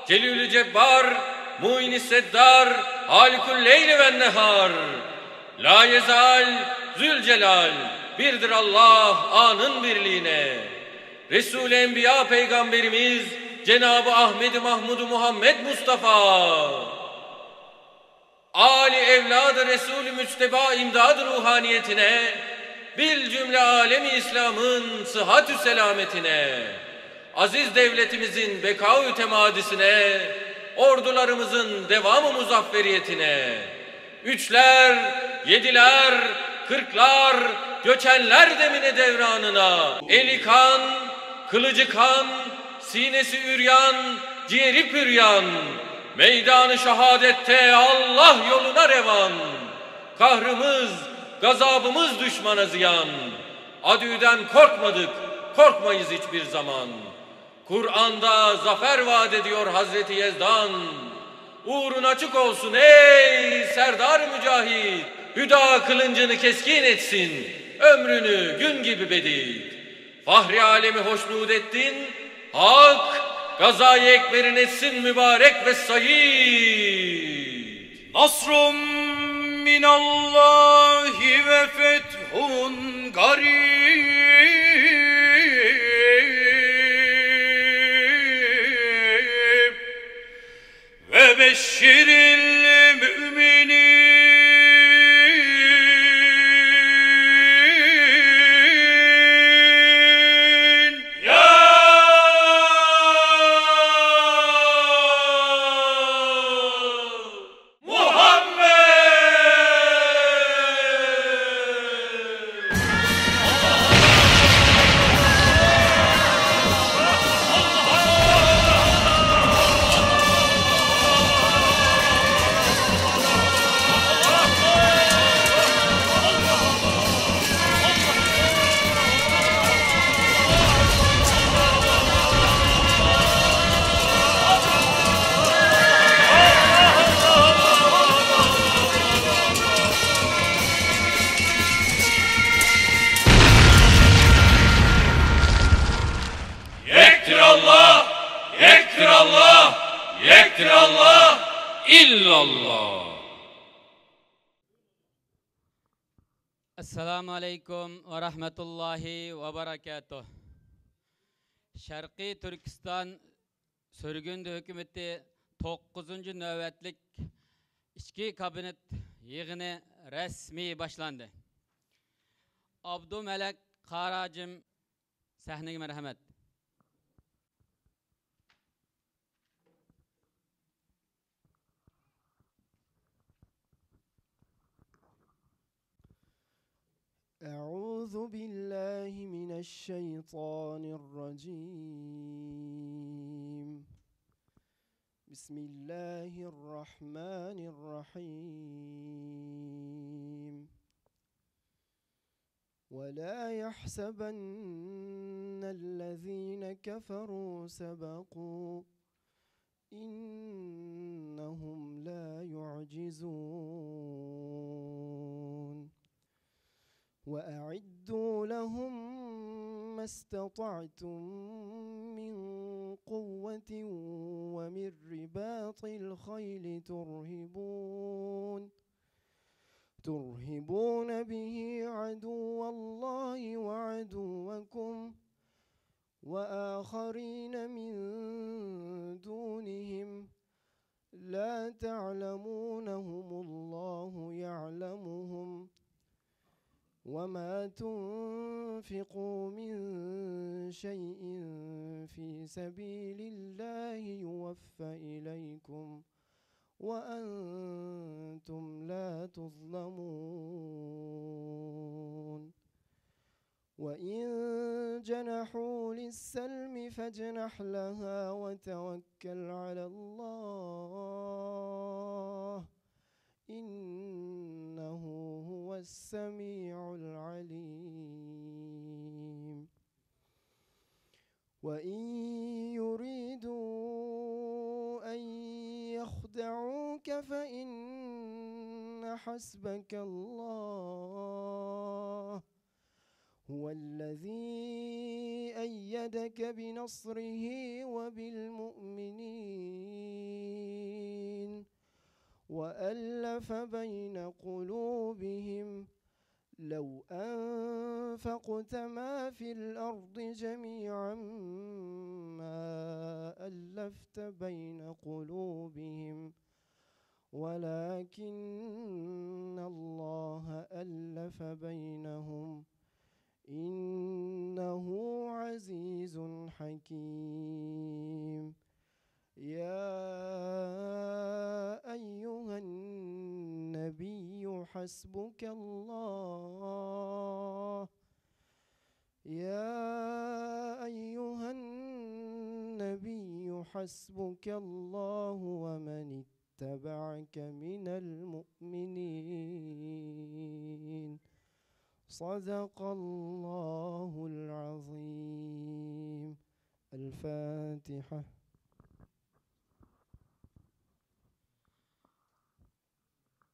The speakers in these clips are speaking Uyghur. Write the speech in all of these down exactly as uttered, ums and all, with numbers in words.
Celilü Cebbar, Muin-i Seddar, Halikul Leyli ve Nehar. La Yezal, Zülcelal, birdir Allah, anın birliğine. Resul-i Enbiya Peygamberimiz Cenab-ı Ahmed-i Mahmud-u Muhammed Mustafa. Ali evladı Resul-i Mücteba imdad ruhaniyetine, bil cümle alemi İslam'ın sıhhatü selametine, aziz devletimizin bekaü temadisine, ordularımızın devamı muzafferiyetine, üçler, yediler, kırklar, göçenler demine devranına, eli kan, kılıcı kan, sinesi üryan, ciğeri püryan, meydanı şehadette Allah yoluna revan. Kahrımız, gazabımız düşmana ziyan. Adüden korkmadık, korkmayız hiçbir zaman. Kur'an'da zafer vaat ediyor Hazreti Yezdan. Uğrun açık olsun ey Serdar Mücahit. Hüda kılıncını keskin etsin, ömrünü gün gibi bedit. Fahri alemi hoşnut ettin, Hak gazayı ekberin etsin mübarek ve sayit. نصر من الله وفتح قريب وبشر المؤمنين يا محمد. يكتر الله، يكتر الله، يكتر الله، إلا الله. ئەسسالامۇ ئەلەيكۇم ۋە رەھمەتۇللاھى ۋە بەرەكاتۇھ. شەرقىي تۈركىستان سۈرگۈندە ھۆكۈمىتى توققۇزىنچى نۆۋەتلىك ئىچكى كابىنېت يىغىنى رەسمىي باشلاندى. ئابدۇمەلەك قاراجىم، سەھنىگە مەرھەمەت. أعوذ بالله من الشيطان الرجيم. بسم الله الرحمن الرحيم. ولا يحسبن الذين كفروا سبقوا إنهم لا يعجزون. وأعدوا لهم ما استطعتم من قوة ومن رباط الخيل ترهبون ترهبون به عدو الله وعدوكم وآخرين من دونهم لا تعلمونهم الله يعلمهم وما تنفقوا من شيء في سبيل الله يوف إليكم وأنتم لا تظلمون. وإن جنحوا للسلم فاجنح لها وتوكل على الله إنه هو السميع العليم. وإن يريدوا أن يخدعوك فإن حسبك الله هو الذي أيدك بنصره وبالمؤمنين وألف بين قلوبهم لو أنفقت ما في الأرض جميعا ما ألفت بين قلوبهم ولكن الله ألف بينهم إنه عزيز حكيم. يا أيها النبي حسبك الله يا أيها النبي حسبك الله ومن اتبعك من المؤمنين. صدق الله العظيم. الفاتحة.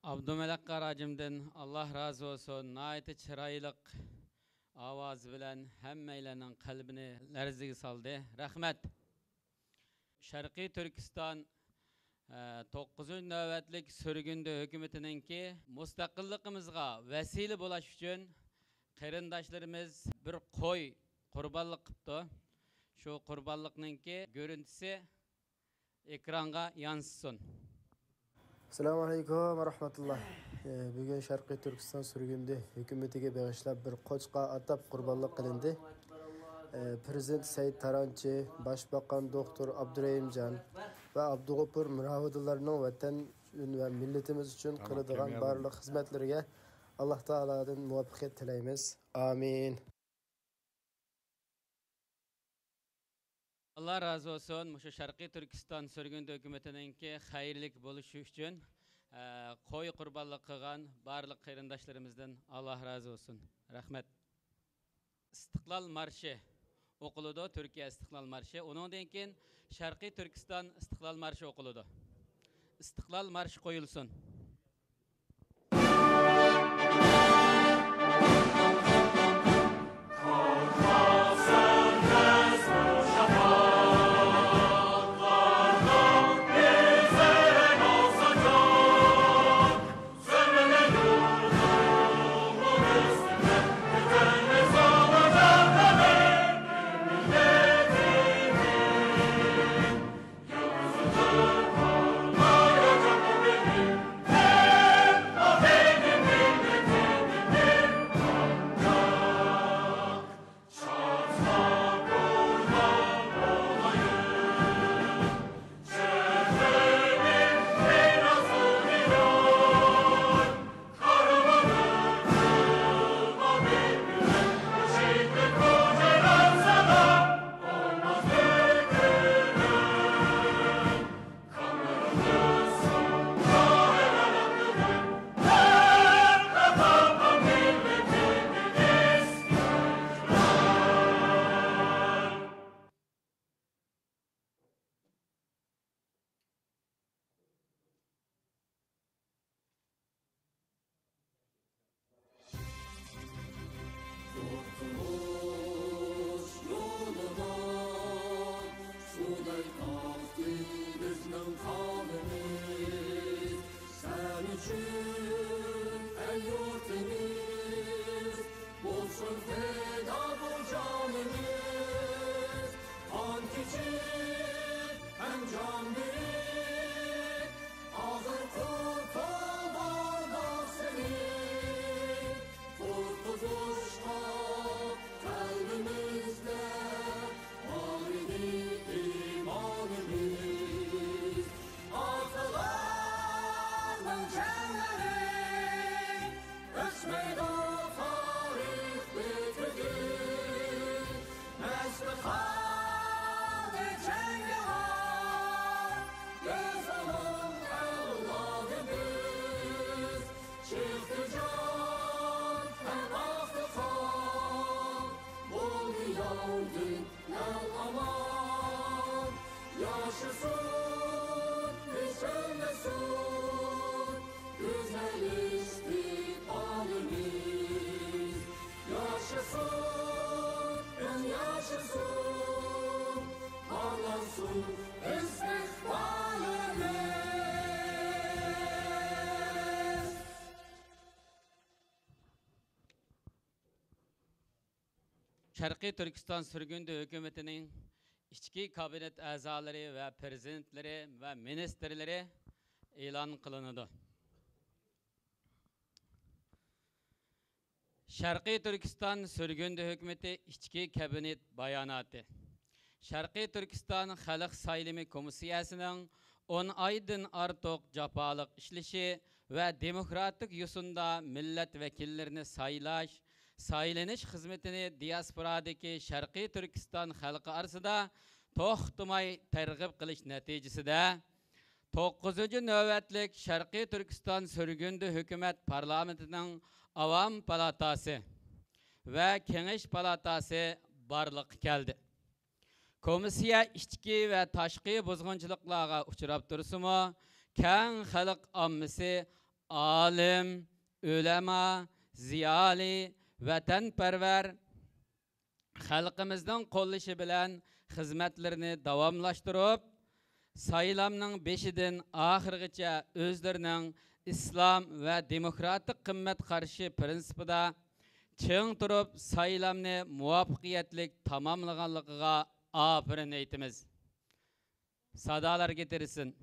ئابدۇمەلىك قارى ھاجىمدىن ئاللا رازى بولسۇن. ناھايىتى چىرايلىق ئاۋازى بىلەن ھەممەيلەننىڭ قەلبىنى لەرزىگە سالدى. رەھمەت. شەرقىي تۈركىستان، ئە، توققۇزىنچى نۆۋەتلىك سۈرگۈندە ھۆكۈمىتىنىڭكى مۇستەقىللىقىمىزغا ۋەسىلە بولاش ئۈچۈن قېرىنداشلىرىمىز بىر قوي قۇربانلىق قىپتۇ. شۇ قۇربانلىقنىڭكى گۆرۈنتىسى ئېكرانغا يانسىسۇن. ئەسسالامۇ ئەلەيكۇم ۋە رەھمەتۇللا. ئە، بۈگۈن شەرقىي تۈركىستان سۈرگۈندە ھۆكۈمىتىگە بېغىشلاپ بىر قوچقا ئاتاپ قۇربانلىق قىلىندى. ئە، پىرېزىدېنت سەئىد تارانچى، باشباقان دوختۇر ئابدۇرېھىمجان ۋە ئابدۇغوپۇر مىراۋىدىلارنىڭ ۋەتەن ۋە مىللىتىمىز ئۈچۈن قىلىدىغان بارلىق خىزمەتلىرىگە ئاللا تائالادىن مۇۋەپپەقىيەت تىلەيمىز. ئامىن. ئاللا رازى بولسۇن. مۇشۇ شەرقىي تۈركىستان سۈرگۈندە ھۆكۈمىتىنىڭكى خەيرلىك بولۇشى ئۈچۈن، ئە، قوي قۇربانلىق قىلغان بارلىق قېرىنداشلىرىمىزدىن ئاللا رازى بولسۇن. رەھمەت. ئىستىقلال مارشى ئوقۇلىدۇ، تۈركىيە ئىستىقلال مارشى. ئۇنىڭدىن كېيىن شەرقىي تۈركىستان ئىستىقلال مارشى ئوقۇلىدۇ. ئىستىقلال مارشى قويۇلسۇن. قۇتۇلۇش يولىدا سۇدەك ئاقتى بىزنىڭ قانىمىز. سەن ئۈچۈن، ئەي يۇرتىمىز، بولسۇن پىدا بۇ جانىمىز. قان كېچىپ ھەم جان بېرىپ، ئاغرىپ قۇرتۇلدۇردۇق سېنى. قۇتقۇزۇشقا قەلبىمىزدە بار ئىدى ئىمانىمىز. ئاتىلارنىڭ جەڭلىرى ئۆچمەيدۇ، تارىخ بىتمىگۈ. مەستخانە جەڭگىۋار، بىز ئۇنىڭ ئەۋلادىمىز. چىقتى جان ھەم ئاقتى قان، بولدى ياۋدىن ئەل ئامان. ياشىسۇن، ھېچ ئۆلمىسۇن گۈزەل ئىستىقبالىمىز. ياشىسۇن شەرقىي تۈركىستان سۈرگۈندە ھۆكۈمىتىنىڭ ئىچكى كابىنېت ئەزالىرى ۋە پىرېزىدېنتلىرى ۋە مىنىستىرلىرى ئېلان قىلىنىدۇ. شەرقىي تۈركىستان سۈرگۈندە ھۆكۈمىتى ئىچكى كابىنېت باياناتى. شەرقىي تۈركىستان خەلق سايلىمى كومىسسىيەسىنىڭ ئون ئايدىن ئارتۇق جاپالىق ئىشلىشى ۋە دېموكراتىك يوسۇندا مىللەت ۋەكىللىرىنى سايلاش، سايلىنىش خىزمىتىنى دىياسپورادىكى شەرقىي تۈركىستان خەلقى ئارىسىدا توختىماي تەرغىب قىلىش نەتىجىسىدە، توققۇزىنچى نۆۋەتلىك شەرقىي تۈركىستان سۈرگۈندە ھۆكۈمەت پارلامېنتىنىڭ ئاۋام پالاتاسى ۋە كېڭەش پالاتاسى بارلىققا كەلدى. كومىسسىيە ئىچكى ۋە تاشقى بۇزغۇنچىلىقلارغا ئۇچراپ تۇرسىمۇ، كەڭ خەلق ئاممىسى، ئالىم، ئۆلەما، زىيالىي، ۋەتەنپەرۋەر، خەلقىمىزنىڭ قوللىشى بىلەن خىزمەتلىرىنى داۋاملاشتۇرۇپ، سايلامنىڭ بېشىدىن ئاخىرىغىچە ئۆزلىرىنىڭ ئىسلام ۋە دېموكراتىك قىممەت قارىشى پىرىنسىپىدا چىڭ تۇرۇپ، سايلامنى مۇۋەپپەقىيەتلىك تاماملىغانلىقىغا ئاپىرىن ئېيتىمىز. سادالار كېتىرسۇن!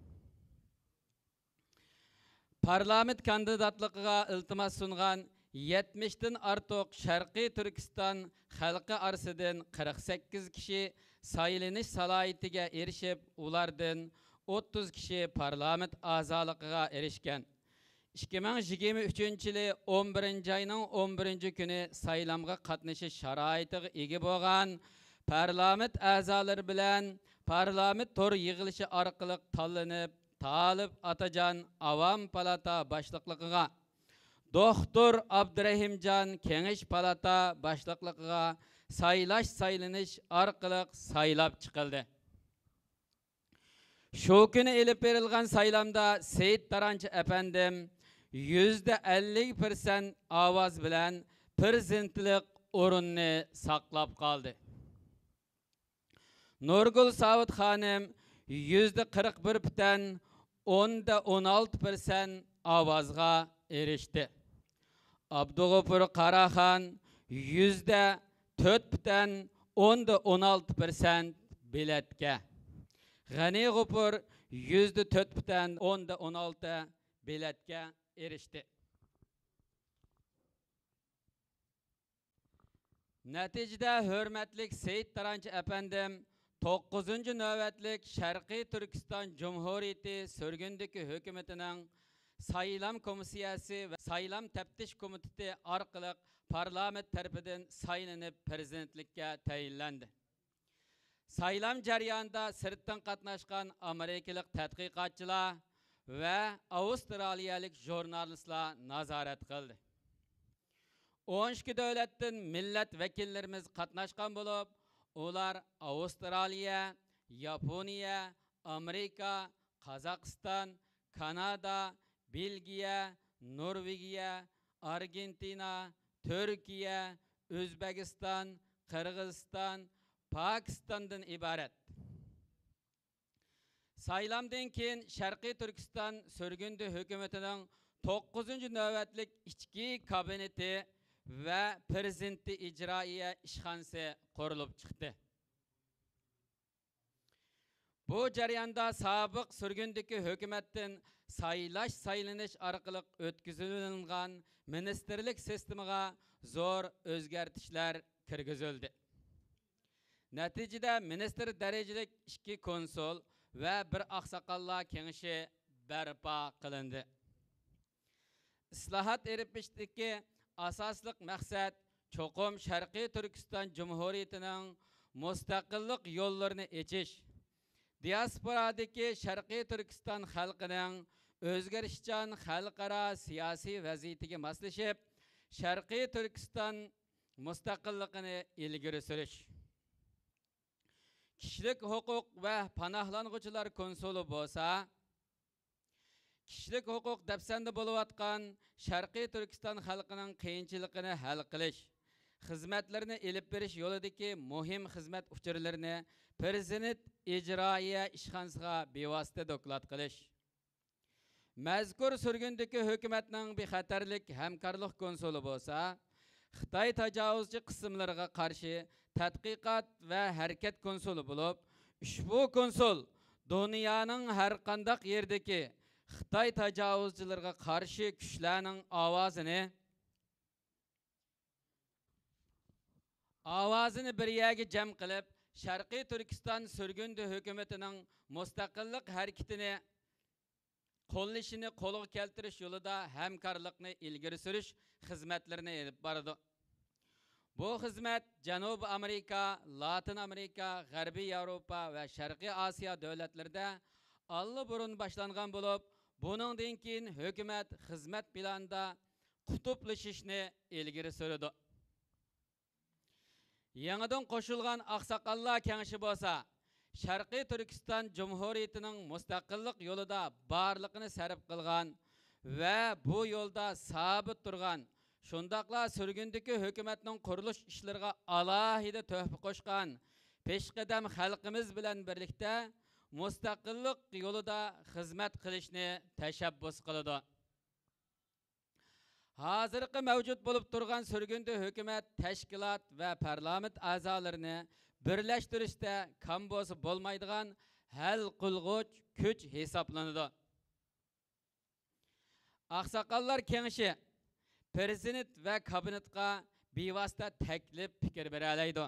پارلامېنت كاندىداتلىقىغا ئىلتىماس سۇنغان يەتمىشتىن ئارتۇق شەرقىي تۈركىستان خەلقى ئارىسىدىن قىرىق سەككىز كىشى سايلىنىش سالاھىيىتىگە ئېرىشىپ، ئۇلاردىن ئوتتۇز كىشى پارلامېنت ئەزالىقىغا ئېرىشكەن. ئىككى مىڭ يىگىرمە ئۈچىنچى يىلى ئون بىرىنچى ئاينىڭ ئون بىرىنچى كۈنى سايلامغا قاتنىشىش شارائىتىغا ئىگە بولغان پارلامېنت ئەزالىرى بىلەن پارلامېنت تور يىغىلىشى ئارقىلىق تاللىنىپ، تالىپ ئاتاجان ئاۋام پالاتا باشلىقلىقىغا، دوختۇر ئابدۇرەھىمجان كېڭەش پالاتا باشلىقلىقىغا سايلاش سايلىنىش ئارقىلىق سايلاپ چىقىلدى. شۇ كۈنى ئېلىپ بېرىلغان سايلامدا سېيىت تارانچى ئەپەندىم يۈزدە ئەللىك پىرسەنت ئاۋاز بىلەن پىرېزىدېنتلىق ئورۇننى ساقلاپ قالدى. نۇرگۈل ساۋۇت خانىم يۈزدە قىرىق بىر پۈتۈن ئوندە ئون ئالتە پىرسەنت ئاۋازغا ئېرىشتى. ئابدۇغوپۇر قاراخان يۈزدە تۆت پۈتۈن ئوندە ئون ئالتە پىرسەنت بېلەتكە، غەنى غوپۇر يۈزدە تۆت پۈتۈن ئوندە ئون ئالتە بېلەتكە ئېرىشتى. نەتىجىدە، ھۆرمەتلىك سېيىت تارانچى ئەپەندىم توققۇزىنچى نۆۋەتلىك شەرقىي تۈركىستان جۇمھۇرىيىتى سۈرگۈندىكى ھۆكۈمىتىنىڭ سايلام كومىسسىيەسى ۋە سايلام تەپتىش كومىتېتى ئارقىلىق پارلامېنت تەرىپىدىن سايلىنىپ پىرېزىدېنتلىككە تەيىنلەندى. سايلام جەريانىدا سىرتتىن قاتناشقان ئامېرىكىلىق تەتقىقاتچىلار ۋە ئاۋسترالىيەلىك ژۇرنالىستلار نازارەت قىلدى. ئون ئىككى دۆلەتتىن مىللەت ۋەكىللىرىمىز قاتناشقان بولۇپ، ئۇلار ئاۋسترالىيە، ياپونىيە، ئامېرىكا، قازاقىستان، كانادا، بېلگىيە، نورۋېگىيە، ئارگېنتىنا، تۈركىيە، ئۆزبېكىستان، قىرغىزىستان، پاكىستاندىن ئىبارەت. سايلامدىن كېيىن شەرقىي تۈركىستان سۈرگۈندە ھۆكۈمىتىنىڭ توققۇزىنچى نۆۋەتلىك ئىچكى كابىنېتى ۋە پىرېزىدېنتى ئىجرائىيە ئىشخانىسى قۇرۇلۇپ چىقتى. بۇ جەرياندا سابىق سۈرگۈندىكى ھۆكۈمەتتىن سايلاش سايلىنىش ئارقىلىق ئۆتكۈزۈلۈنگەن مىنىستىرلىك سىستېمىغا زور ئۆزگەرتىشلەر كىرگۈزۈلدى. نەتىجىدە، مىنىستىر دەرىجىلىك ئىككى كونسۇل ۋە بىر ئاقساقاللار كېڭىشى بەرپا قىلىندى. ئىسلاھات ئېلىپ بېرىشتىكى ئاساسلىق مەقسەت چوقۇم شەرقىي تۈركىستان جۇمھۇرىيىتىنىڭ مۇستەقىللىق يوللىرىنى ئېچىش، دىياسپورادىكى شەرقىي تۈركىستان خەلقىنىڭ ئۆزگىرىشچان خەلقئارا سىياسىي ۋەزىيىتىگە ماسلىشىپ، شەرقىي تۈركىستان مۇستەقىللىقىنى ئىلگىرى سۈرۈش. كىشىلىك ھوقۇق ۋە پاناھلانغۇچىلار كونسۇلى بولسا، كىشىلىك ھوقۇق دەپسەندە بولۇۋاتقان شەرقىي تۈركىستان خەلقىنىڭ قىيىنچىلىقىنى ھەل قىلىش، خىزمەتلىرىنى ئېلىپ بېرىش يولىدىكى مۇھىم خىزمەت ئۇچۇرلىرىنى پىرېزىدېنت ئىجرائىيە ئىشخانىسىغا بىۋاسىتە دوكلات قىلىش. مەزكۇر سۈرگۈندىكى ھۆكۈمەتنىڭ بىخەتەرلىك ھەمكارلىق كونسۇلى بولسا، خىتاي تاجاۋۇزچى قىسىملىرىغا قارشى تەتقىقات ۋە ھەرىكەت كونسۇلى بولۇپ، ئۇشبۇ كونسۇل دۇنيانىڭ ھەرقانداق يېرىدىكى خىتاي تاجاۋۇزچىلىرىغا قارشى كۈچلەرنىڭ ئاۋازىنى، ئاۋازىنى بىر يەرگە جەم قىلىپ، شەرقىي تۈركىستان سۈرگۈندە ھۆكۈمىتىنىڭ مۇستەقىللىق ھەرىكىتىنى قوللىشىنى قولغا كەلتۈرۈش يولىدا ھەمكارلىقنى ئىلگىرى سۈرۈش خىزمەتلىرىنى ئېلىپ بارىدۇ. بۇ خىزمەت جەنۇبىي ئامېرىكا، لاتىن ئامېرىكا، غەربىي ياۋروپا ۋە شەرقىي ئاسىيا دۆلەتلىرىدە ئاللىبۇرۇن باشلانغان بولۇپ، بۇنىڭدىن كېيىن ھۆكۈمەت خىزمەت پىلانىدا قۇتۇپلىشىشنى ئىلگىرى سۈرىدۇ. يېڭىدىن قوشۇلغان ئاقساقاللار كېڭىشى بولسا، شەرقىي تۈركىستان جۇمھۇرىيىتىنىڭ مۇستەقىللىق يولىدا بارلىقىنى سەرپ قىلغان ۋە بۇ يولدا سابىت تۇرغان، شۇنداقلا سۈرگۈندىكى ھۆكۈمەتنىڭ قۇرۇلۇش ئىشلىرىغا ئالاھىدە تۆھپە قوشقان پېشقەدەم خەلقىمىز بىلەن بىرلىكتە مۇستەقىللىق يولىدا خىزمەت قىلىشنى تەشەببۇس قىلىدۇ. ھازىرقى مەۋجۇت بولۇپ تۇرغان سۈرگۈندە ھۆكۈمەت، تەشكىلات ۋە پارلامېنت ئەزالىرىنى بىرلەشتۈرۈشتە كام بولسا بولمايدىغان ھەل قىلغۇچ كۈچ ھېسابلىنىدۇ. ئاقساقاللار كېڭىشى پىرېزىدېنت ۋە كابىنېتقا بىۋاسىتە تەكلىپ پىكىر بېرەلەيدۇ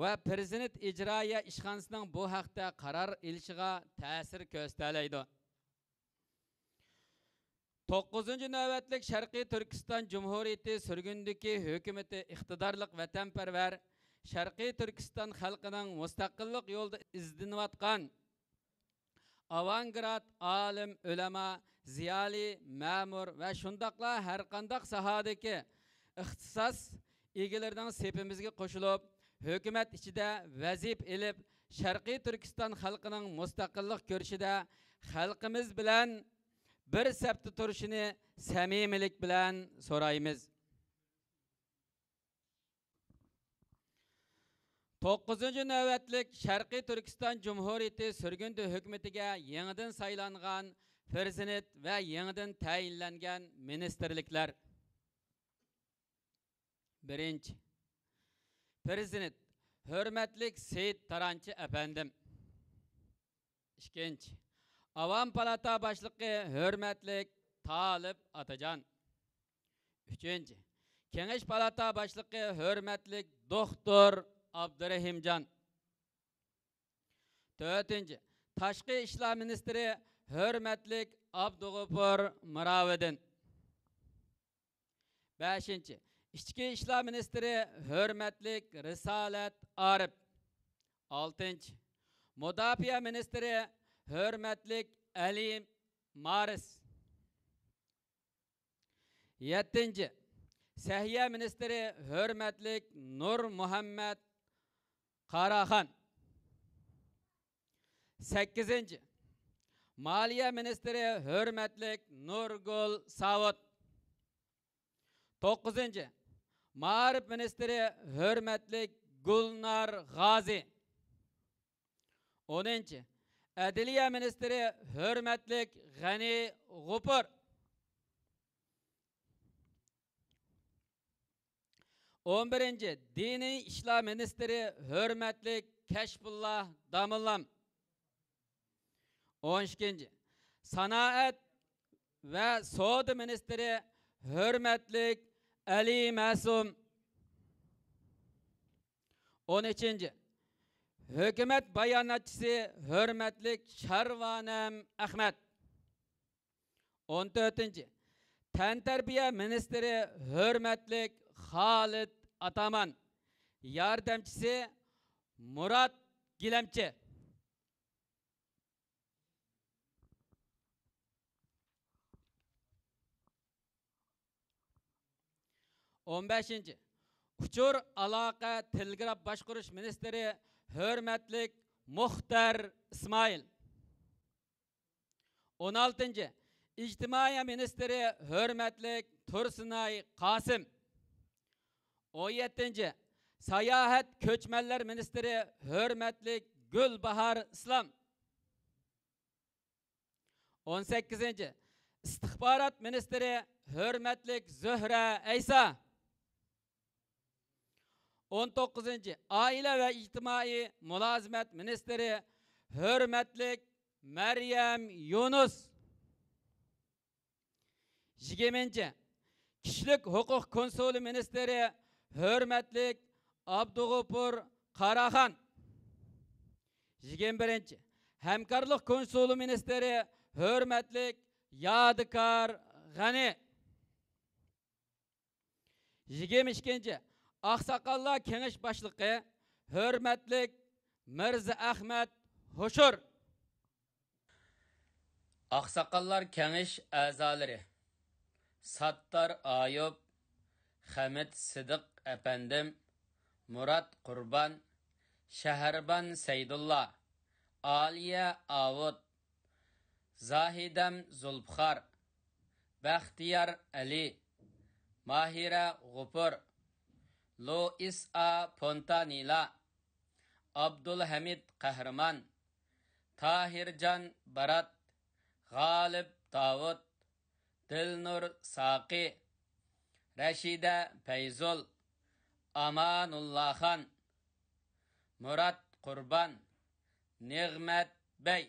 ۋە پىرېزىدېنت ئىجرائىيە ئىشخانىسىنىڭ بۇ ھەقتە قارار ئېلىشىغا تەسىر كۆرسىتەلەيدۇ. توققۇزىنچى نۆۋەتلىك شەرقىي تۈركىستان جۇمھۇرىيىتى سۈرگۈندىكى ھۆكۈمىتى ئىقتىدارلىق ۋەتەنپەرۋەر، شەرقىي تۈركىستان خەلقىنىڭ مۇستەقىللىق يولىدا ئىزدىنىۋاتقان ئاۋانگراد، ئالىم، ئۆلەما، زىيالىي، مەمۇر ۋە شۇنداقلا ھەرقانداق ساھەدىكى ئىختىساس ئىگىلىرىنىڭ سېپىمىزگە قوشۇلۇپ، ھۆكۈمەت ئىچىدە ۋەزىپە ئېلىپ، شەرقىي تۈركىستان خەلقىنىڭ مۇستەقىللىق كۈرىشىدە خەلقىمىز بىلەن بىر سەپتە تۇرۇشىنى سەمىمىيلىك بىلەن سورايمىز. توققۇزىنچى نۆۋەتلىك شەرقىي تۈركىستان جۇمھۇرىيىتى سۈرگۈندە ھۆكۈمىتىگە يېڭىدىن سايلانغان پىرېزىدېنت ۋە يېڭىدىن تەيىنلەنگەن مىنىستىرلىكلەر. بىرىنچى، پىرېزىدېنت، ھۆرمەتلىك سېيىت تارانچى ئەپەندىم. ئىككىنچى، ئاۋام پالاتا باشلىقى، ھۆرمەتلىك تالىپ ئاتاجان. ئۈچىنچى، كېڭەش پالاتا باشلىقى، ھۆرمەتلىك دوختۇر ئابدۇرېھىمجان. تۆتىنچى، تاشقى ئىشلار مىنىستىرى، ھۆرمەتلىك ئابدۇغوپۇر مىراۋىدىن. بەشىنچى، ئىچكى ئىشلار مىنىستىرى، ھۆرمەتلىك رىسالەت ئارىپ. ئالتىنچى، مۇداپىئە مىنىستىرى، ھۆرمەتلىك ئەلى مارىس. يەتتىنچى، سەھىيە مىنىستىرى، ھۆرمەتلىك نۇرمۇھەممەت قاراخان. سەككىزىنچى، مالىيە مىنىستىرى، ھۆرمەتلىك نۇرگۈل ساۋۇت. توققۇزىنچى، مائارىپ مىنىستىرى، ھۆرمەتلىك گۈلنار غازى. ئونىنچى، ئەدلىيە مىنىستىرى، ھۆرمەتلىك غەنى غوپۇر. ئون بىرىنچى، دىنىي ئىشلار مىنىستىرى، ھۆرمەتلىك كەشپۇللا داموللام. ئون ئىككىنچى، سانائەت ۋە سودا مىنىستىرى، ھۆرمەتلىك ئەلى مەسۇم. ئون ئۈچىنچى، ھۆكۈمەت باياناتچىسى، ھۆرمەتلىك شارۋانەم ئەخمەت. ئون تۆتىنچى، تەنتەربىيە مىنىستىرى، ھۆرمەتلىك خالىد ئاتامان. ياردەمچىسى، مۇرات گىلەمچى. ئون بەشىنچى، ئۇچۇر ئالاقە تېلېگراف باشقۇرۇش مىنىستىرى، ھۆرمەتلىك مۇختەر ئىسمائىل. ئون ئالتىنچى، ئىجتىمائىي مىنىستىرى، ھۆرمەتلىك تۇرسۇنئاي قاسىم. ئون يەتتىنچى، ساياھەت، كۆچمەنلەر مىنىستىرى، ھۆرمەتلىك گۈلباھار ئىسلام. ئون سەككىزىنچى، ئىستىخبارات مىنىستىرى، ھۆرمەتلىك زۆھرە ئەيسا. ئون توققۇزىنچى، ئائىلە ۋە ئىجتىمائىي مۇلازىمەت مىنىستىرى، ھۆرمەتلىك مەريەم يۇنۇس. يىگىرمىنچى، كىشىلىك ھوقۇق كونسۇلى مىنىستىرى، ھۆرمەتلىك ئابدۇغوپۇر قاراخان. يىگىرمە بىرىنچى، ھەمكارلىق كونسۇلى مىنىستىرى، ھۆرمەتلىك يادىكار غەنى. يىگىرمە ئىككىنچى، ئاقساقاللار كېڭىشى باشلىقى، ھۆرمەتلىك مىرزا ئەخمەت ھوشۇر. ئاقساقاللار كېڭىشى ئەزالىرى، ساتتار ئايۇپ، خەمىت سىدىق ئەپەندىم، مۇرات قۇربان، شەھەربان سەيدۇللا، ئالىيە ئاۋۇت، زاھىدەم زۇلپىقار، بەختىيار ئەلى، ماھىرە غوپۇر، لۇئىسئا پونتانىلا، ئابدۇلھەمىد قەھرىمان، تاھىرجان بارات، غالىب داۋۇت، دىلنۇر ساقى، رەشىدە پەيزۇل، ئامانۇللاخان، مۇرات قۇربان، نېغمەت بەي.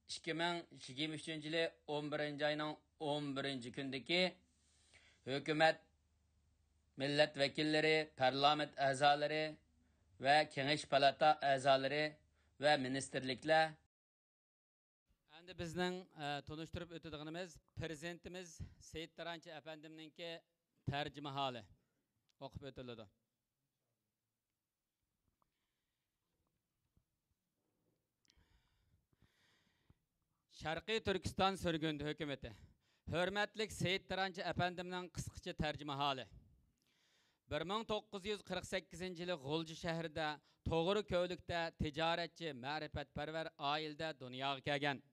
ئىككى مىڭ يىگىرمە ئۈچىنچى يىلى ئون بىرىنچى ئاينىڭ ئون بىرىنچى كۈنىدىكى ھۆكۈمەت، مىللەت ۋەكىللىرى، پارلامېنت ئەزالىرى ۋە كېڭەش پالاتا ئەزالىرى ۋە مىنىستىرلىكلەر. ئەمدى بىزنىڭ، ئە، تونۇشتۇرۇپ ئۆتىدىغىنىمىز پىرېزىدېنتىمىز سېيىت تارانچى ئەپەندىمنىڭكى تەرجىمىھالى ئوقۇپ ئۆتۈلىدۇ. شەرقىي تۈركىستان سۈرگۈندە ھۆكۈمىتى. ھۆرمەتلىك سېيىت تارانچى ئەپەندىمنىڭ قىسقىچە تەرجىمىھالى. بىر مىڭ توققۇز يۈز قىرىق سەككىزىنچى يىلى غۇلجا شەھىرىدە توغرا كۆۋلۈكتە تىجارەتچى، مەرىپەتپەرۋەر ئائىلىدە دۇنياغا كەلگەن.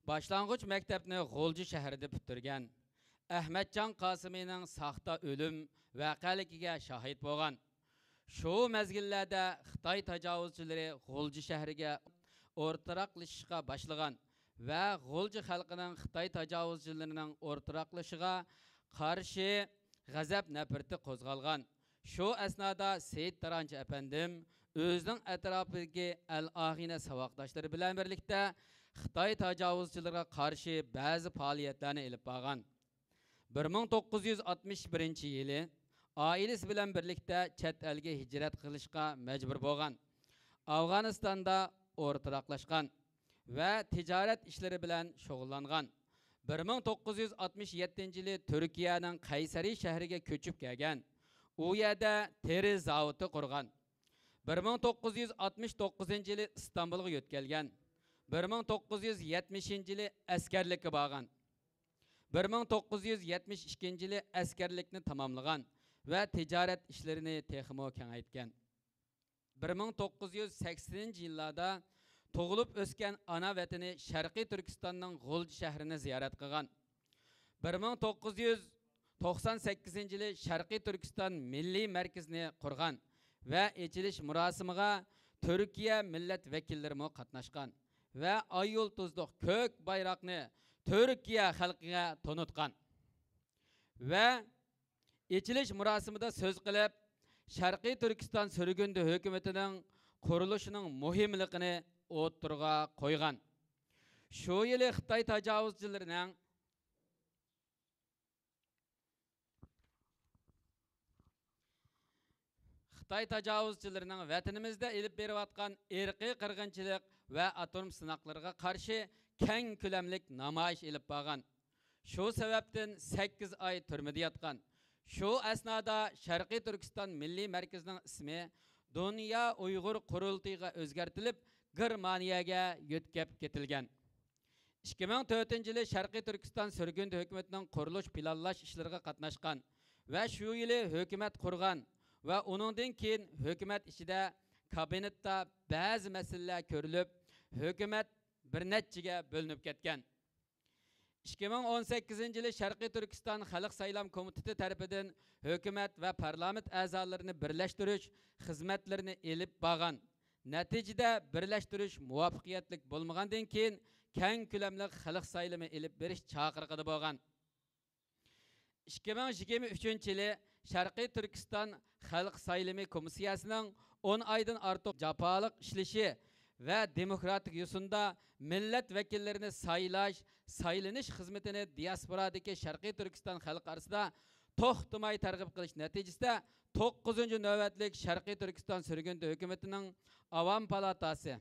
باشلانغۇچ مەكتەپنى غۇلجا شەھىرىدە پۈتتۈرگەن. ئەھمەتجان قاسىمىنىڭ ساختا ئۆلۈم ۋەقەلىكىگە شاھىت بولغان. شۇ مەزگىللەردە خىتاي تاجاۋۇزچىلىرى غۇلجا شەھىرىگە ئورتىراقلىشىشقا باشلىغان ۋە غۇلجا خەلقىنىڭ خىتاي تاجاۋۇزچىلىرىنىڭ ئورتىراقلىشىشىغا قارشى غەزەپ نەپرىتى قوزغالغان. شۇ ئەسنادا سېيىت تارانچى ئەپەندىم ئۆزىنىڭ ئەتراپىدىكى ئەل ئاغىنە ساۋاقداشلىرى بىلەن بىرلىكتە خىتاي تاجاۋۇزچىلىرىغا قارشى بەزى پائالىيەتلەرنى ئېلىپ بارغان. بىر مىڭ توققۇز يۈز ئاتمىش بىرىنچى يىلى ئائىلىسى بىلەن بىرلىكتە چەت ئەلگە ھىجرەت قىلىشقا مەجبۇر بولغان. ئافغانىستاندا ئورتىراقلاشقان ۋە تىجارەت ئىشلىرى بىلەن شۇغۇللانغان. بىر مىڭ توققۇز يۈز ئاتمىش يەتتىنچى يىلى تۈركىيەنىڭ قەيسەرى شەھىرىگە كۆچۈپ كەلگەن. ئۇ يەردە تېرە زاۋۇتى قۇرغان. بىر مىڭ توققۇز يۈز ئاتمىش توققۇزىنچى يىلى ئىستانبۇلغا يۆتكەلگەن. بىر مىڭ توققۇز يۈز يەتمىشىنچى يىلى ئەسكەرلىككە بارغان. بىر مىڭ توققۇز يۈز يەتمىش ئىككىنچى يىلى ئەسكەرلىكنى تاماملىغان ۋە تىجارەت ئىشلىرىنى تېخىمۇ كېڭەيتكەن. بىر مىڭ توققۇز يۈز سەكسىنىنچى يىللاردا تۇغۇلۇپ ئۆسكەن ئانا ۋەتىنى شەرقىي تۈركىستاننىڭ غۇلجا شەھىرىنى زىيارەت قىلغان. بىر مىڭ توققۇز يۈز توقسان سەككىزىنچى يىلى شەرقىي تۈركىستان مىللىي مەركىزىنى قۇرغان ۋە ئېچىلىش مۇراسىمىغا تۈركىيە مىللەت ۋەكىللىرىمۇ قاتناشقان ۋە ئاي يۇلتۇزلۇق كۆك بايراقنى تۈركىيە خەلقىگە تونۇتقان ۋە ئېچىلىش مۇراسىمىدا سۆز قىلىپ، شەرقىي تۈركىستان سۈرگۈندە ھۆكۈمىتىنىڭ قۇرۇلۇشىنىڭ مۇھىملىقىنى ئوتتۇرىغا قويغان. شۇ يىلى خىتاي تاجاۋۇزچىلىرىنىڭ خىتاي تاجاۋۇزچىلىرىنىڭ ۋەتىنىمىزدە ئېلىپ بېرىۋاتقان ئىرقىي قىرغىنچىلىق ۋە ئاتوم سىناقلىرىغا قارشى كەڭ كۆلەملىك نامايىش ئېلىپ بارغان. شۇ سەۋەبتىن سەككىز ئاي تۈرمىدە ياتقان. شۇ ئەسنادا شەرقىي تۈركىستان مىللىي مەركىزىنىڭ ئىسمى دۇنيا ئۇيغۇر قۇرۇلتىيىغا ئۆزگەرتىلىپ، گېرمانىيەگە يۆتكەپ كېتىلگەن. ئىككى مىڭ تۆتىنچى يىلى شەرقىي تۈركىستان سۈرگۈندە ھۆكۈمىتىنىڭ قۇرۇلۇش پىلانلاش ئىشلىرىغا قاتناشقان ۋە شۇ يىلى ھۆكۈمەت قۇرغان ۋە ئۇنىڭدىن كېيىن ھۆكۈمەت ئىچىدە، كابىنېتتا بەزى مەسىلىلەر كۆرۈلۈپ، ھۆكۈمەت بىر نەچچىگە بۆلۈنۈپ كەتكەن. ئىككى مىڭ ئون سەككىزىنچى يىلى شەرقىي تۈركىستان خەلق سايلام كومىتېتى تەرىپىدىن ھۆكۈمەت ۋە پارلامېنت ئەزالىرىنى بىرلەشتۈرۈش خىزمەتلىرىنى ئېلىپ بارغان. نەتىجىدە، بىرلەشتۈرۈش مۇۋەپپەقىيەتلىك بولمىغاندىن كېيىن، كەڭ كۆلەملىك خەلق سايلىمى ئېلىپ بېرىش چاقىرىقىدا بولغان. ئىككى مىڭ يىگىرمە ئۈچىنچى يىلى شەرقىي تۈركىستان خەلق سايلىمى كومىسسىيەسىنىڭ ئون ئايدىن ئارتۇق جاپالىق ئىشلىشى ۋە دېموكراتىك يوسۇندا مىللەت ۋەكىللىرىنى سايلاش، سايلىنىش خىزمىتىنى دىياسپورادىكى شەرقىي تۈركىستان خەلقى ئارىسىدا توختىماي تەرغىب قىلىش نەتىجىسىدە، توققۇزىنچى نۆۋەتلىك شەرقىي تۈركىستان سۈرگۈندە ھۆكۈمىتىنىڭ ئاۋام پالاتاسى،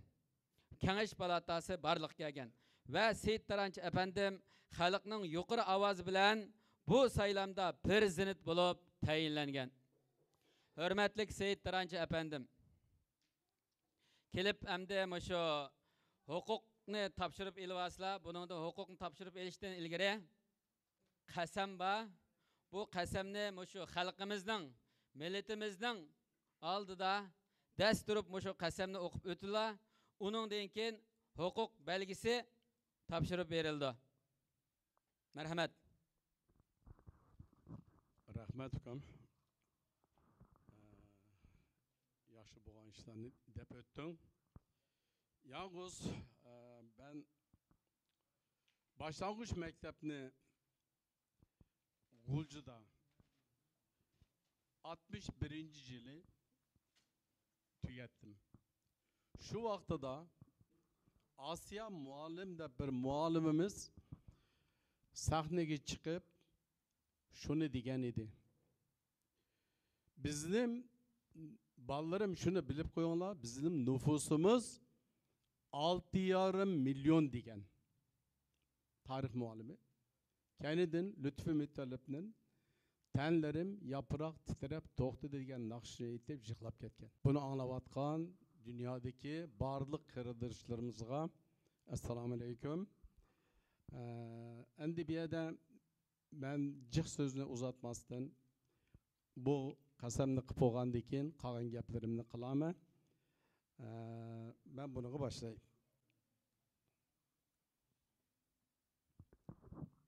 كېڭەش پالاتاسى بارلىققا كەلگەن ۋە سېيىت تارانچى ئەپەندىم خەلقنىڭ يۇقىرى ئاۋازى بىلەن بۇ سايلامدا پىرېزىدېنت بولۇپ تەيىنلەنگەن. ھۆرمەتلىك سېيىت تارانچى ئەپەندىم، كېلىپ ئەمدى مۇشۇ ھوقۇقنى تاپشۇرۇپ ئېلىۋالسىلا، بۇنىڭدىن ھوقۇقنى تاپشۇرۇپ ئېلىشتىن ئىلگىرى قەسەم بار. بۇ قەسەمنى مۇشۇ خەلقىمىزنىڭ، مىللىتىمىزنىڭ ئالدىدا دەس تۇرۇپ مۇشۇ قەسەمنى ئوقۇپ ئۆتۈڭلار. ئۇنىڭدىن كېيىن ھوقۇق بەلگىسى تاپشۇرۇپ بېرىلىدۇ. مەرھەمەت. رەھمەت، ئۇكام. ئە، ياخشى بولغان ئىشلارنى دەپ ئۆتتۈڭ. يالغۇز، ئە، مەن باشلانغۇچ مەكتەپنى غۇلجىدا ئاتمىش بىرىنچى يىلى تۈگەتتىم. شۇ ۋاقتىدا ئاسىيا مۇئەللىم دەپ بىر مۇئەللىمىمىز سەھنىگە چىقىپ شۇنى دېگەن ئىدى. بىزنىڭ بالىلىرىم شۇنى بىلىپ قويۇڭلار، بىزنىڭ نوفۇسىمىز ئالتە يېرىم مىليون دېگەن. تارىخ مۇئەللىمى. كەينىدىن لۇتپى مۇتەللىپنىڭ تەنلىرىم ياپراق تىترەپ توختىدى دېگەن ناخشىنى ئېيتىپ يىغلاپ كەتكەن. بۇنى ئاڭلاۋاتقان دۇنيادىكى بارلىق قېرىنداشلىرىمىزغا ئەسسالامۇ ئەلەيكۇم. ئە، ئەمدى بۇ يەردە مەن جىق سۆزنى ئۇزارتماستىن، بۇ قەسەمنى قىلىپ بولغاندىن كېيىن قالغان گەپلىرىمنى قىلارمەن. ئە، مەن بۇنىڭغا باشلاي.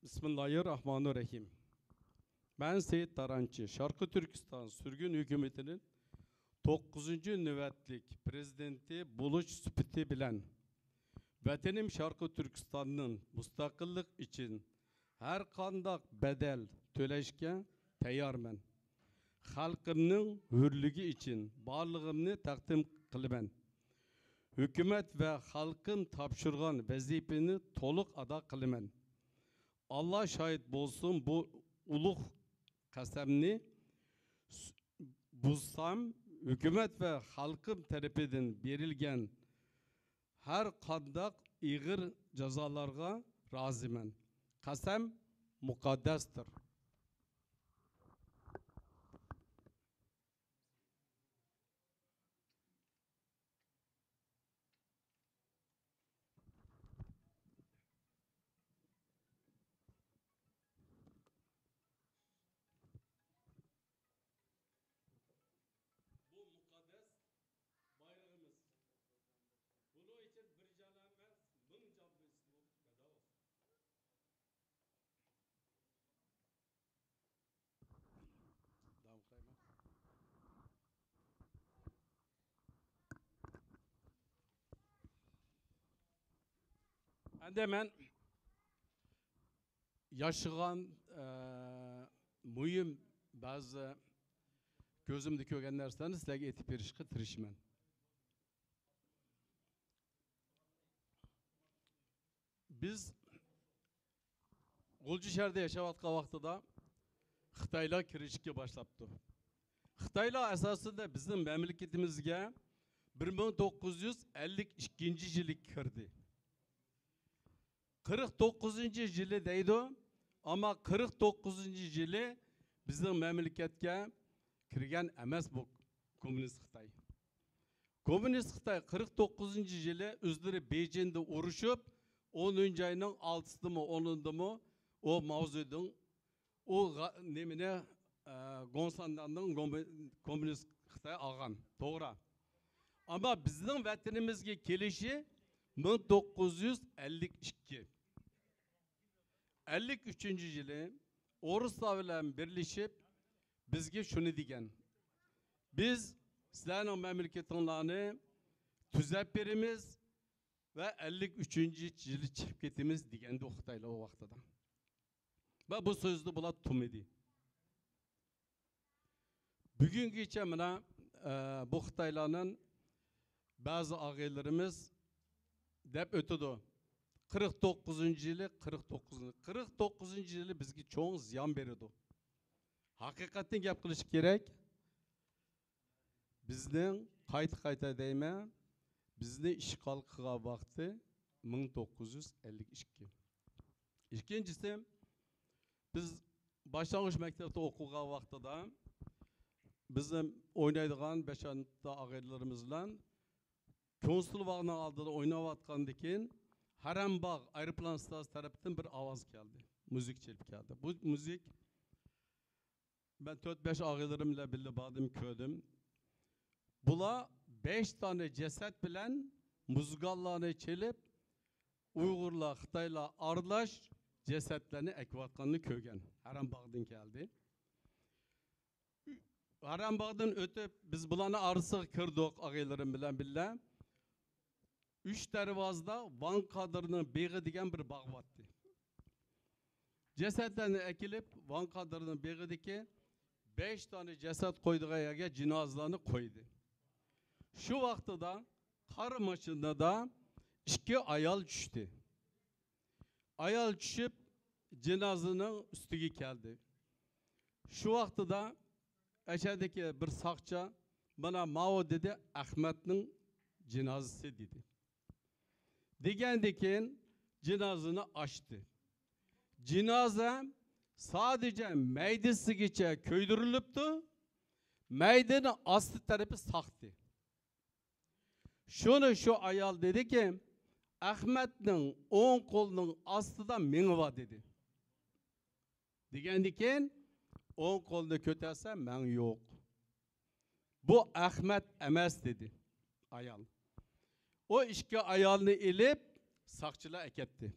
بىسمىللاھىررەھمانىررەھىم. مەن سېيىت تارانچى، شەرقىي تۈركىستان سۈرگۈن ھۆكۈمىتىنىڭ توققۇزىنچى نۆۋەتلىك پىرېزىدېنتى بولۇش سۈپىتى بىلەن، ۋەتىنىم شەرقىي تۈركىستاننىڭ مۇستەقىللىق ئۈچۈن ھەر قانداق بەدەل تۆلەشكە تەييارمەن. خەلقىمنىڭ ھۆرلۈكى ئۈچۈن بارلىقىمنى تەقدىم قىلىمەن. ھۆكۈمەت ۋە خەلقىم تاپشۇرغان ۋەزىپىنى تولۇق ئادا قىلىمەن. ئاللا شاھىت بولسۇن، بۇ ئۇلۇغ قەسەمنى بۇزسام، ھۆكۈمەت ۋە خەلقىم تەرىپىدىن بېرىلگەن ھەر قانداق ئېغىر جازالارغا رازىمەن. قەسەم مۇقەددەستۇر. بۇ مۇقەددەس بايرىقىمىز. بۇنىڭ ئۈچۈن بىر جان ئەمەس، مىڭ جان بېرىشكە پەيدا بولسۇن. داۋام قىلايمەن. ئەمدى مەن ياشىغان، ئە، مۇھىم بەزى كۆزۈمدە كۆرگەن نەرسىلەرنى سىلەرگە ئېيتىپ بېرىشقا تىرىشىمەن. بىز غۇلجا شەھىرىدە ياشاۋاتقان ۋاقتىدا خىتايلار كىرىشكە باشلاپتۇ. خىتايلار ئاساسەن بىزنىڭ مەملىكىتىمىزگە بىر مىڭ توققۇز يۈز ئەللىك ئىككىنچى يىلى كىردى. قىرىق توققۇزىنچى يىلى دەيدۇ، ئەمما قىرىق توققۇزىنچى يىلى بىزنىڭ مەملىكەتكە كىرگەن ئەمەس بۇ كوممۇنىست خىتاي. كوممۇنىست خىتاي قىرىق توققۇزىنچى يىلى ئۆزلىرى بېيجىڭدا ئۇرۇشۇپ، ئونىنچى ئاينىڭ ئالتىسىدىمۇ، ئونىدىمۇ ئۇ ماۋزېدۇڭ ئۇ غا-، نېمىنى، ئە، گوڭسانداننىڭ گومبى-، كوممۇنىست خىتاي ئالغان. توغرا. ئەمما بىزنىڭ ۋەتىنىمىزگە كېلىشى مىڭ توققۇز يۈز ئەللىك ئىككى. ئەللىك ئۈچىنچى يىلى ئورۇسلار بىلەن بىرلىشىپ بىزگە شۇنى دېگەن: «بىز سىلەرنىڭ مەملىكىتىڭلارنى تۈزەپ بېرىمىز ۋە ئەللىك ئۈچىنچى يىلى چىقىپ كېتىمىز» دېگەندى ئۇ خىتايلار ئۇ ۋاقتىدا. ۋە بۇ سۆزنى بۇلار تۇمىدى. بۈگۈنگىچە مانا، ئە، بۇ خىتايلارنىڭ بەزى ئاغىنىلىرىمىز دەپ ئۆتىدۇ. قىرىق توققۇزىنچى يىلى، قىرىق توققۇزىنچى، قىرىق توققۇزىنچى يىلى بىزگە چوڭ زىيان بېرىدۇ. ھەقىقەتنى گەپ قىلىش كېرەك. بىزنىڭ، قايتا-قايتا دەيمەن، بىزنى ئىشغال قىلغان ۋاقتى مىڭ توققۇز يۈز ئەللىك ئىككى. ئىككىنچىسى، بىز باشلانغۇچ مەكتەپتە ئوقۇغان ۋاقتىدا بىزنىڭ ئوينايدىغان بەش-ئالتە ئاغىنىلىرىمىز بىلەن كونسۇل باغنىڭ ئالدىدا ئويناۋاتقاندىكىن، ھەرەمباغ ئايروپىلان ئىستانسىيەسى تەرەپتىن بىر ئاۋاز كەلدى. مۇزىكا چېلىپ كەلدى. بۇ مۇزىك، مەن تۆت-بەش ئاغىنىلىرىم بىلەن بىللە باردىم، كۆردۈم. بۇلار بەش دانە جەسەت بىلەن مۇزۇگانلارنى چېلىپ، ئۇيغۇرلار، خىتايلار ئارىلاش جەسەتلەرنى ئەكىۋاتقاننى كۆرگەن. ھەرەمباغدىن كەلدى. ھەرەمباغدىن ئۆتۈپ، بىز بۇلارنىڭ ئارىسىغا كىردۇق، ئاغىنىلىرىم بىلەن بىللە. ئۈچ دەرۋازىدا ۋاڭ قادىرنىڭ بېغى دېگەن بىر باغ بارتتى. جەسەتلەرنى ئەكېلىپ، ۋاڭ قادىرنىڭ بېغىدىكى بەش دانە جەسەت قويىدىغان يەرگە جىنازىلارنى قويدى. شۇ ۋاقتىدا قارا ماشىنىدا ئىككى ئايال چۈشتى. ئايال چۈشۈپ، جىنازىنىڭ ئۈستىگە كەلدى. شۇ ۋاقتىدا ئەشەدىكى بىر ساقچى، «مانا ماۋۇ» دېدى، «ئەخمەتنىڭ جىنازىسى» دېدى. دېگەندىن كېيىن جىنازىنى ئاچتى. جىنازا سادىجە مەيدىسىگىچە كۆيدۈرۈلۈپتۇ. مەيدىنىڭ ئاستى تەرىپى ساقتى. شۇنى شۇ ئايال دېدىكى، «ئەخمەتنىڭ ئوڭ قولىنىڭ ئاستىدا مېڭە بار» دېدى. دېگەندىن كېيىن، «ئوڭ قولنى كۆتەرسە، مېڭە يوق. بۇ ئەخمەت ئەمەس» دېدى ئايال. ئۇ ئىككى ئايالنى ئېلىپ، ساقچىلار ئەكەتتى.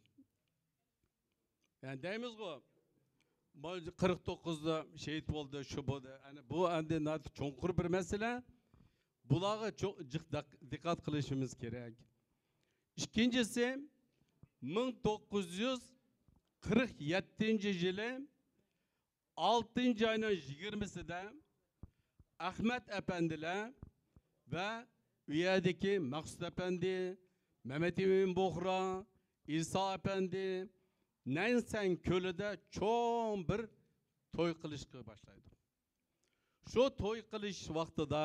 يەنى دەيمىزغۇ، قىرىق توققۇزدا شېھىت بولدى، شۇ بولدى. يەنى بۇ ئەمدى ناھايىتى چوڭقۇر بىر مەسىلە. بۇلارغا چوڭ-، جىق دىق-، دىققەت قىلىشىمىز كېرەك. ئىككىنچىسى، مىڭ توققۇز يۈز قىرىق يەتتىنچى يىلى ئالتىنچى ئاينىڭ يىگىرمىسىدە ئەخمەت ئەپەندىلەر ۋە ئۇ يەردىكى مەقسۇت ئەپەندى، مەمەت ئىمىن بۇخرا، ئىسا ئەپەندى نەنسەن كۆلىدە چوڭ بىر توي قىلىشقا باشلايدۇ. شۇ توي قىلىش ۋاقتىدا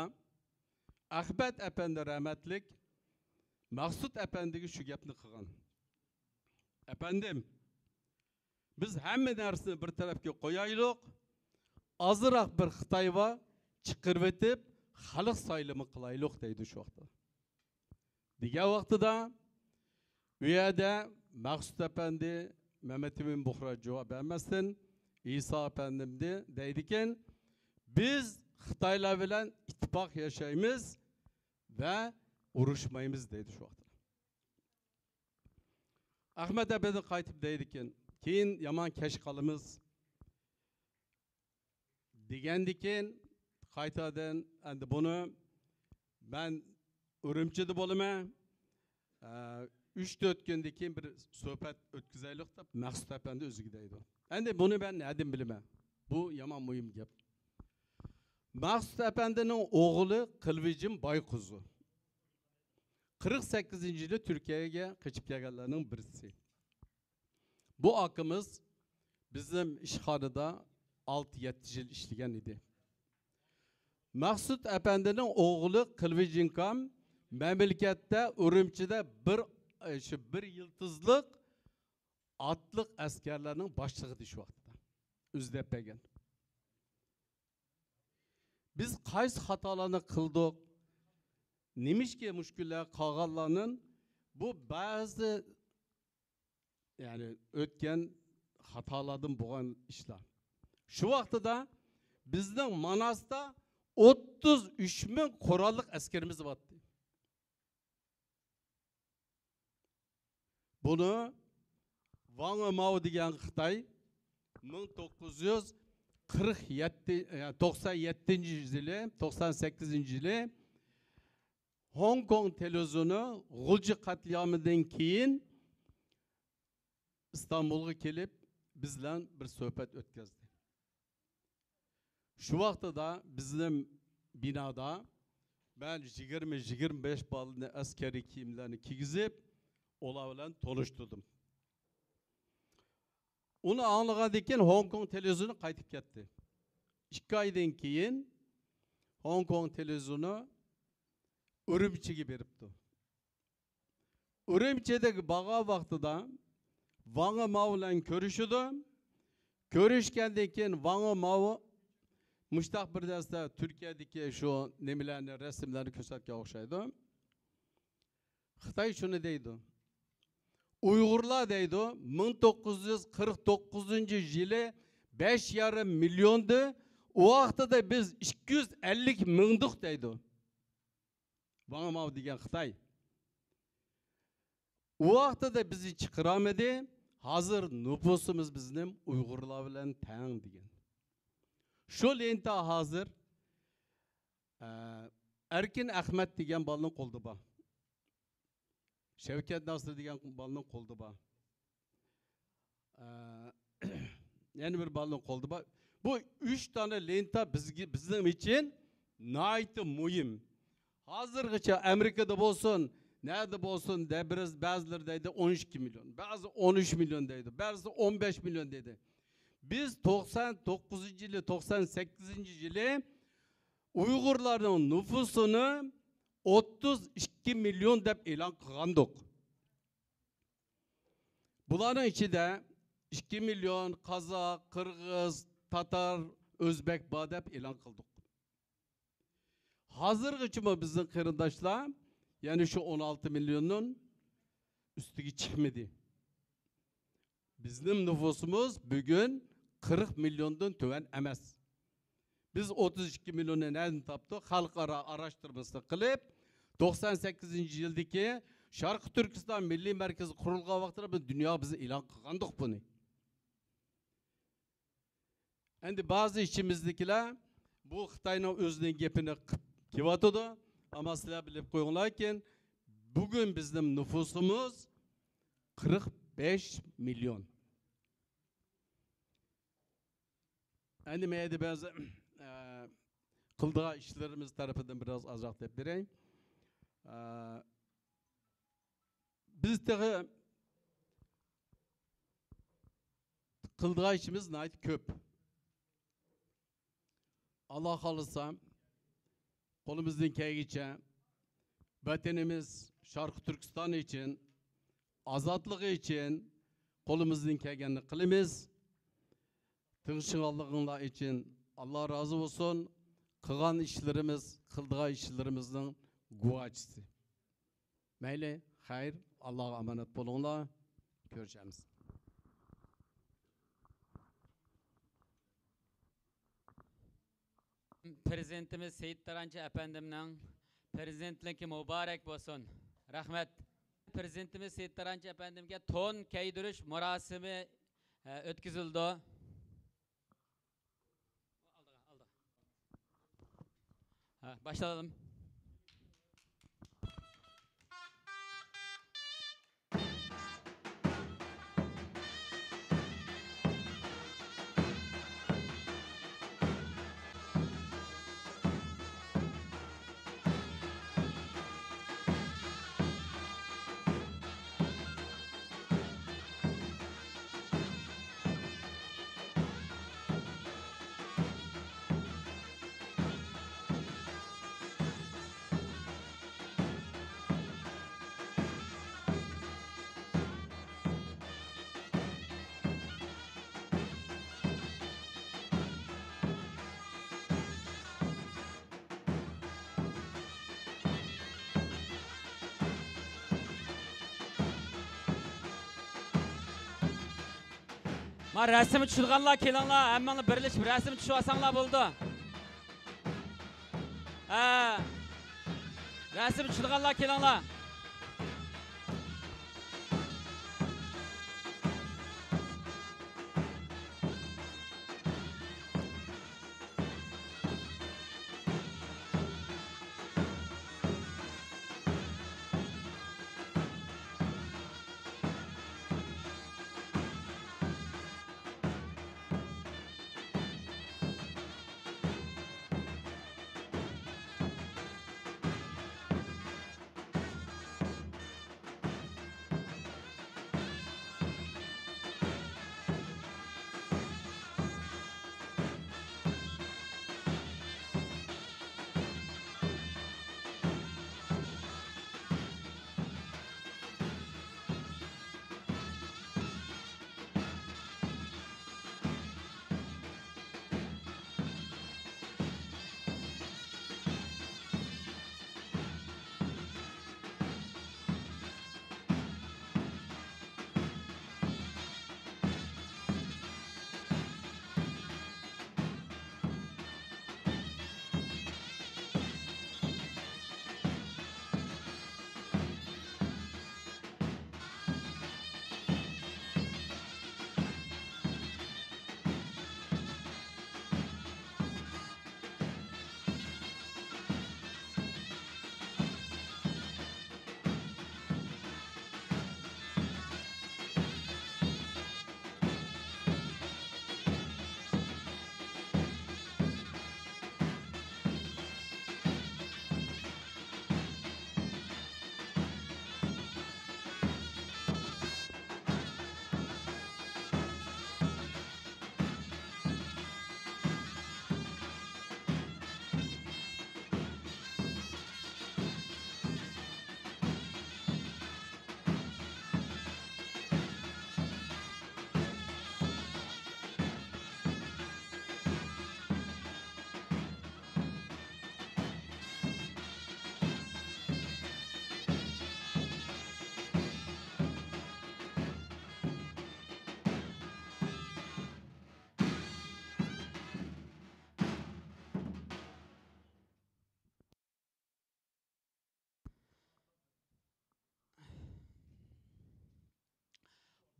ئەخمەت ئەپەندى رەھمەتلىك مەقسۇت ئەپەندىگە شۇ گەپنى قىلغان. «ئەپەندىم، بىز ھەممە نەرسىنى بىر تەرەپكە قويايلۇق، ئازراق بىر خىتايغا چىقىرىۋېتىپ، خەلق سايلىمى قىلايلۇق» دەيدۇ شۇ ۋاقىتتا. دېگەن ۋاقتىدا، ئۇ يەردە مەقسۇت ئەپەندى، مەمەت ئىمىن بۇخرا جاۋاب بەرمەستىن، ئىسا ئەپەندىمدى دەيدىكەن، «بىز خىتايلار بىلەن ئىتتىپاق ياشايمىز ۋە ئۇرۇشمايمىز» دەيدۇ شۇ ۋاقىتتا. ئەخمەت ئەپەندى قايتىپ دەيدىكەن، «كېيىن يامان كەچ قالىمىز» دېگەندىكىن، قايتادىن، «ئەمدى بۇنى مەن ئۈرۈمچىدە بولىمەن، ئە، ئۈچ تۆت كۈندىن كېيىن بىر سۆھبەت ئۆتكۈزەيلۇق» دەپ، مەقسۇت ئەپەندى ئۆزىگە دەيدۇ. ئەمدى بۇنى مەن نەدىن بىلىمەن؟ بۇ يامان مۇھىم گەپ. مەقسۇت ئەپەندىنىڭ ئوغلى قىلۋىجىم بايقۇزى. قىرىق سەككىزىنچى يىلى تۈركىيەگە قېچىپ كەلگەنلەرنىڭ بىرسى. بۇ ئاكىمىز بىزنىڭ ئىشخانىدا ئالتە يەتتە يىل ئىشلىگەن ئىدى. مەقسۇت ئەپەندىنىڭ ئوغلى قىلۋىجىنكام مەملىكەتتە، ئۈرۈمچىدە بىر، شۇ بىر يىلتىزلىق ئاتلىق ئەسكەرلەرنىڭ باشلىقى ئىدى شۇ ۋاقىتتا. ئۆزى دەپ بەرگەن. بىز قايسى خاتالارنى قىلدۇق؟ نېمىشقا مۇشۇ كۈنلەر قالغانلارنىڭ بۇ بەزى، يەنى ئۆتكەن خاتالاردىن بولغان ئىشلار. شۇ ۋاقتىدا بىزنىڭ ماناستا ئوتتۇز ئۈچ مىڭ قوراللىق ئەسكىرىمىز بارتتى. بۇنى ۋاڭ ماۋ دېگەن خىتاي مىڭ توققۇز يۈز قىرىق يەتتە، توقسان يەتتىنچى يىلى، توقسان سەككىزىنچى يىلى خوڭكوڭ تېلېۋىزىيونى غۇلجا قەتلىئامىدىن كېيىن ئىستانبۇلغا كېلىپ، بىز بىلەن بىر سۆھبەت ئۆتكۈزدى. شۇ ۋاقتىدا بىزنىڭ بىنادا مەن يىگىرمە، يىگىرمە بەش بالىنى ئەسكەرىي كىيىملەرنى كىيگۈزۈپ، ئۇلار بىلەن تونۇشتۇردۇم. ئۇنى ئاڭلىغاندىن كېيىن ھوڭكوڭ تېلېۋىزىيونى قايتىپ كەتتى. ئىككى ئايدىن كېيىن ھوڭكوڭ تېلېۋىزىيونى ئۈرۈمچىگە بېرىپتۇ. ئۈرۈمچىدىكى بارغان ۋاقتىدا ۋاڭ ماۋ بىلەن كۆرۈشىدۇ. كۆرۈشكەندىن كېيىن ۋاڭ ماۋ مۇشتاق بىر دەستە تۈركىيەدىكى شۇ نېمىلەرنى، رەسىملەرنى كۆرسەتكەن ئوخشايدۇ. خىتاي شۇنى دەيدۇ. ئۇيغۇرلار دەيدۇ، مىڭ توققۇز يۈز قىرىق توققۇزىنچى يىلى بەش يېرىم مىليوندى، ئۇ ۋاقتىدا بىز ئىككى يۈز ئەللىك مىڭدۇق دەيدۇ. ۋاڭ ماۋ دېگەن خىتاي. ئۇ ۋاقتىدا بىزنى چىقىرالمىدى. ھازىر نوپۇسىمىز بىزنىڭ ئۇيغۇرلار بىلەن تەڭ دېگەن. شۇ لېنتا ھازىر، ئە، ئەركىن ئەخمەت دېگەن بالىنىڭ قولىدا بار. شەۋكەت ناسىر دېگەن بالىنىڭ قولىدا بار. ئە، يەنە بىر بالىنىڭ قولىدا بار. بۇ ئۈچ دانە لېنتا بىزگە، بىزنىڭ ئۈچۈن ناھايىتى مۇھىم. ھازىرغىچە ئامېرىكىدا بولسۇن، نەدە بولسۇن، دە-، بىرەز-، بەزىلىرى دەيدۇ ئون ئىككى مىليون، بەزى ئون ئۈچ مىليون دەيدۇ، بەزىسى ئون بەش مىليون دەيدۇ. بىز توقسان توققۇزىنچى يىلى، توقسان سەككىزىنچى يىلى ئۇيغۇرلارنىڭ نوپۇسىنى ئوتتۇز ئىككى مىليون دەپ ئېلان قىلغانىدۇق. بۇلارنىڭ ئىچىدە ئىككى مىليون قازاق، قىرغىز، تاتار، ئۆزبەك بار دەپ ئېلان قىلدۇق. ھازىرغىچىمۇ بىزنىڭ قېرىنداشلار، يەنى شۇ ئون ئالتە مىليوننىڭ ئۈستىگە چىقمىدى. بىزنىڭ نوپۇسىمىز بۈگۈن قىرىق مىليوندىن تۆۋەن ئەمەس. بىز ئوتتۇز ئىككى مىليوننى نەدىن تاپتۇق؟ خەلقئارا ئاراشتۇرمىسىنى قىلىپ، توقسان سەككىزىنچى يىلدىكى شەرقىي تۈركىستان مىللىي مەركىزى قۇرۇلغان ۋاقتىدا بىز دۇنياغا بىز ئېلان قىلغانىدۇق بۇنى. ئەمدى بەزى ئىچىمىزدىكىلەر بۇ خىتاينىڭ ئۆزىنىڭ گېپىنى قىلىپ كېلىۋاتىدۇ. ئەمما سىلەر بىلىپ قويۇڭلاركىن، بۈگۈن بىزنىڭ نوپۇسىمىز قىرىق بەش مىليون. ئەمدى مەيەدە بەزى، ئە، قىلىدىغان ئىشلىرىمىز تەرىپىدىن بىراز ئازراق دەپ بېرەي. ئە، بىز تېخى قىلىدىغان ئىشىمىز ناھايىتى كۆپ. ئاللا خالىسا، قولىمىزدىن كەلگىچە ۋەتىنىمىز شەرقىي تۈركىستان ئۈچۈن، ئازادلىقى ئۈچۈن قولىمىزدىن كەلگەننى قىلىمىز. تىڭشىغانلىقىڭلار ئۈچۈن ئاللا رازى بولسۇن. قىلغان ئىشلىرىمىز، قىلىدىغان ئىشلىرىمىزنىڭ گۇۋاھچىسى. مەيلى، خەير، ئاللاغا ئامانەت بولۇڭلار. كۆرۈشەرمىز. پىرېزىدېنتىمىز سېيىت تارانچى ئەپەندىمنىڭ پىرېزىدېنتلىكى مۇبارەك بولسۇن. رەھمەت. پىرېزىدېنتىمىز سېيىت تارانچى ئەپەندىمگە تون كىيدۈرۈش مۇراسىمى، ئە، ئۆتكۈزۈلىدۇ. ھە، باشلىدىم. ما رەسىمگە چۈشىدىغانلار كېلىڭلار، ھەممىڭلار بىرلىشىپ رەسىمگە چۈشۈۋالساڭلار بولىدۇ. ھە. رەسىمگە چۈشىدىغانلار كېلىڭلار.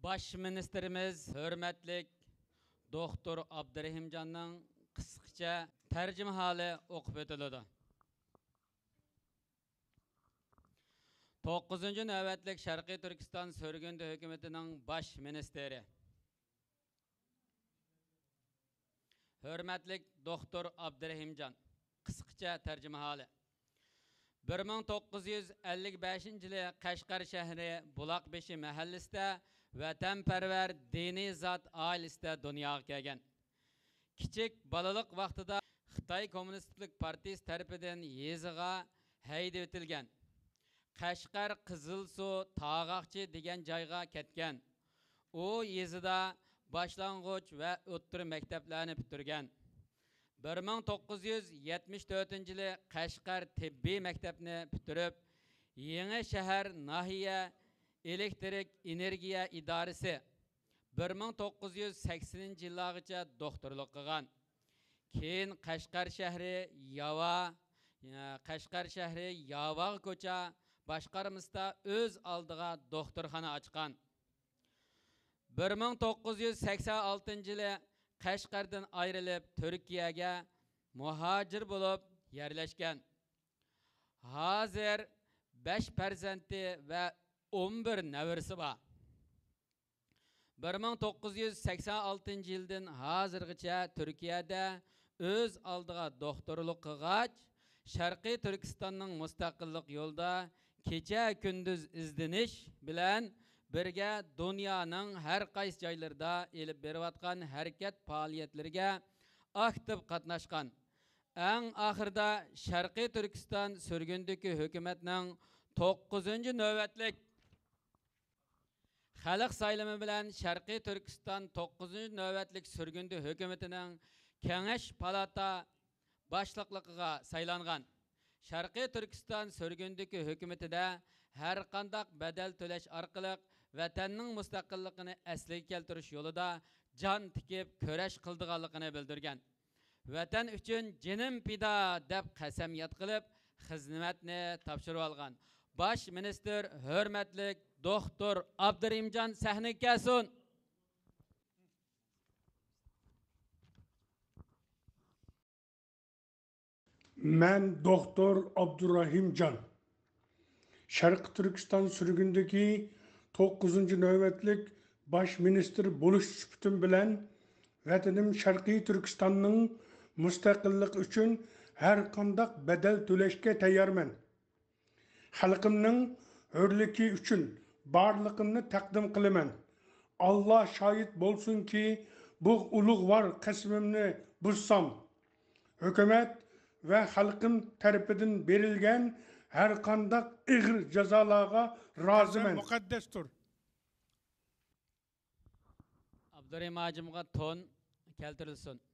باش مىنىستىرىمىز ھۆرمەتلىك دوختۇر ئابدۇرېھىمجاننىڭ قىسقىچە تەرجىمىھالى ئوقۇپ ئۆتۈلىدۇ. توققۇزىنچى نۆۋەتلىك شەرقىي تۈركىستان سۈرگۈندە ھۆكۈمىتىنىڭ باش مىنىستىرى. ھۆرمەتلىك دوختۇر ئابدۇرېھىمجان، قىسقىچە تەرجىمىھالى. بىر مىڭ توققۇز يۈز ئەللىك بەشىنچى يىلى قەشقەر شەھىرى بۇلاقبېشى مەھەللىسىدە ۋەتەنپەرۋەر دىنىي زات ئائىلىسىدە دۇنياغا كەلگەن. كىچىك بالىلىق ۋاقتىدا خىتاي كوممۇنىستىك پارتىيىسى تەرىپىدىن يېزىغا ھەيدىۋېتىلگەن. قەشقەر، قىزىلسۇ، تاغاقچى دېگەن جايغا كەتكەن. ئۇ يېزىدا باشلانغۇچ ۋە ئوتتۇرا مەكتەپلەرنى پۈتتۈرگەن. بىر مىڭ توققۇز يۈز يەتمىش تۆتىنچى يىلى قەشقەر تېببىي مەكتەپنى پۈتتۈرۈپ، يېڭى شەھەر ناھىيە ئېلېكتىرىك ئېنېرگىيە ئىدارىسى، بىر مىڭ توققۇز يۈز سەكسىنىنچى يىللارغىچە دوختۇرلۇق قىلغان. كېيىن قەشقەر شەھىرى ياۋا، قەشقەر شەھىرى ياۋاغا كوچا باشقارمىسىدا ئۆز ئالدىغا دوختۇرخانا ئاچقان. بىر مىڭ توققۇز يۈز سەكسەن ئالتىنچى يىلى قەشقەردىن ئايرىلىپ، تۈركىيەگە مۇھاجىر بولۇپ يەرلەشكەن. ھازىر بەش پەرزەنتى ۋە ئون بىر نەۋرىسى بار. بىر مىڭ توققۇز يۈز سەكسەن ئالتىنچى يىلدىن ھازىرغىچە تۈركىيەدە ئۆز ئالدىغا دوختۇرلۇق قىلغاچ، شەرقىي تۈركىستاننىڭ مۇستەقىللىق يولىدا كېچە-كۈندۈز ئىزدىنىش بىلەن بىرگە دۇنيانىڭ ھەر قايسى جايلىرىدا ئېلىپ بېرىۋاتقان ھەرىكەت پائالىيەتلىرىگە ئاكتىپ قاتناشقان. ئەڭ ئاخىرىدا شەرقىي تۈركىستان سۈرگۈندىكى ھۆكۈمەتنىڭ توققۇزىنچى نۆۋەتلىك خەلق سايلىمى بىلەن شەرقىي تۈركىستان توققۇزىنچى نۆۋەتلىك سۈرگۈندە ھۆكۈمىتىنىڭ كېڭەش پالاتا باشلىقلىقىغا سايلانغان. شەرقىي تۈركىستان سۈرگۈندىكى ھۆكۈمىتىدە ھەرقانداق بەدەل تۆلەش ئارقىلىق ۋەتەننىڭ مۇستەقىللىقىنى ئەسلىگە كەلتۈرۈش يولىدا جان تىكىپ كۈرەش قىلىدىغانلىقىنى بىلدۈرگەن. ۋەتەن ئۈچۈن جېنىم پىدا دەپ قەسەمياد قىلىپ، خىزمەتنى تاپشۇرۇۋالغان باش مىنىستىر ھۆرمەتلىك دوختۇر ئابدۇرېھىمجان سەھنىگە كەلسۇن. مەن دوختۇر ئابدۇرېھىمجان، شەرقىي تۈركىستان سۈرگۈندىكى توققۇزىنچى نۆۋەتلىك باش مىنىستىر بولۇش سۈپىتىم بىلەن، ۋەتىنىم شەرقىي تۈركىستاننىڭ مۇستەقىللىقى ئۈچۈن ھەرقانداق بەدەل تۆلەشكە تەييارمەن. خەلقىمنىڭ ھۆرلۈكى ئۈچۈن بارلىقىمنى تەقدىم قىلىمەن. ئاللا شاھىت بولسۇنكى، بۇ ئۇلۇغۋار قەسىمىمنى بۇزسام، ھۆكۈمەت ۋە خەلقىم تەرىپىدىن بېرىلگەن ھەرقانداق ئېغىر جازالارغا رازىمەن. مۇقەددەستۇر. ئابدۇرېھىم ھاجىمغا تون كەلتۈرۈلسۇن.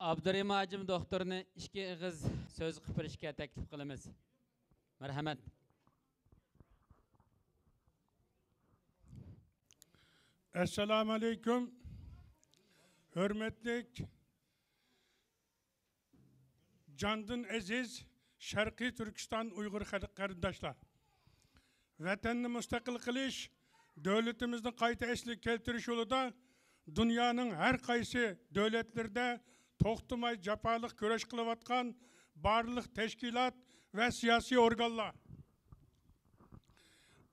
ئابدۇرېھىم ھاجىم دوختۇرنى ئىككى ئېغىز سۆز قىلىپ بېرىشكە تەكلىپ قىلىمىز. مەرھەمەت. ئەسسالامۇ ئەلەيكۇم. ھۆرمەتلىك جاندىن ئەزىز شەرقىي تۈركىستان ئۇيغۇر خەلق قېرىنداشلار! ۋەتەننى مۇستەقىل قىلىش، دۆلىتىمىزنى قايتا ئەسلىگە كەلتۈرۈش يولىدا دۇنيانىڭ ھەر قايسى دۆلەتلىرىدە توختىماي جاپالىق كۈرەش قىلىۋاتقان بارلىق تەشكىلات ۋە سىياسىي ئورگانلار،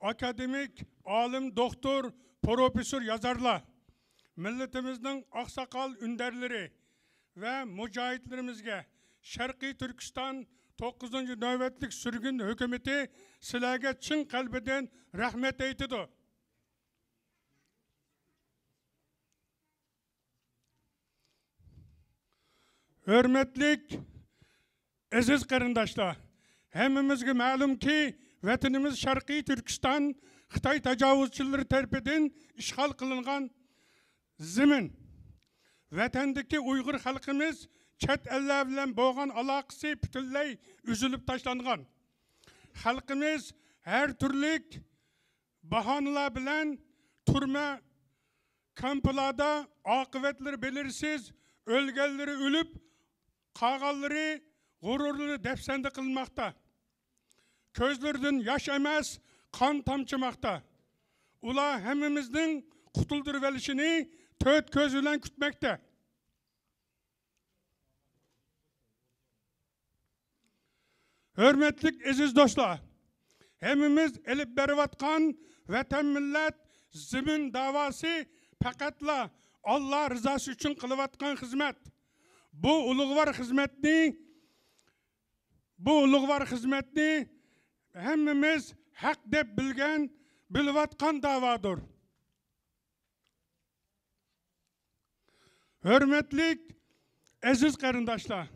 ئاكادېمىك، ئالىم، دوختۇر، پروفېسسور، يازارلار، مىللىتىمىزنىڭ ئاقساقال ئۈندەرلىرى ۋە مۇجاھىدلىرىمىزگە شەرقىي تۈركىستان توققۇزىنچى نۆۋەتلىك سۈرگۈن ھۆكۈمىتى سىلەرگە چىن قەلبىدىن رەھمەت ئېيتىدۇ. ھۆرمەتلىك ئەزىز قېرىنداشلار، ھەممىمىزگە مەلۇمكى، ۋەتىنىمىز شەرقىي تۈركىستان خىتاي تاجاۋۇزچىلىرى تەرىپىدىن ئىشغال قىلىنغان زېمىن. ۋەتەندىكى ئۇيغۇر خەلقىمىز چەت ئەللەر بىلەن بولغان ئالاقىسى پۈتۈنلەي ئۈزۈلۈپ تاشلانغان. خەلقىمىز ھەر تۈرلۈك باھانىلەر بىلەن تۈرمە كامپلاردا ئاقىۋەتلىرى بېلىرسىز، ئۆلگەنلىرى ئۆلۈپ، قالغانلىرى غۇرۇرلىرى دەپسەندە قىلىنماقتا. كۆزلىرىدىن ياش ئەمەس، قان تامچىماقتا. ئۇلار ھەممىمىزنىڭ قۇتۇلدۇرۇۋېلىشىنى تۆت كۆزى بىلەن كۈتمەكتە. ھۆرمەتلىك ئەزىز دوستلار، ھەممىمىز ئېلىپ بېرىۋاتقان ۋەتەن، مىللەت، زېمىن داۋاسى پەقەتلا ئاللا رىزاسى ئۈچۈن قىلىۋاتقان خىزمەت. بۇ ئۇلۇغۋار خىزمەتنى، بۇ ئۇلۇغۋار خىزمەتنى ھەممىمىز ھەق دەپ بىلگەن، بىلىۋاتقان داۋادۇر. ھۆرمەتلىك ئەزىز قېرىنداشلار،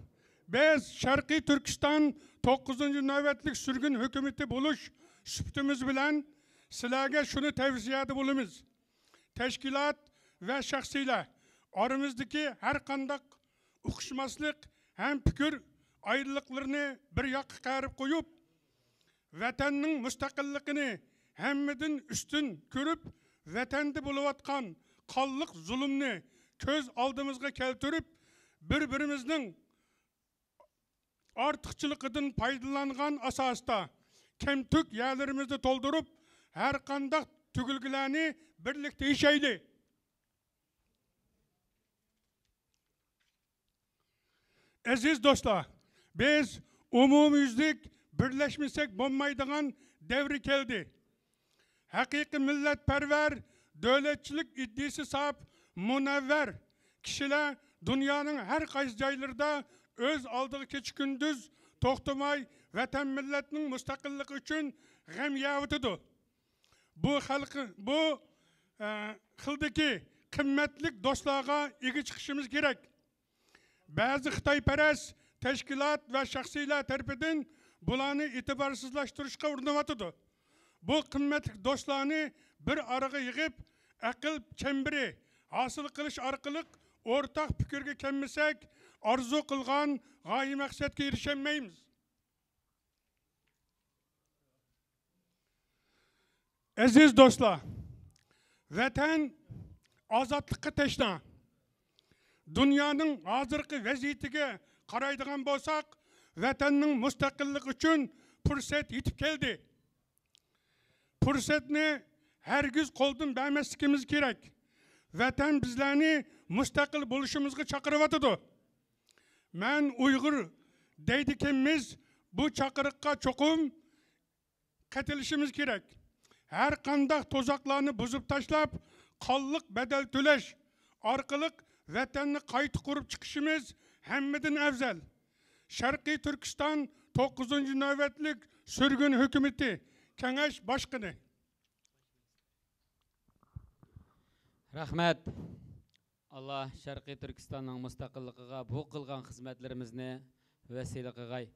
بىز شەرقىي تۈركىستان توققۇزىنچى نۆۋەتلىك سۈرگۈن ھۆكۈمىتى بولۇش سۈپىتىمىز بىلەن سىلەرگە شۇنى تەۋسىيەدە بولىمىز: تەشكىلات ۋە شەخسىيلەر ئارىمىزدىكى ھەر قانداق ئۇقۇشماسلىق ھەم پىكىر ئايرىلىقلىرىنى بىر ياققا قايرىپ قويۇپ، ۋەتەننىڭ مۇستەقىللىقىنى ھەممىدىن ئۈستۈن كۆرۈپ، ۋەتەندە بولۇۋاتقان قانلىق زۇلۇمنى كۆز ئالدىمىزغا كەلتۈرۈپ، بىر-بىرىمىزنىڭ ئارتۇقچىلىقىدىن پايدىلانغان ئاساستا كەمتۈك يەرلىرىمىزنى تولدۇرۇپ، ھەر قانداق تۈگۈلگىلەرنى بىرلىكتە يېشەيلى. ئەزىز دوستلار، بىز ئومۇميۈزلۈك بىرلەشمىسەك بولمايدىغان دەۋر كەلدى. ھەقىقىي مىللەتپەرۋەر، دۆلەتچىلىك ئىدىيىسى ساپ، مۇنەۋۋەر كىشىلەر دۇنيانىڭ ھەر قايسى جايلىرىدا ئۆز ئالدىغا كېچە-كۈندۈز توختىماي ۋەتەن، مىللەتنىڭ مۇستەقىللىقى ئۈچۈن غەم يەۋېتىدۇ. بۇ خەلق، بۇ، ئە، خىلدىكى قىممەتلىك دوستلارغا ئىگە چىقىشىمىز كېرەك. بەزى خىتايپەرەس تەشكىلات ۋە شەخسىيلەر تەرىپىدىن بۇلارنى ئېتىبارسىزلاشتۇرۇشقا ئۇرۇنۇۋاتىدۇ. بۇ قىممەتلىك دوستلارنى بىر ئارىغا يىغىپ، ئەقىل چەمبىرى ھاسىل قىلىش ئارقىلىق ئورتاق پىكىرگە كەلمىسەك، ئارزۇ قىلغان غايە مەقسەتكە ئېرىشەلمەيمىز. ئەزىز دوستلار، ۋەتەن ئازادلىققا تەشنا. دۇنيانىڭ ھازىرقى ۋەزىيىتىگە قارايدىغان بولساق، ۋەتەننىڭ مۇستەقىللىقى ئۈچۈن پۇرسەت يېتىپ كەلدى. پۇرسەتنى ھەرگىز قولدىن بەرمەسلىكىمىز كېرەك. ۋەتەن بىزلەرنى مۇستەقىل بولۇشىمىزغا چاقىرىۋاتىدۇ. مەن ئۇيغۇر دەيدىكەنمىز، بۇ چاقىرىققا چوقۇم قېتىلىشىمىز كېرەك. ھەر قانداق تۇزاقلارنى بۇزۇپ تاشلاپ، قانلىق بەدەل تۆلەش ئارقىلىق ۋەتەننى قايتا قۇرۇپ چىقىشىمىز ھەممىدىن ئەۋزەل. شەرقىي تۈركىستان توققۇزىنچى نۆۋەتلىك سۈرگۈن ھۆكۈمىتى، كېڭەش باشقىنى. رەھمەت. ئاللا شەرقىي تۈركىستاننىڭ مۇستەقىللىقىغا بۇ قىلغان خىزمەتلىرىمىزنى ۋەسىلە قىلغاي.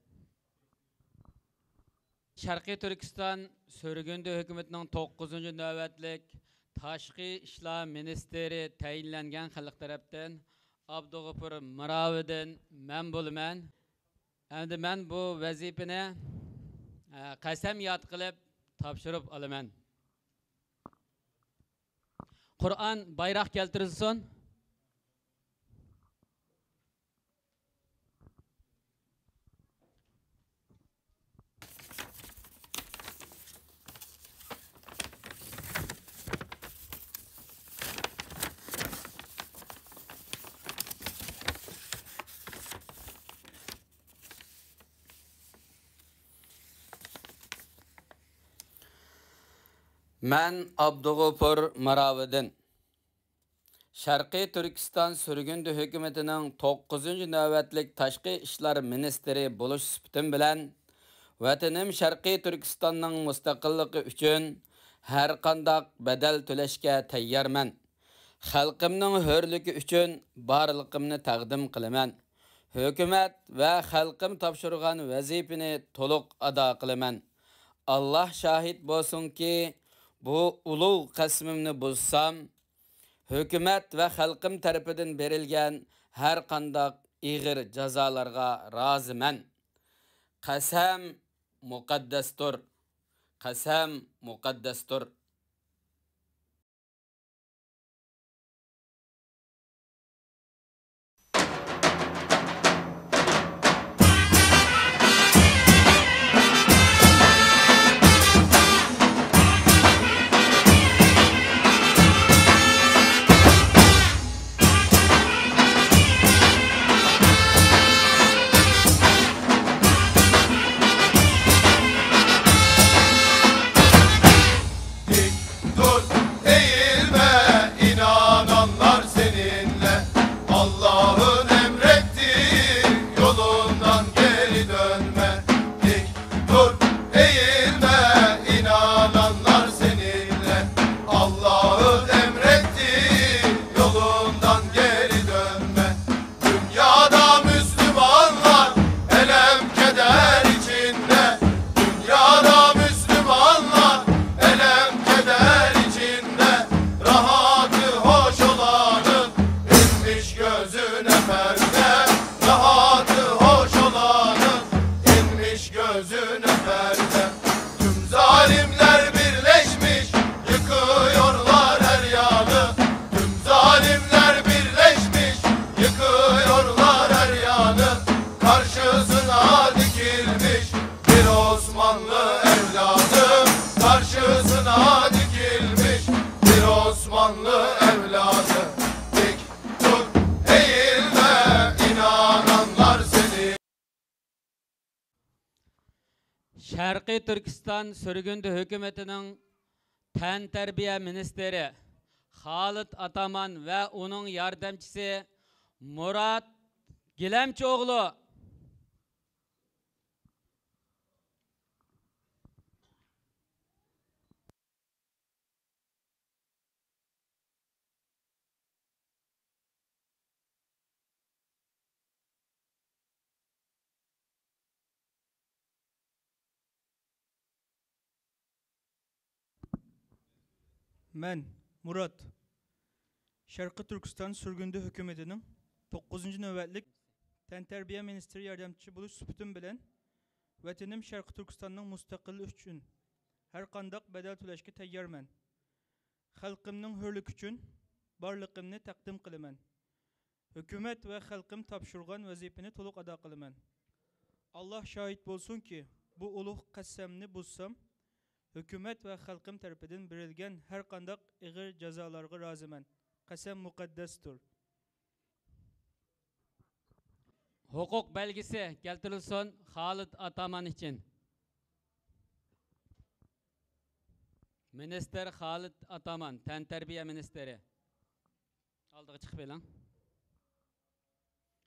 شەرقىي تۈركىستان سۈرگۈندە ھۆكۈمىتىنىڭ توققۇزىنچى نۆۋەتلىك تاشقى ئىشلار مىنىستىرى تەيىنلەنگەن خەلق تەرەپتىن ئابدۇغوپۇر مىراۋىدىن مەن بولىمەن. ئەمدى مەن بۇ ۋەزىپىنى، ئە، قەسەم ياد قىلىپ تاپشۇرۇپ ئالىمەن. قۇرئان بايراق كەلتۈرسۇن. مەن ئابدۇغوپۇر ماراۋىدىن. شەرقىي تۈركىستان سۈرگۈندە ھۆكۈمىتىنىڭ توققۇزىنچى نۆۋەتلىك تاشقى ئىشلار مىنىستىرى بولۇش سۈپىتىم بىلەن، ۋەتىنىم شەرقىي تۈركىستاننىڭ مۇستەقىللىقى ئۈچۈن ھەرقانداق بەدەل تۆلەشكە تەييارمەن. خەلقىمنىڭ ھۆرلۈكى ئۈچۈن بارلىقىمنى تەقدىم قىلىمەن. ھۆكۈمەت ۋە خەلقىم تاپشۇرغان ۋەزىپىنى تولۇق ئادا قىلىمەن. ئاللاھ شاھىت بولسۇنكى، بۇ ئۇلۇغ قەسىمىمنى بۇزسام، ھۆكۈمەت ۋە خەلقىم تەرىپىدىن بېرىلگەن ھەرقانداق ئېغىر جازالارغا رازىمەن. قەسەم مۇقەددەستۇر. قەسەم مۇقەددەستۇر. Dur, eğilme, inananlar seninle. Allah'ın emrettiği yolundan geri dönme. Dik dur, eğilme, inananlar seninle. Allah'ın emrettiği yolundan geri dönme. Dünyada Müslümanlar elem keder içinde. Dünyada Müslümanlar elem keder içinde. Rahatı hoş olanın inmiş gözüne perde. Rahatı hoş olanın inmiş gözüne perde. Tüm zalimler birleşmiş, yıkıyorlar her yanı. Tüm zalimler birleşmiş, yıkıyorlar her yanı. Karşısına dikilmiş bir Osmanlı evladı. Karşısına dikilmiş bir Osmanlı evladı. Dik dur, eğilme, inananlar seni. شەرقىي تۈركىستان سۈرگۈندە ھۆكۈمىتىنىڭ تەنتەربىيە مىنىستىرى خالىد ئاتامان ۋە ئۇنىڭ ياردەمچىسى مۇرات گىلەمچى ئوغلى. مەن، مۇرات، شەرقىي تۈركىستان سۈرگۈندە ھۆكۈمىتىنىڭ توققۇزىنچى نۆۋەتلىك تەنتەربىيە مىنىستىرى ياردەمچىسى بولۇش سۈپىتىم بىلەن، ۋەتىنىم شەرقىي تۈركىستاننىڭ مۇستەقىللىقى ئۈچۈن ھەرقانداق بەدەل تۆلەشكە تەييارمەن. خەلقىمنىڭ ھۆرلۈكى ئۈچۈن بارلىقىمنى تەقدىم قىلىمەن. ھۆكۈمەت ۋە خەلقىم تاپشۇرغان ۋەزىپىنى تولۇق ئادا قىلىمەن. ئاللاھ شاھىت بولسۇنكى، بۇ ئۇلۇغ قەسەمنى بۇزسام، ھۆكۈمەت ۋە خەلقىم تەرىپىدىن بېرىلگەن ھەرقانداق ئېغىر جازالارغا رازىمەن. قەسەم مۇقەددەستۇر. ھوقۇق بەلگىسى كەلتۈرۈلسۇن خالىد ئاتامان ئۈچۈن. مىنىستىر خالىد ئاتامان، تەنتەربىيە مىنىستىرى. ئالدىغا چىقىپ بېرىڭ.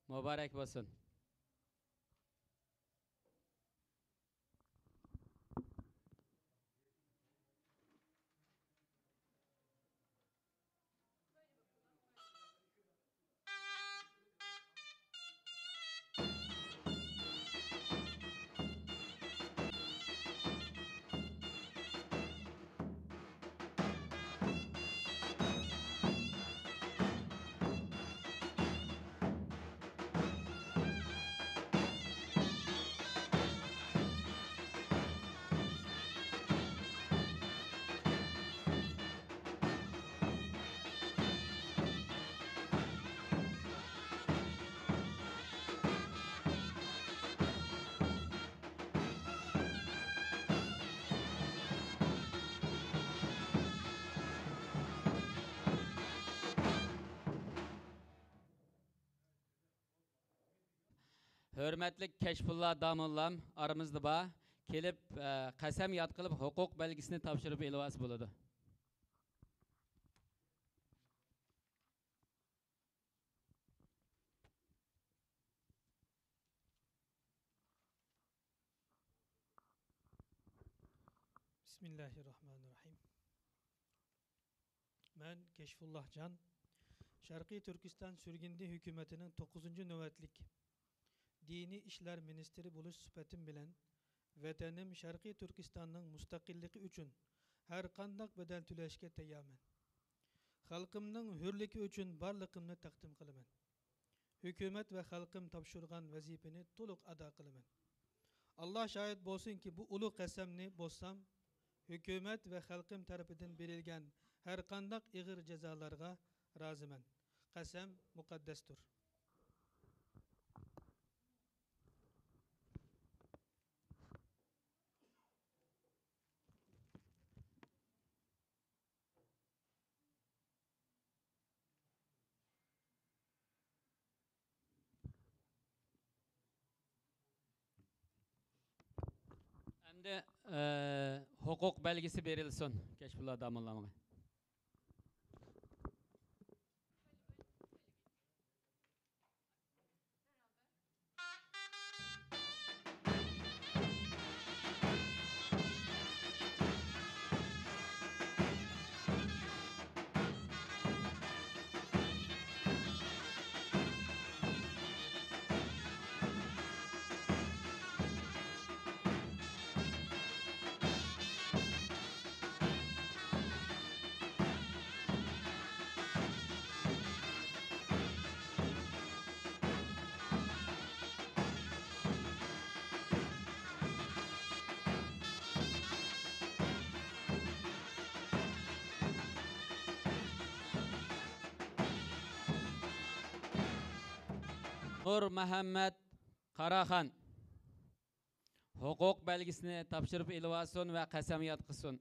مۇبارەك بولسۇن. ھۆرمەتلىك كەشپۇللا داموللام ئارىمىزدا بار. كېلىپ، ئە، قەسەم ياد قىلىپ، ھوقۇق بەلگىسىنى تاپشۇرۇپ ئېلىۋالسا بولىدۇ. بىسمىللاھىررەھمانىررەھىم. مەن كەشفۇللا جان، شەرقىي تۈركىستان سۈرگۈندە ھۆكۈمىتىنىڭ توققۇزىنچى نۆۋەتلىك دىنىي ئىشلار مىنىستىرى بولۇش سۈپىتىم بىلەن، ۋەتىنىم شەرقىي تۈركىستاننىڭ مۇستەقىللىقى ئۈچۈن ھەرقانداق بەدەل تۆلەشكە تەييارمەن. خەلقىمنىڭ ھۆرلۈكى ئۈچۈن بارلىقىمنى تەقدىم قىلىمەن. ھۆكۈمەت ۋە خەلقىم تاپشۇرغان ۋەزىپىنى تولۇق ئادا قىلىمەن. ئاللا شاھىت بولسۇنكى، بۇ ئۇلۇغ قەسەمنى بۇزسام، ھۆكۈمەت ۋە خەلقىم تەرىپىدىن بېرىلگەن ھەرقانداق ئېغىر جازالارغا رازىمەن. قەسەم مۇقەددەستۇر. ئەمدى، ئە، ھوقۇق بەلگىسى بېرىلسۇن كەشپۇللا داموللامغا. نۇرمۇھەممەت قاراخان ھوقۇق بەلگىسىنى تاپشۇرۇپ ئېلىۋالسۇن ۋە قەسەم ياد قىلسۇن.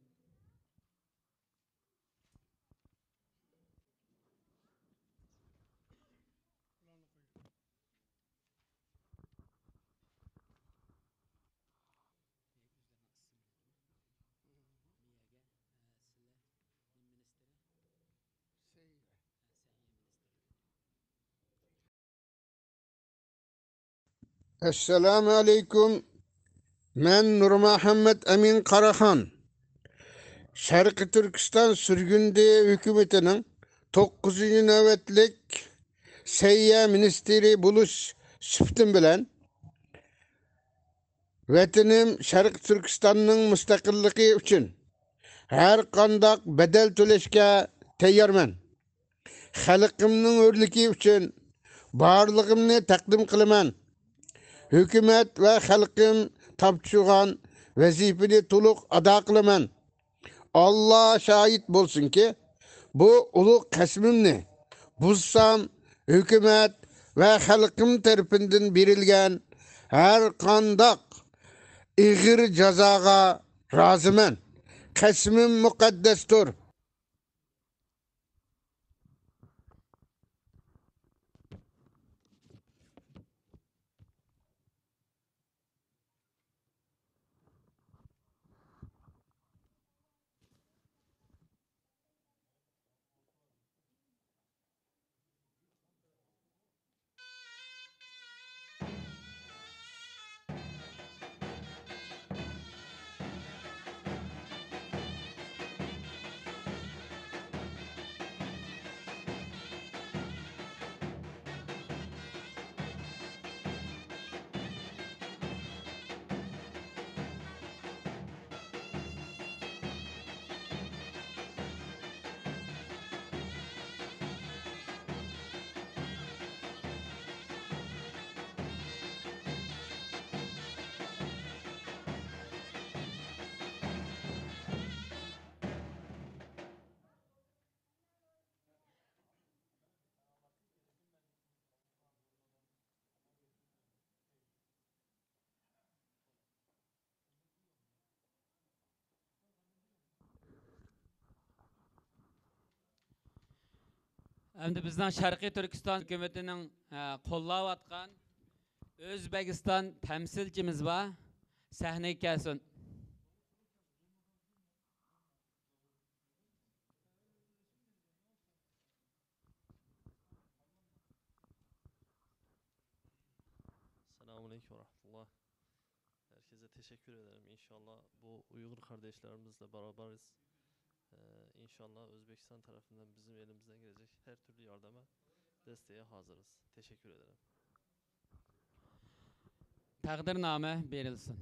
ئەسسالامۇ ئەلەيكۇم. مەن نۇرمۇھەممەت ئەمىن قاراخان. شەرقىي تۈركىستان سۈرگۈندە ھۆكۈمىتىنىڭ توققۇزىنچى نۆۋەتلىك سەھىيە مىنىستىرى بولۇش سۈپىتىم بىلەن، ۋەتىنىم شەرقىي تۈركىستاننىڭ مۇستەقىللىقى ئۈچۈن ھەر قانداق بەدەل تۆلەشكە تەييارمەن. خەلقىمنىڭ ھۆرلۈكى ئۈچۈن بارلىقىمنى تەقدىم قىلىمەن. ھۆكۈمەت ۋە خەلقىم تاپشۇرغان ۋەزىپىنى تولۇق ئادا قىلىمەن. ئاللا شاھىت بولسۇنكى، بۇ ئۇلۇغ قەسىمىمنى بۇزسام، ھۆكۈمەت ۋە خەلقىم تەرىپىدىن بېرىلگەن ھەر قانداق ئېغىر جازاغا رازىمەن. قەسىمىم مۇقەددەستۇر. ئەمدى بىزنىڭ شەرقىي تۈركىستان ھۆكۈمىتىنىڭ، ئە، قوللاۋاتقان ئۆزبېكىستان تەمسىلچىمىز بار. سەھنىگە كەلسۇن. Selamun aleyküm ve rahmetullah. Herkese teşekkür ederim. İnşallah bu Uygur kardeşlerimizle beraberiz. Ee, inşallah Özbekistan tarafından bizim elimizden gelecek her türlü yardıma, desteğe hazırız. Teşekkür ederim. تەقدىرنامە بېرىلسۇن.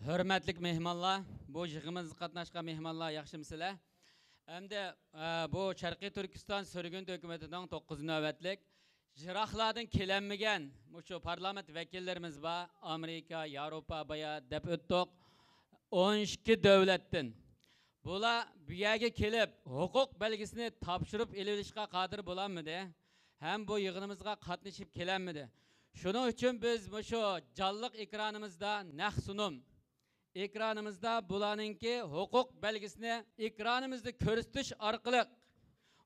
ھۆرمەتلىك مېھمانلار، بۇ يىغىنىمىزغا قاتناشقان مېھمانلار، ياخشىمۇسىلەر؟ ئەمدى، ئە، بۇ شەرقىي تۈركىستان سۈرگۈندە ھۆكۈمىتىنىڭ توققۇزىنچى نۆۋەتلىك يىراقلاردىن كېلەلمىگەن مۇشۇ پارلامېنت ۋەكىللىرىمىز بار. ئامېرىكا، ياۋروپا، بايا دەپ ئۆتتۇق. ئون ئىككى دۆلەتتىن. بۇلار بۇ يەرگە كېلىپ، ھوقۇق بەلگىسىنى تاپشۇرۇپ ئېلىۋېلىشقا قادىر بولالمىدى. ھەم بۇ يىغىنىمىزغا قاتنىشىپ كېلەلمىدى. شۇنىڭ ئۈچۈن بىز مۇشۇ جانلىق ئېكرانىمىزدا نەق سۇنۇم ئېكرانىمىزدا بۇلارنىڭكى ھوقۇق بەلگىسىنى ئېكرانىمىزدا كۆرسىتىش ئارقىلىق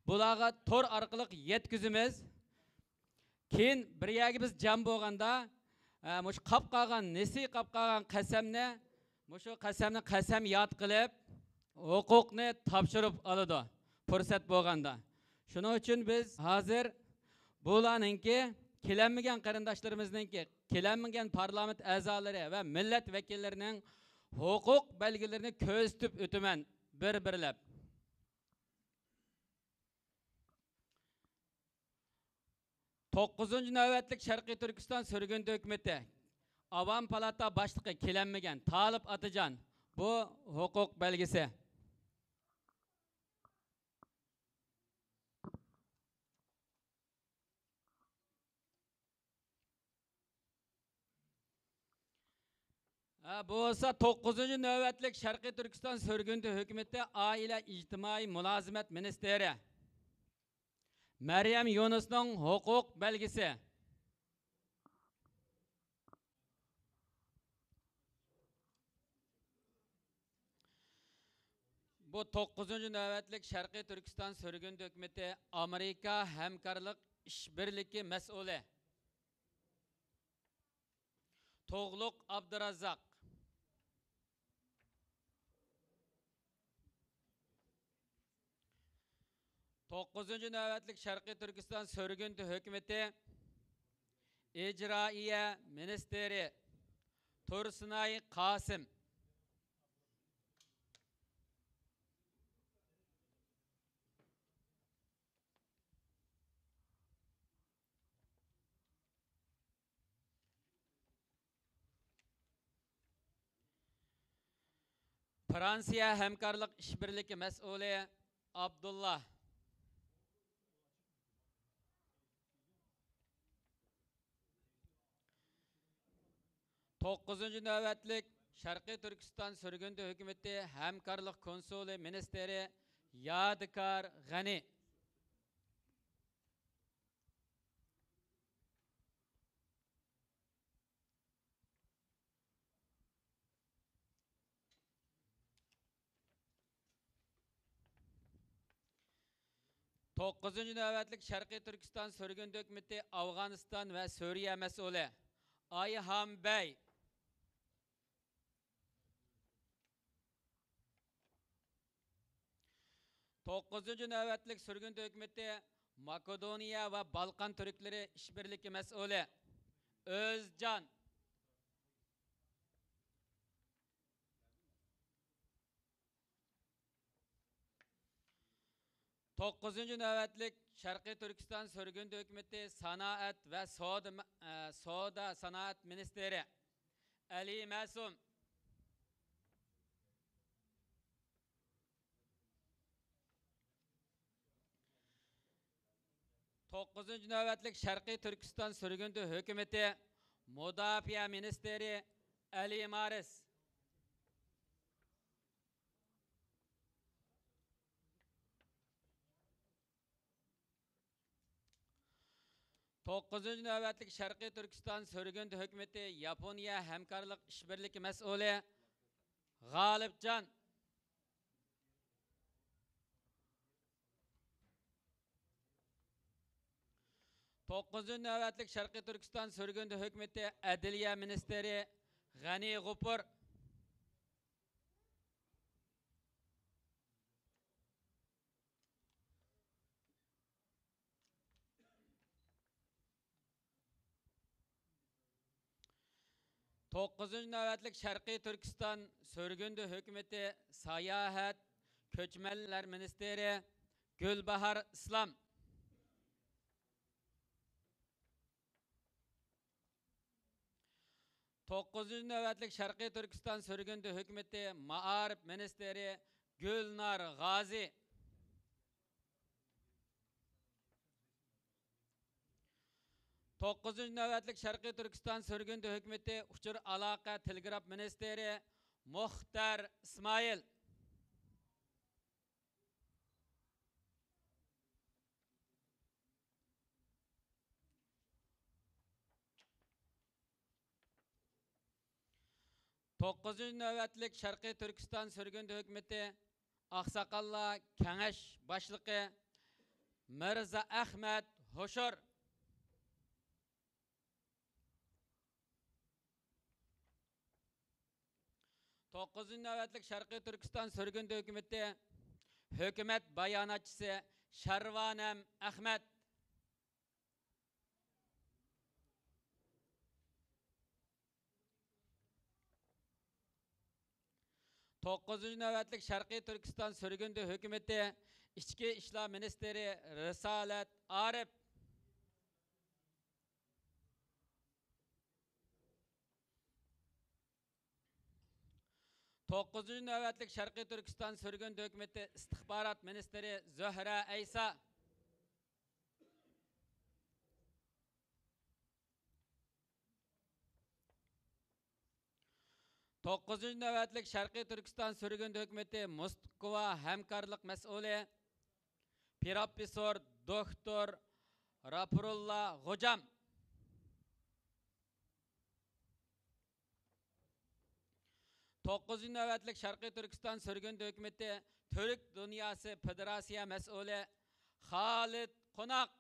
بۇلارغا تور ئارقىلىق يەتكۈزىمىز. كېيىن بىر يەرگە بىز جەم بولغاندا، ئە، مۇشۇ قاپ قالغان، نېسى قاپ قالغان قەسەمنى، مۇشۇ قەسەمنى قەسەم ياد قىلىپ، ھوقۇقنى تاپشۇرۇپ ئالىدۇ، پۇرسەت بولغاندا. شۇنىڭ ئۈچۈن بىز ھازىر بۇلارنىڭكى، كېلەلمىگەن قېرىنداشلىرىمىزنىڭكى، كېلەلمىگەن پارلامېنت ئەزالىرى ۋە مىللەت ۋەكىللىرىنىڭ ھوقۇق بەلگىلىرىنى كۆرسىتىپ ئۆتىمەن بىر-بىرلەپ. توققۇزىنچى نۆۋەتلىك شەرقىي تۈركىستان سۈرگۈندە ھۆكۈمىتى، ئاۋام پالاتا باشلىقى كېلەلمىگەن تالىپ ئاتىجان، بۇ ھوقۇق بەلگىسى. ھە، بۇ بولسا توققۇزىنچى نۆۋەتلىك شەرقىي تۈركىستان سۈرگۈندە ھۆكۈمىتى ئائىلە ئىجتىمائىي مۇلازىمەت مىنىستىرى مەريەم يۇنۇسنىڭ ھوقۇق بەلگىسى. بۇ توققۇزىنچى نۆۋەتلىك شەرقىي تۈركىستان سۈرگۈندە ھۆكۈمىتى ئامېرىكا ھەمكارلىق ئىشبىرلىكى مەسئۇلى تۇغلۇق ئابدۇرازاق. توققۇزىنچى نۆۋەتلىك شەرقىي تۈركىستان سۈرگۈندە ھۆكۈمىتى ئىجرائىيە مىنىستىرى تۇرسۇنئاي قاسىم. فرانسىيە ھەمكارلىق ئىشبىرلىكى مەسئۇلى ئابدۇللا. توققۇزىنچى نۆۋەتلىك شەرقىي تۈركىستان سۈرگۈندە ھۆكۈمىتى ھەمكارلىق كونسۇلى مىنىستىرى يادىكار غەنى. توققۇزىنچى نۆۋەتلىك شەرقىي تۈركىستان سۈرگۈندە ھۆكۈمىتى ئافغانىستان ۋە سۈرىيە مەسئۇلى ئايھان بەي. توققۇزىنچى نۆۋەتلىك سۈرگۈندە ھۆكۈمىتى ماكېدونىيە ۋە بالقان تۈركلىرى ئىشبىرلىكى مەسئۇلى ئۆزجان. توققۇزىنچى نۆۋەتلىك شەرقىي تۈركىستان سۈرگۈندە ھۆكۈمىتى سانائەت ۋە سودا، ئە، سودا سانائەت مىنىستىرى ئەلى مەسۇم. توققۇزىنچى نۆۋەتلىك شەرقىي تۈركىستان سۈرگۈندە ھۆكۈمىتى مۇداپىئە مىنىستىرى ئەلى مارىس. توققۇزىنچى نۆۋەتلىك شەرقىي تۈركىستان سۈرگۈندە ھۆكۈمىتى ياپونىيە ھەمكارلىق ئىشبىرلىكى مەسئۇلى غالىپجان. توققۇزىنچى نۆۋەتلىك شەرقىي تۈركىستان سۈرگۈندە ھۆكۈمىتى ئەدلىيە مىنىستىرى غەنى غوپۇر. توققۇزىنچى نۆۋەتلىك شەرقىي تۈركىستان سۈرگۈندە ھۆكۈمىتى ساياھەت، كۆچمەنلەر مىنىستىرى گۈلباھار ئىسلام. توققۇزىنچى نۆۋەتلىك شەرقىي تۈركىستان سۈرگۈندە ھۆكۈمىتى مائارىپ مىنىستىرى گۈلنار غازى. توققۇزىنچى نۆۋەتلىك شەرقىي تۈركىستان سۈرگۈندە ھۆكۈمىتى ئۇچۇر ئالاقە تېلېگراف مىنىستىرى مۇختەر ئىسمائىل. توققۇزىنچى نۆۋەتلىك شەرقىي تۈركىستان سۈرگۈندە ھۆكۈمىتى ئاقساقاللار كېڭەش باشلىقى مىرزا ئەخمەت ھوشۇر. توققۇزىنچى نۆۋەتلىك شەرقىي تۈركىستان سۈرگۈندە ھۆكۈمىتى ھۆكۈمەت باياناتچىسى شەرۋانەم ئەخمەت. توققۇزىنچى نۆۋەتلىك شەرقىي تۈركىستان سۈرگۈندە ھۆكۈمىتى ئىچكى ئىشلار مىنىستىرى رىسالەت ئارىپ. توققۇزىنچى نۆۋەتلىك شەرقىي تۈركىستان سۈرگۈندە ھۆكۈمىتى ئىستىخبارات مىنىستىرى زۆھرە ئەيسا. توققۇزىنچى نۆۋەتلىك شەرقىي تۈركىستان سۈرگۈندە ھۆكۈمىتى موسكۋا ھەمكارلىق مەسئۇلى پروفېسسور دوكتور راپۇرۇللا غوجام. توققۇزىنچى نۆۋەتلىك شەرقىي تۈركىستان سۈرگۈندە ھۆكۈمىتى تۈرك دۇنياسى فېدېراتسىيە مەسئۇلى خالىد قوناق.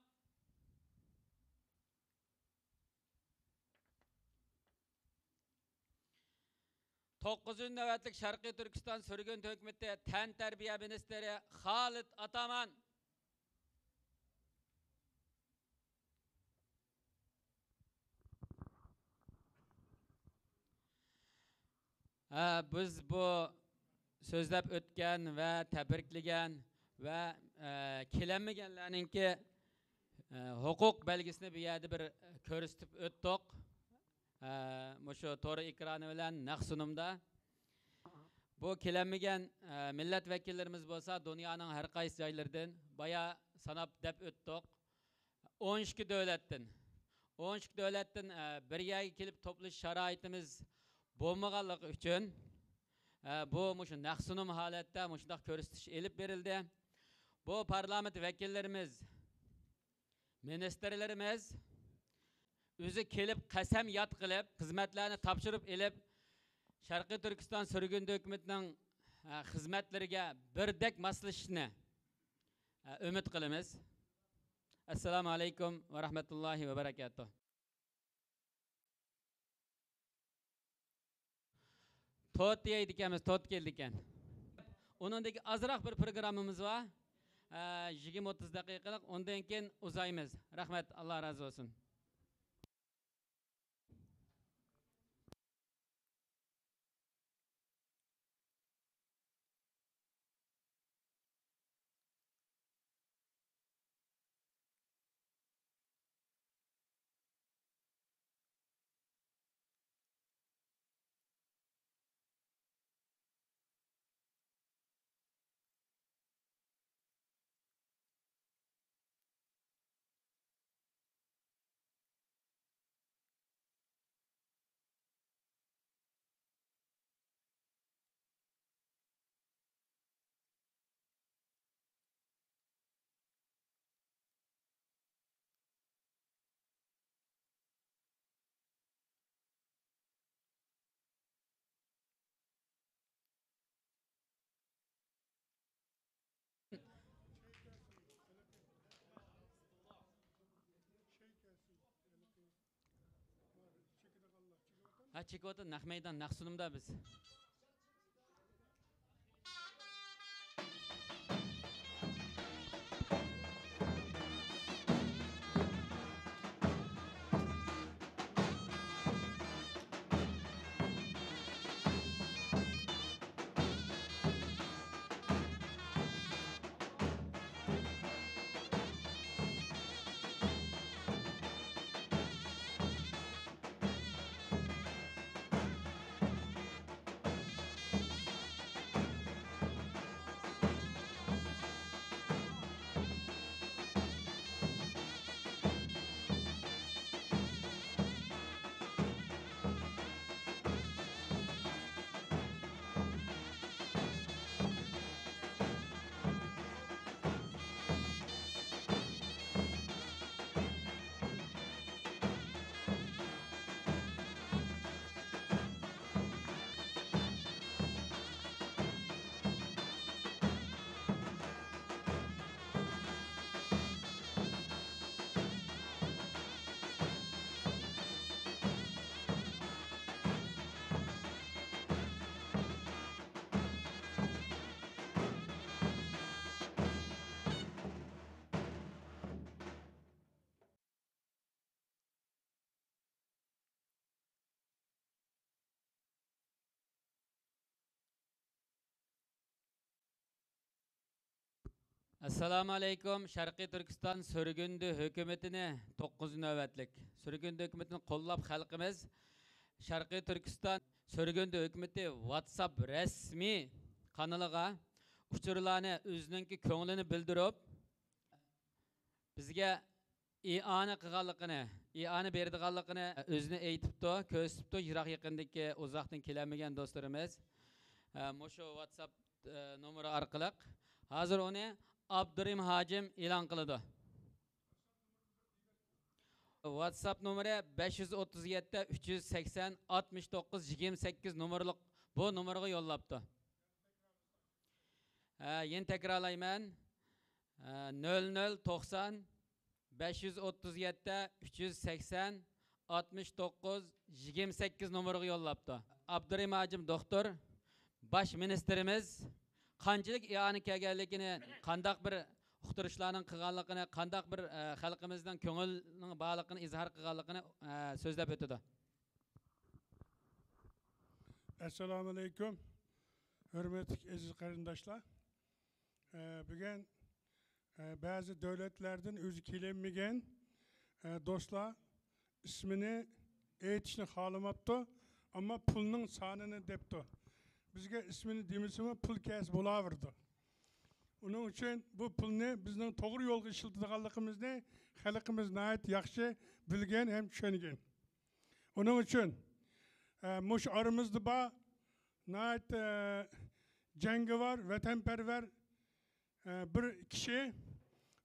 توققۇزىنچى نۆۋەتلىك شەرقىي تۈركىستان سۈرگۈندە ھۆكۈمىتى تەنتەربىيە مىنىستىرى خالىد ئاتامان. ھە، بىز بۇ سۆزلەپ ئۆتكەن ۋە تەبرىكلىگەن ۋە، ئە، كېلەلمىگەنلەرنىڭكى، ئە، ھوقۇق بەلگىسىنى بۇ يەردە بىر كۆرسىتىپ ئۆتتۇق. ئە، مۇشۇ تور ئېكرانى بىلەن نەق سۇنۇمدا. بۇ كېلەلمىگەن، ئە، مىللەت ۋەكىللىرىمىز بولسا دۇنيانىڭ ھەر قايسى جايلىرىدىن بايا ساناپ دەپ ئۆتتۇق. ئون ئىككى دۆلەتتىن، ئون ئىككى دۆلەتتىن، ئە، بىر يەرگە كېلىپ توپلىشىش شارائىتىمىز بولمىغانلىقى ئۈچۈن، ئە، بۇ مۇشۇ نەق سۇنۇم ھالەتتە مۇشۇنداق كۆرسىتىش ئېلىپ بېرىلدى. بۇ پارلامېنت ۋەكىللىرىمىز، مىنىستىرلىرىمىز ئۆزى كېلىپ قەسەم ياد قىلىپ، خىزمەتلەرنى تاپشۇرۇپ ئېلىپ، شەرقىي تۈركىستان سۈرگۈندە ھۆكۈمىتىنىڭ، ئە، خىزمەتلىرىگە بىردەك ماسلىشىشىنى، ئە، ئۈمىد قىلىمىز. ئەسسالامۇ ئەلەيكۇم ۋە رەھمەتۇللاھى ۋە بەرەكاتۇھ. تورت يەيدىكەنمىز، تورت كېلىدىكەن. ئۇنىڭدىكى ئازراق بىر پروگراممىمىز بار. ئە، يىگىرمە ئوتتۇز دەقىقىلىق، ئۇندىن كېيىن ئۇزايمىز. رەھمەت، ئاللا رازى بولسۇن. چېكىۋاتىدۇ، نەق مەيدان، نەق سۇنۇمدا بىز. ئەسسالامۇ ئەلەيكۇم. شەرقىي تۈركىستان سۈرگۈندە ھۆكۈمىتىنى، توققۇزىنچى نۆۋەتلىك سۈرگۈندە ھۆكۈمىتىنى قوللاپ، خەلقىمىز شەرقىي تۈركىستان سۈرگۈندە ھۆكۈمىتى ۋاتساپ رەسمىي قانىلىغا ئۇچۇرلارنى، ئۆزىنىڭكى كۆڭلىنى بىلدۈرۈپ، بىزگە ئىئانە قىلغانلىقىنى، ئىئانە بېرىدىغانلىقىنى ئۆزىنى ئېيتىپتۇ، كۆرسىتىپتۇ، يىراق يېقىندىكى، ئۇزاقتىن كېلەلمىگەن دوستلىرىمىز. ئە، مۇشۇ ۋاتساپ، ئە، نومۇرى ئارقىلىق. ھازىر ئۇنى ئابدۇرېھىم ھاجىم ئېلان قىلىدۇ. ۋاتساپ نومۇرى بەش يۈز ئوتتۇز يەتتە، ئۈچ يۈز سەكسەن، ئاتمىش توققۇز، يىگىرمە سەككىز نومۇرلۇق، بۇ نومۇرغا يوللاپتۇ. ھە، يەنە تەكرارلايمەن. ھە، نۆل نۆل توقسان، بەش يۈز ئوتتۇز يەتتە، ئۈچ يۈز سەكسەن، ئاتمىش توققۇز، يىگىرمە سەككىز نومۇرغا يوللاپتۇ. ئابدۇرېھىم ھاجىم دوختۇر، باش مىنىستىرىمىز قانچىلىك ئىئانە كەلگەنلىكىنى، قانداق بىر ئۇقتۇرۇشلارنىڭ قىلغانلىقىنى، قانداق بىر، ئە، خەلقىمىزنىڭ كۆڭلىنىڭ بارلىقىنى ئىزھار قىلغانلىقىنى، ئە، سۆزلەپ ئۆتىدۇ. ئەسسالامۇ ئەلەيكۇم، ھۆرمەتلىك ئەزىز قېرىنداشلار. ئە، بۈگۈن، ئە، بەزى دۆلەتلەردىن ئۆزى كېلەلمىگەن، ئە، دوستلار ئىسمىنى ئېيتىشنى خالىماپتۇ، ئەمما پۇلنىڭ سانىنى دەپتۇ. بىزگە ئىسمىنى دېمىسىمۇ پۇل كەلسە بولاۋېرىدۇ. ئۇنىڭ ئۈچۈن بۇ پۇلنى بىزنىڭ توغرا يولغا ئىشلىتىدىغانلىقىمىزنى خەلقىمىز ناھايىتى ياخشى بىلگەن ھەم چۈشەنگەن. ئۇنىڭ ئۈچۈن، ئە، مۇشۇ ئارىمىزدا بار ناھايىتى، ئە، جەڭگىۋار، ۋەتەنپەرۋەر، ئە، بىر كىشى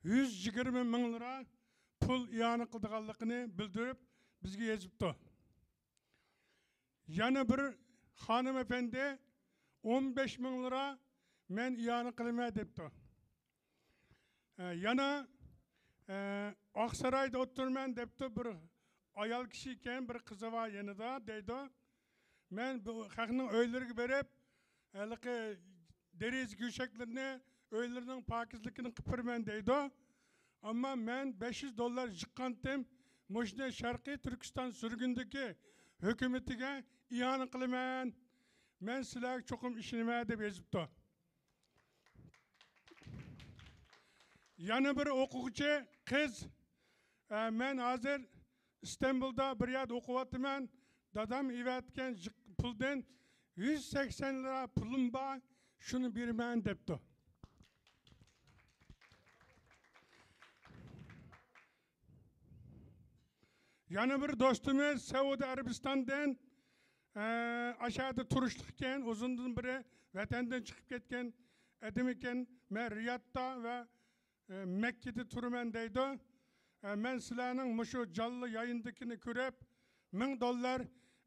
يۈز يىگىرمە مىڭ لىرا پۇل ئىئانە قىلىدىغانلىقىنى بىلدۈرۈپ، بىزگە يېزىپتۇ. يەنە بىر خانىم ئەپەندى ئون بەش مىڭ لىرا مەن ئىئانە قىلىمەن دەپتۇ. ئە، يەنە، ئە، ئاقسارايدا ئولتۇرىمەن دەپتۇ، بىر ئايال كىشى ئىكەن، بىر قىزى بار يېنىدا دەيدۇ. مەن بۇ خەقنىڭ ئۆيلىرىگە بېرىپ، ھېلىقى دېرىزە گۆشەكلىرىنى، ئۆيلىرىنىڭ پاكىزلىكىنى قىلىپ بېرىمەن دەيدۇ. ئەمما مەن بەش يۈز دوللار يىغقانتىم، مۇشۇنى شەرقىي تۈركىستان سۈرگۈندىكى ھۆكۈمىتىگە ئىئانە قىلىمەن. مەن سىلەرگە چوقۇم ئىشىنىمەن دەپ يېزىپتۇ. يەنە بىر ئوقۇغۇچى قىز، ئە، مەن ھازىر ئىستانبۇلدا بىر يەردە ئوقۇۋاتىمەن، دادام ئېۋەتكەن يىق-، پۇلدىن يۈز سەكسەن لىرا پۇلۇم بار، شۇنى بېرىمەن دەپتۇ. يەنە بىر دوستىمىز سەئۇدى ئەرەبىستاندىن، ئە، ئاشۇ يەردە تۇرۇشلۇق ئىكەن، ئۇزۇندىن بېرى ۋەتەندىن چىقىپ كەتكەن ئادەم ئىكەن. مەن رىيادتا ۋە، ئە، مەككىدە تۇرىمەن دەيدۇ. ئە، مەن سىلەرنىڭ مۇشۇ جانلىق يايىندىكىنى كۆرۈپ، مىڭ دوللار،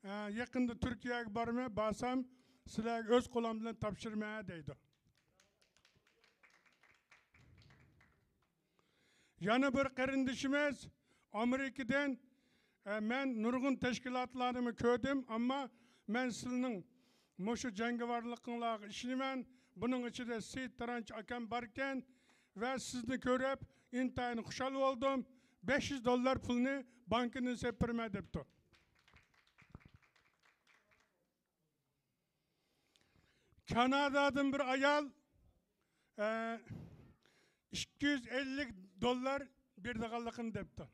ئە، يېقىندا تۈركىيەگە بارىمەن، بارسام سىلەرگە ئۆز قولۇم بىلەن تاپشۇرىمەن دەيدۇ. يەنە بىر قېرىندىشىمىز ئامېرىكىدىن، ئە، مەن نۇرغۇن تەشكىلاتلارنىمۇ كۆردۈم، ئەمما مەن سىلىنىڭ مۇشۇ جەڭگىۋارلىقىڭلارغا ئىشىنىمەن. بۇنىڭ ئىچىدە سېيىت تارانچى ئاكام باركەن ۋە سىزنى كۆرۈپ ئىنتايىن خۇشال بولدۇم. بەش يۈز دوللار پۇلنى بانكىدىن سېلىپ بېرىمەن دەپتۇ. كانادادىن بىر ئايال، ئە، ئىككى يۈز ئەللىك دوللار بېرىدىغانلىقىنى دەپتۇ.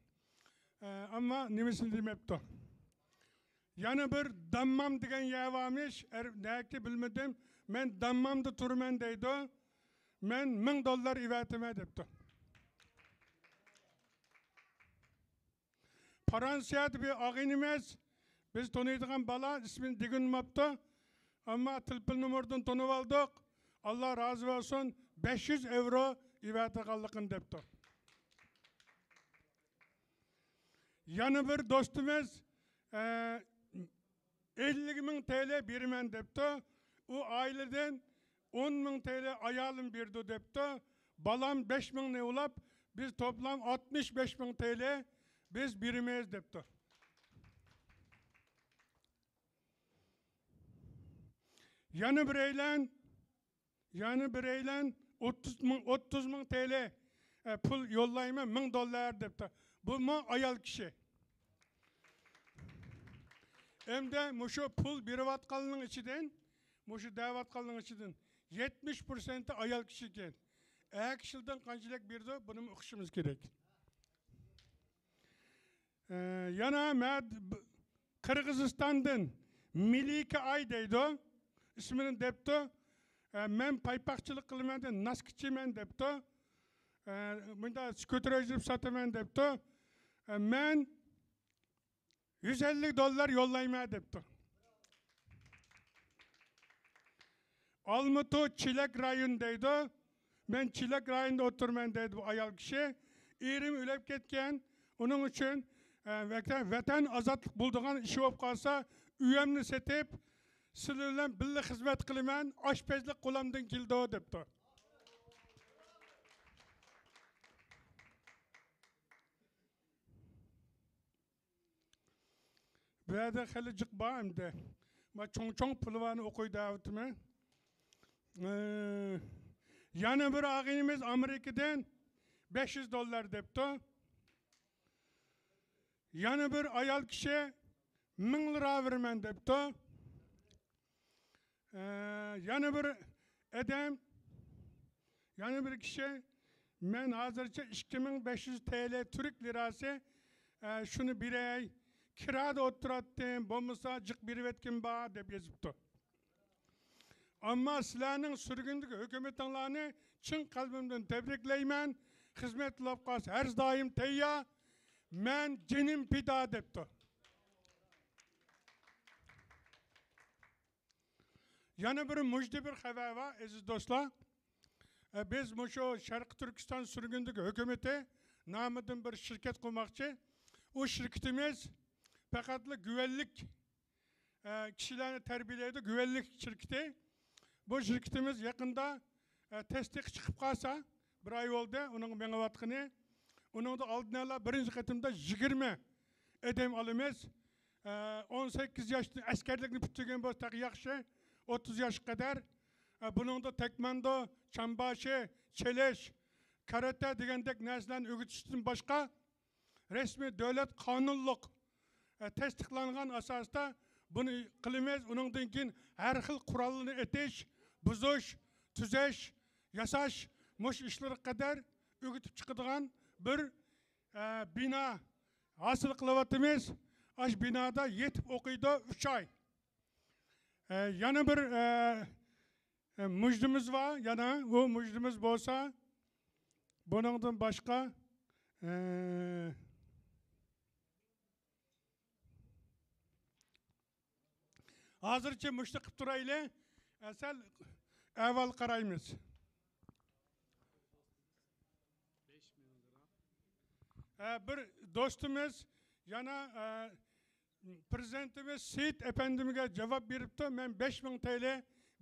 ئە، ئەمما نېمىسىنى دېمەپتۇ. يەنە بىر داممام دېگەن يەر بارمىش، ئەر-، نەكى بىلمىدىم. مەن داممامدا تۇرىمەن دەيدۇ. مەن مىڭ دوللار ئېۋەتىمەن دەپتۇ. فرانسىيەدە بىر ئاغىنىمىز، بىز تونۇيدىغان بالا، ئىسمىنى دېگۈنماپتۇ. ئەمما تېلېفون نومۇرىدىن تونۇۋالدۇق. ئاللا رازى بولسۇن، بەش يۈز ئەۋرو ئېۋەتىدىغانلىقىنى دەپتۇ. يەنە بىر دوستىمىز، ئە، ئەللىك مىڭ تېلى بېرىمەن دەپتۇ. ئۇ ئائىلىدىن ئون مىڭ تېلى ئايالىم بېرىدۇ دەپتۇ. بالام بەش مىڭنى ئۇلاپ، بىز توپلام ئاتمىش بەش مىڭ تېلى بىز بېرىمىز دەپتۇ. يەنە بىرەيلەن، يەنە بىرەيلەن ئوتتۇز مىڭ، ئوتتۇز مىڭ تېلى، ئە، پۇل يوللايمەن، مىڭ دوللار دەپتۇ. بۇمۇ ئايال كىشى. ئەمدى مۇشۇ پۇل بېرىۋاتقانلارنىڭ ئىچىدىن، مۇشۇ دەۋاتقانلارنىڭ ئىچىدىن يەتمىش پىرسەنتى ئايال كىشى ئىكەن. ئەر كىشىلەردىن قانچىلىك بېرىدۇ، بۇنىمۇ ئۇقۇشىمىز كېرەك. ئە، يەنە مەد-، ب-، قىرغىزىستاندىن مىلىكە ئاي دەيدۇ. ئىسمىنى دەپتۇ. ئە، مەن پايپاقچىلىق قىلىمەن دەپ، ناسكىچىمەن دەپتۇ. ئە، مۇنداق سكوتېر ھەيدەپ ساتىمەن دەپتۇ. ئە، مەن يۈز ئەللىك دوللار يوللايمەن دەپتۇ. ئالمۇتۇ چېلەك رايون دەيدۇ. مەن چېلەك رايونىدا ئولتۇرىمەن دەيدۇ بۇ ئايال كىشى. ئېرىم ئۆلۈپ كەتكەن. ئۇنىڭ ئۈچۈن، ئە، ۋەتەن، ۋەتەن ئازادلىق بولىدىغان ئىش بولۇپ قالسا، ئۆيۈمنى سېتىپ، سىلەر بىلەن بىللە خىزمەت قىلىمەن، ئاشپەزلىك قولۇمدىن كېلىدۇ دەپتۇ. بۇ يەردە خېلى جىق بار ئەمدى. ما چوڭ-چوڭ پۇلۋانى ئوقۇي دەۋاتىمەن. ئى، يەنە بىر ئاغىنىمىز ئامېرىكىدىن بەش يۈز دوللار دەپتۇ. يەنە بىر ئايال كىشى مىڭ لىرا بېرىمەن دەپتۇ. ئە، يەنە بىر ئادەم، يەنە بىر كىشى، مەن ھازىرچە ئىككى مىڭ بەش يۈز تېلى تۈرك لىراسى، ئە، شۇنى بېرەي، كىرادا ئولتۇراتتىم، بولمىسا جىق بېرىۋەتكىن بار، دەپ يېزىپتۇ. ئەمما سىلەرنىڭ سۈرگۈندىكى ھۆكۈمىتىڭلارنى چىن قەلبىمدىن تەبرىكلەيمەن. خىزمەت قىلىپ قالسا ھەر دائىم تەييار. مەن جېنىم پىدا دەپتۇ. يەنە بىر مۇجدى بىر خەۋەر بار، ئەزىز دوستلار. ئە، بىز مۇشۇ شەرقىي تۈركىستان سۈرگۈندىكى ھۆكۈمىتى نامىدىن بىر شىركەت قۇرماقچى. ئۇ شىركىتىمىز پەقەتلا گۈۋەنلىك، ئە، كىشىلەرنى تەربىيەلەيدۇ، گۈۋەنلىك شىركىتى. بۇ شىركىتىمىز يېقىندا، ئە، تەستىقى چىقىپ قالسا، بىر ئاي بولدى ئۇنىڭ مېڭىۋاتقىنى. ئۇنىڭدا ئالدىن ئالا بىرىنچى قېتىمدا يىگىرمە ئادەم ئالىمىز. ئە، ئون سەككىز ياشتىن ئەسكەرلىكنى پۈتتۈرگەن بولسا تېخى ياخشى، ئوتتۇز ياشقا قەدەر. ئە، بۇنىڭدا تەكۋاندو، چامباشى، چېلىش، كاراتە دېگەندەك نەرسىلەرنى ئۆگىتىشتىن باشقا، رەسمىي دۆلەت قانۇنلۇق، ئە، تەستىقلانغان ئاساستا بۇنى قىلىمىز. ئۇنىڭدىن كېيىن ھەر خىل قورالنى ئېتىش، بۇزۇش، تۈزەش، ياساش، مۇشۇ ئىشلارغا قەدەر ئۆگىتىپ چىقىدىغان بىر، ئە، بىنا ھاسىل قىلىۋاتىمىز. ئاش بىنادا يېتىپ ئوقۇيدۇ ئۈچ ئاي. ئە، يەنە بىر، ئە، ئە، مۇجدىمىز بار، يەنە ئۇ مۇجدىمىز بولسا، بۇنىڭدىن باشقا، ئە، ھازىرچە مۇشۇنى قىلىپ تۇرايلى، ئە، سەل ئەھۋال قارايمىز. ئە، بىر دوستىمىز يەنە، ئە، پىرېزىدېنتىمىز سېيىت ئەپەندىمگە جاۋاب بېرىپتۇ، مەن بەش مىڭ تېلى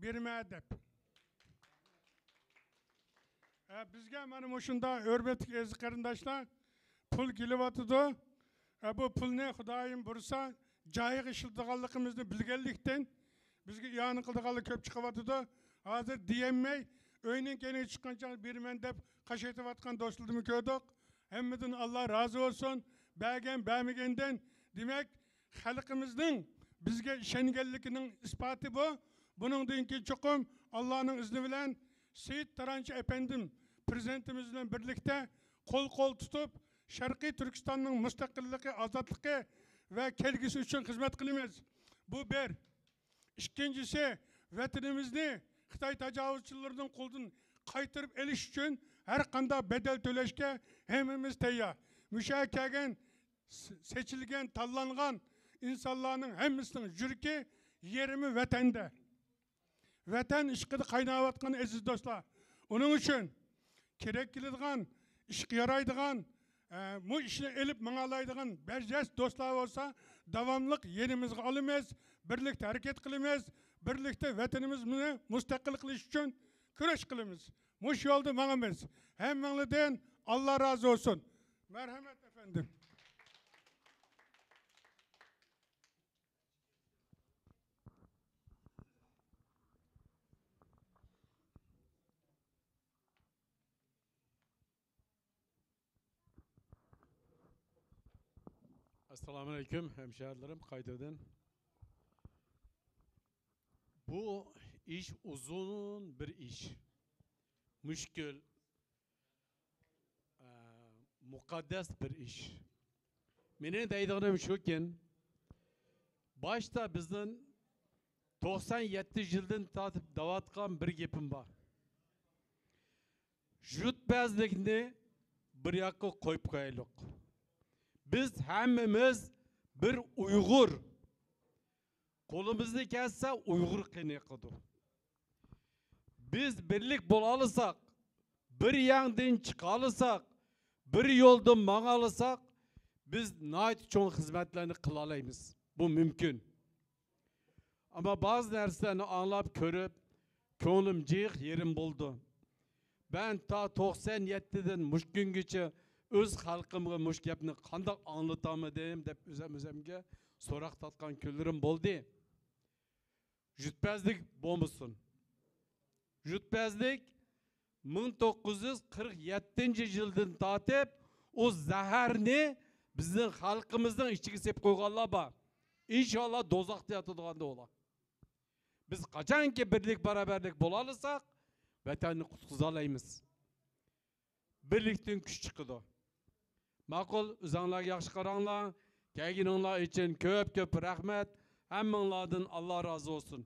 بېرىمەن دەپ. ئە، بىزگە مانا مۇشۇنداق ھۆرمەتلىك ئەزىز قېرىنداشلار، پۇل كېلىۋاتىدۇ. ئە، بۇ پۇلنى خۇدايىم بۇيرۇسا جايىغا ئىشلىتىدىغانلىقىمىزنى بىلگەنلىكتىن، بىزگە ئىئانە قىلىدىغانلار كۆپ چىقىۋاتىدۇ. ھازىر دېيەلمەي، ئۆينىڭ كەينىگە چىققانچە بېرىمەن دەپ قاشايتىۋاتقان دوستلىرىمىز كۆردۇق. ھەممىدىن ئاللا رازى بولسۇن. بەرگەن، بەرمىگەندىن، دېمەك، خەلقىمىزنىڭ بىزگە ئىشەنگەنلىكىنىڭ ئىسپاتى بۇ. بۇنىڭدىن كېيىن چوقۇم ئاللانىڭ ئىزنى بىلەن سېيىت تارانچى ئەپەندىم پىرېزىدېنتىمىز بىلەن بىرلىكتە قول-قول تۇتۇپ، شەرقىي تۈركىستاننىڭ مۇستەقىللىقى، ئازادلىقى ۋە كەلگۈسى ئۈچۈن خىزمەت قىلىمىز. بۇ بىر. ئىككىنچىسى، ۋەتىنىمىزنى خىتاي تاجاۋۇزچىلىرىنىڭ قولىدىن قايتۇرۇپ ئېلىش ئۈچۈن ھەر قانداق بەدەل تۆلەشكە ھەممىمىز تەييار. مۇشۇ يەرگە كەلگەن، س-، سېچىلگەن، تاللانغان ئىنسانلارنىڭ ھەممىسىنىڭ يۈرىكى، يېرىمى ۋەتەندە. ۋەتەن ئىشقىدا قايناۋاتقان ئەزىز دوستلار. ئۇنىڭ ئۈچۈن كېرەك كېلىدىغان، ئىشقا يارايدىغان، ئە، بۇ ئىشنى ئېلىپ ماڭالايدىغان بەزى دوستلار بولسا، داۋاملىق يېنىمىزغا ئالىمىز، بىرلىكتە ھەرىكەت قىلىمىز، بىرلىكتە ۋەتىنىمىزنى مۇستەقىل قىلىش ئۈچۈن كۈرەش قىلىمىز. مۇشۇ يولدا ماڭىمىز. ھەممىڭلاردىن ئاللا رازى بولسۇن. مەرھەمەت ئەپەندىم. ئەسسالامۇئەلەيكۇم، ھەمشەھەرلىرىم، قايتىدىن. بۇ ئىش ئۇزۇن بىر ئىش، مۈشكۈل، ئە، مۇقەددەس بىر ئىش. مېنىڭ دەيدىغىنىم شۇكىن، باشتا بىزدىن توقسان يەتتە يىلدىن تارتىپ دەۋاتقان بىر گېپىم بار. جۈتپەزلىكنى بىر ياققا قويۇپ قويايلۇق. بىز ھەممىمىز بىر ئۇيغۇر. قولىمىزدىن كەلسە ئۇيغۇر قېنى ئېقىدۇ. بىز بىرلىك بولالىساق، بىر يەڭدىن چىقالىساق، بىر يولدىن ماڭالىساق، بىز ناھايىتى چوڭ خىزمەتلەرنى قىلالايمىز. بۇ مۇمكىن. ئەمما بەزى نەرسىلەرنى ئاڭلاپ كۆرۈپ، كۆڭلۈم جىق يېرىم بولىدۇ. مەن تا توقسان يەتتىدىن مۇشۇ كۈنگىچە ئۆز خەلقىمگە مۇشۇ گەپنى قانداق ئاڭلىتالمىدىم دەپ ئۆزۈم ئۆزۈمگە سوراق تارتقان كۈنلىرىم بولدى. جۈتپەزلىك بولمىسۇن. جۈتپەزلىك مىڭ توققۇز يۈز قىرىق يەتتىنچى يىلدىن تارتىپ ئۇ زەھەرنى بىزنىڭ خەلقىمىزنىڭ ئىچىگە سېلىپ قويغانلار بار. ئىنشاللا دوزاختا ياتىدىغاندا ئۇلار. بىز قاچانكى بىرلىك، باراۋەرلىك بولالىساق، ۋەتەننى قۇتقۇزالايمىز. بىرلىكتىن كۈچ چىقىدۇ. ماقۇل، ئۆزۈڭلارغا ياخشى قاراڭلار. كەلگىنىڭلار ئۈچۈن كۆپ كۆپ رەھمەت. ھەممىڭلاردىن ئاللا رازى بولسۇن.